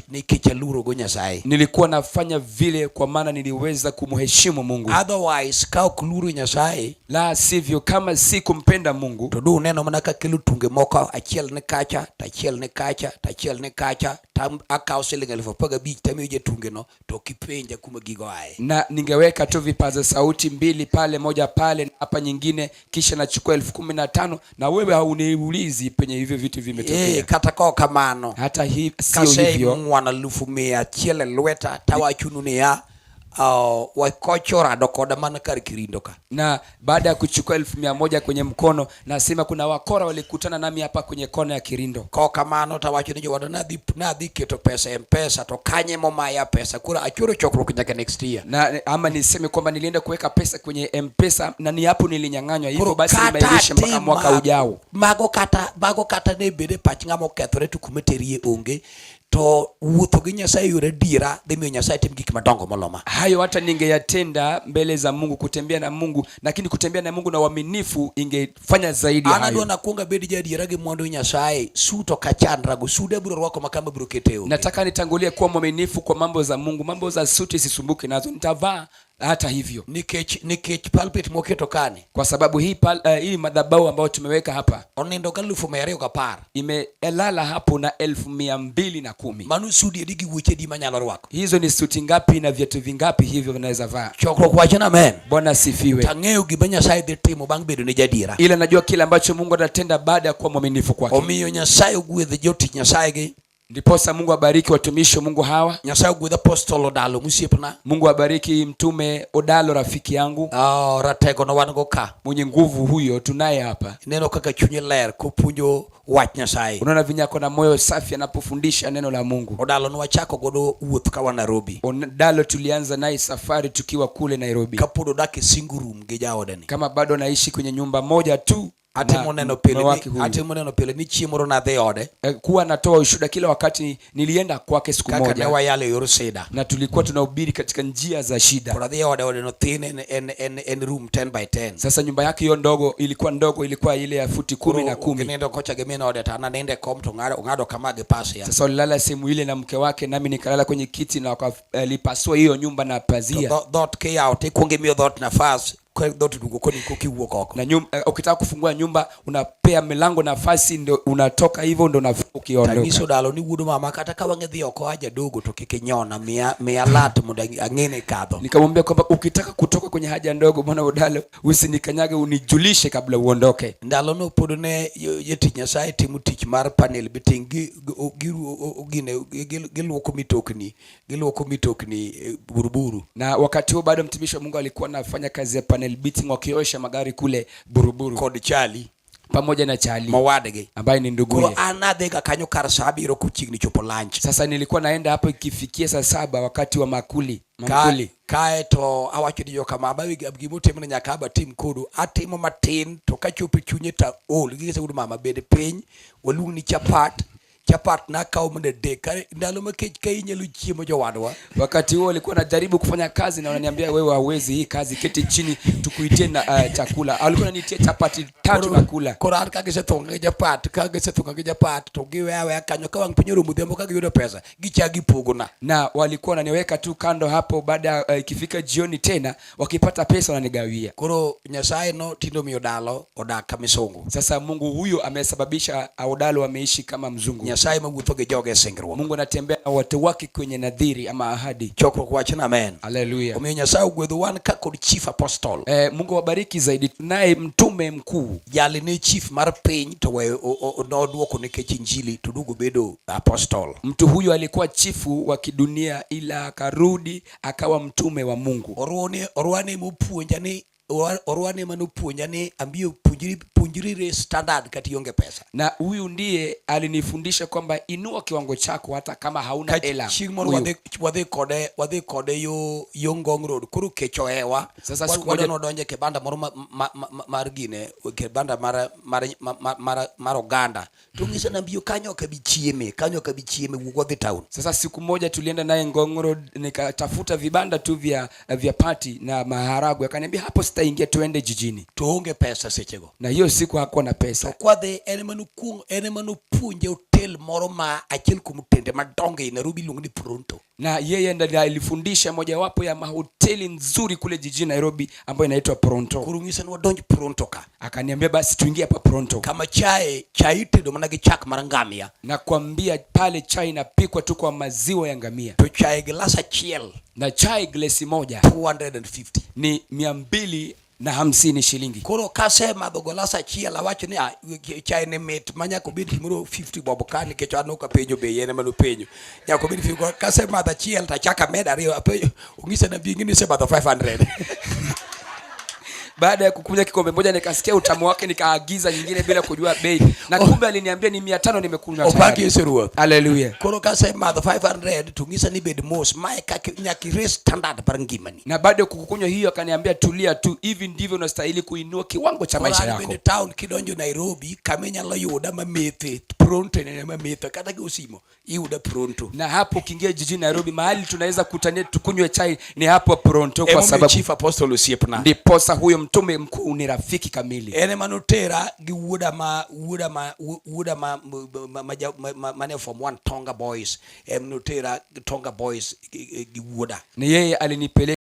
nikech aluorogo Nyasaye. Nilikuwa nafanya vile kwa maana niliweza kumheshimu Mungu. Otherwise ka ok luoro Nyasaye, la sivyo kama si kumpenda Mungu, to do uneno mana ka kelo tunge moko achiel ni kacha to achiel ni kacha to achiel ni kacha to akawo siling 15,000 tamiyo jatunge no to ok ipenja kuma gigo aye. Na ningeweka tu vipaza sauti mbili pale, moja pale na hapa nyingine, kisha nachukua 15,000 na wewe hauniulizi penye hivyo vitu vimetokea. Kata ka ok kamano. Hata sio Kase hivyo. ng'wano alufu mia achiel e lweta tawachonu niya, wakocho orado koda mana kar Kirindo ka. Na baada ya kuchukua 100,000 kwenye mkono, nasema kuna wakora walikutana nami hapa kwenye kona ya Kirindo. Ko kamano tawacho ni jowada nadhi keto pesa e M-Pesa to kanye momaya pesa koro achoro chokruok nyaka next year. Na ama niseme kwamba nilienda kuweka pesa kwenye M-Pesa na ni hapo nilinyang'anywa, hivyo Koro basi kata nimeirisha mpaka tim mwaka ujao. Mago kata ne bede pach ng'ama okethore to kuma terie onge. To wuotho gi Nyasaye yore adiera dhi miyo Nyasaye tim gik madongo moloma. Hayo hata ningeyatenda mbele za Mungu, kutembea na Mungu, lakini kutembea na Mungu na uaminifu ingefanya zaidi ya An hayo. adwa nakuong abed jaadiera gi mwandu Nyasaye, suit ok achandrago, sude abiro rwako ma kama abiro kete onge. Nataka nitangulie kuwa mwaminifu kwa mambo za Mungu, mambo za suti sisumbuke nazo, nitavaa hata hivyo. Nikech pulpit moketo kani. Kwa sababu hii madhabahu ambayo tumeweka hapa onindo ka alufu mia ariyo gapar. Imelala hapo na 210,000. Mano sudi adi gi wuoche adi manyalo rwako? Hizo ni suti ngapi na viatu vingapi hivyo vinaweza vaa? Chokruok wacho na amen. Bwana asifiwe. Tang'eyo gima Nyasaye dhi timo bang' bedo ne jadiera. Ila najua kile ambacho Mungu atatenda baada ya kuwa mwaminifu kwake. Omiyo Nyasaye ogwedh jotich Nyasaye gi. Ndiposa Mungu abariki watumishi wa Mungu hawa. Nyasaye ogwedh Apostle Odalo mosiepna. Mungu abariki mtume Odalo rafiki yangu. Ratego no wan go ka. Mwenye nguvu huyo tunaye hapa. Neno kaka chunye ler kopuonjo wach Nyasaye. Unaona vinyako na moyo safi anapofundisha neno la Mungu. Odalo no wachako godo wuoth ka wan Nairobi. Odalo tulianza naye safari tukiwa kule Nairobi. Kapod odak e single room gi jaode ni. Kama bado naishi kwenye nyumba moja tu. Atimo Na neno pile mume ni, wake huyu. atimo neno pile ni chieng' moro nadhi ode. Kuwa natoa ushuhuda kila wakati, nilienda kwake siku Kaka moja. ne wayalo e yor shida. Na tulikuwa tunahubiri katika njia za shida. Koro adhi ode, ode no thin, en room 10 by 10. Sasa nyumba yake hiyo ndogo ilikuwa ndogo, ilikuwa ile ya futi kumi na Koro kumi. ginindo kocha gi min ode to an aninde kom to ong'ado kama gi pasia. Sasa walilala sehemu ile na mke wake, nami nikalala kwenye kiti na wakalipasua hiyo nyumba na pazia. To dhoot kiyawo to ikuongo imiyo dhoot nafas, ka dhoot oduogo koni koka iwuok oko. Na ukitaka kufungua nyumba unapea milango nafasi, ndio unatoka hivyo, ndio ukiondoka. Tanyiso dalo ni wuod mama kata ka wang'e dhi oko aja dogo to kik inyona, miya lat mondo ang'ene kadho. Nikamwambia kwamba ukitaka kutoka kwenye haja ndogo bwana Odalo usinikanyage, unijulishe kabla uondoke. Ndalo no pod ne jotich Nyasaye timo tich mar panel beating, giluoko mitokni, giluoko mitokni Buruburu. Na wakati huo bado mtumishi wa Mungu alikuwa anafanya kazi ya panel beating, wakiosha magari kule Buruburu. Kod Chali. Pamoja na Chali. Mowadgi. Ambaye ni nduguye. Koro an adhiga kanyo kar saa abiriyo kochiegni chopo lunch. Sasa nilikuwa naenda hapo ikifikia saa 7 wakati wa makuli. Mamkuli. Kae to awacho ni joka mama, gima otimne nyaka aba tim kodu. Atimo matin to kachopo e chunye ta ol. Ging'ise wuod mama bed piny, waluong ni chapat. Chapat na akawo mondo adek. Kare ndalo ma kech ka inyalo chiemo jowadwa. Wakati huo alikuwa anajaribu kufanya kazi na wananiambia wewe hauwezi hii kazi, keti chini tukuitie na chakula. Alikuwa ananiitia chapati 3 na kula. Koro an ka gisethunga gi chapat, ka gisethunga gi chapat to giweya aweya kanyo ka wang' piny orumo odhiambo ka giyudo pesa gichako gipogona. Na walikuwa wananiweka tu kando hapo, baada ikifika jioni tena wakipata pesa wananigawia. Koro Nyasaye no tinde omiyo Odalo odak ka misungu. Sasa Mungu huyo amesababisha Odalo ameishi kama mzungu. Nyasaye Nyasaye mawuotho gi joge e singruok. Mungu anatembea na watu wake kwenye nadhiri ama ahadi. Chokruok wach na amen. Haleluya. Omiyo Nyasaye ogwedho wan ka kod chief apostle. Mungu awabariki zaidi. Tunaye mtume mkuu. Jali ne chief mar piny to weyo nodwoko nikech injili to duogo bedo apostle. Mtu huyu alikuwa chifu wa kidunia ila akarudi akawa mtume wa Mungu. Orwani orwani mopuonja ni orwani manopuonja ni ambiyo puonjri puonjri re standard kata ionge pesa. Na huyu ndiye alinifundisha kwamba inua kiwango chako hata kama hauna Ka hela. chieng' moro Huyu. wadhi kode yo Ngong Road koro kech ohewa. Sasa siku moja- Wadwa nodonje kibanda moro mar gine kibanda mar oganda to ng'isa na mbiyo kanyo ok abi chieme kanyo ok abi chieme wuog wadhi town. Sasa siku moja tulienda naye Ngong Road, nikatafuta vibanda tu vya pati na maharagwe, akaniambia hapo sitaingia, tuende jijini. To onge pesa sechego. Na hiyo siku hakuwa na pesa. To kwadhi en ema nokuong en ema nopuonje hotel moro ma achiel kuom otende madongo ei Nairobi iluongo ni Pronto. Na yeye ndiye alifundisha mojawapo ya mahoteli nzuri kule jijini Nairobi ambayo inaitwa Pronto. Koro ng'isa ni wadonj Pronto ka. Akaniambia basi tuingie hapa Pronto. Kama chae chai itedo mana gi chak mar ngamia. Nakwambia pale chai inapikwa tu kwa maziwa ya ngamia. To chai gilas achiel. Na chai glesi moja 250. ni 250 shilingi. Koro kasemadho golas achiel awacho ni ah, chai ni mit ma nyaka obed gimoro 50 bob ka nikech an ok apenjo bei en ema nopenjo. Nyaka obed 50 kasemadho achiel to achako amedo ariyo apenjo ong'isa na bi ni isemadho 500. Baada ya kukunywa kikombe moja nikasikia utamu wake, nikaagiza nyingine bila kujua bei, na kumbe aliniambia ni 500 nimekunywa Opak tayari. Yesu Ruoth. Haleluya. Koro kasemadho 500 to ng'isa ni bed mos mae kaka nyaka ires standard mar ngimani. Na baada ya kukunywa hiyo akaniambia tulia tu, hivi ndivyo unastahili kuinua kiwango cha Koro maisha an yako. bende town kidonjo Nairobi kama inyalo yuda mamethe pronto en ema metho kata gi osimo iyuda pronto. Na hapo ukiingia jijini Nairobi, mahali tunaweza kutania tukunywe chai ni hapo Pronto, kwa Emomiyo sababu chief apostle osiepna. ndiposa huyo mtume mkuu ni rafiki kamili. En ema notera gi wuoda ma mane form 1 Tonga Boys em notera Tonga Boys gi wuoda. Ni yeye alinipeleka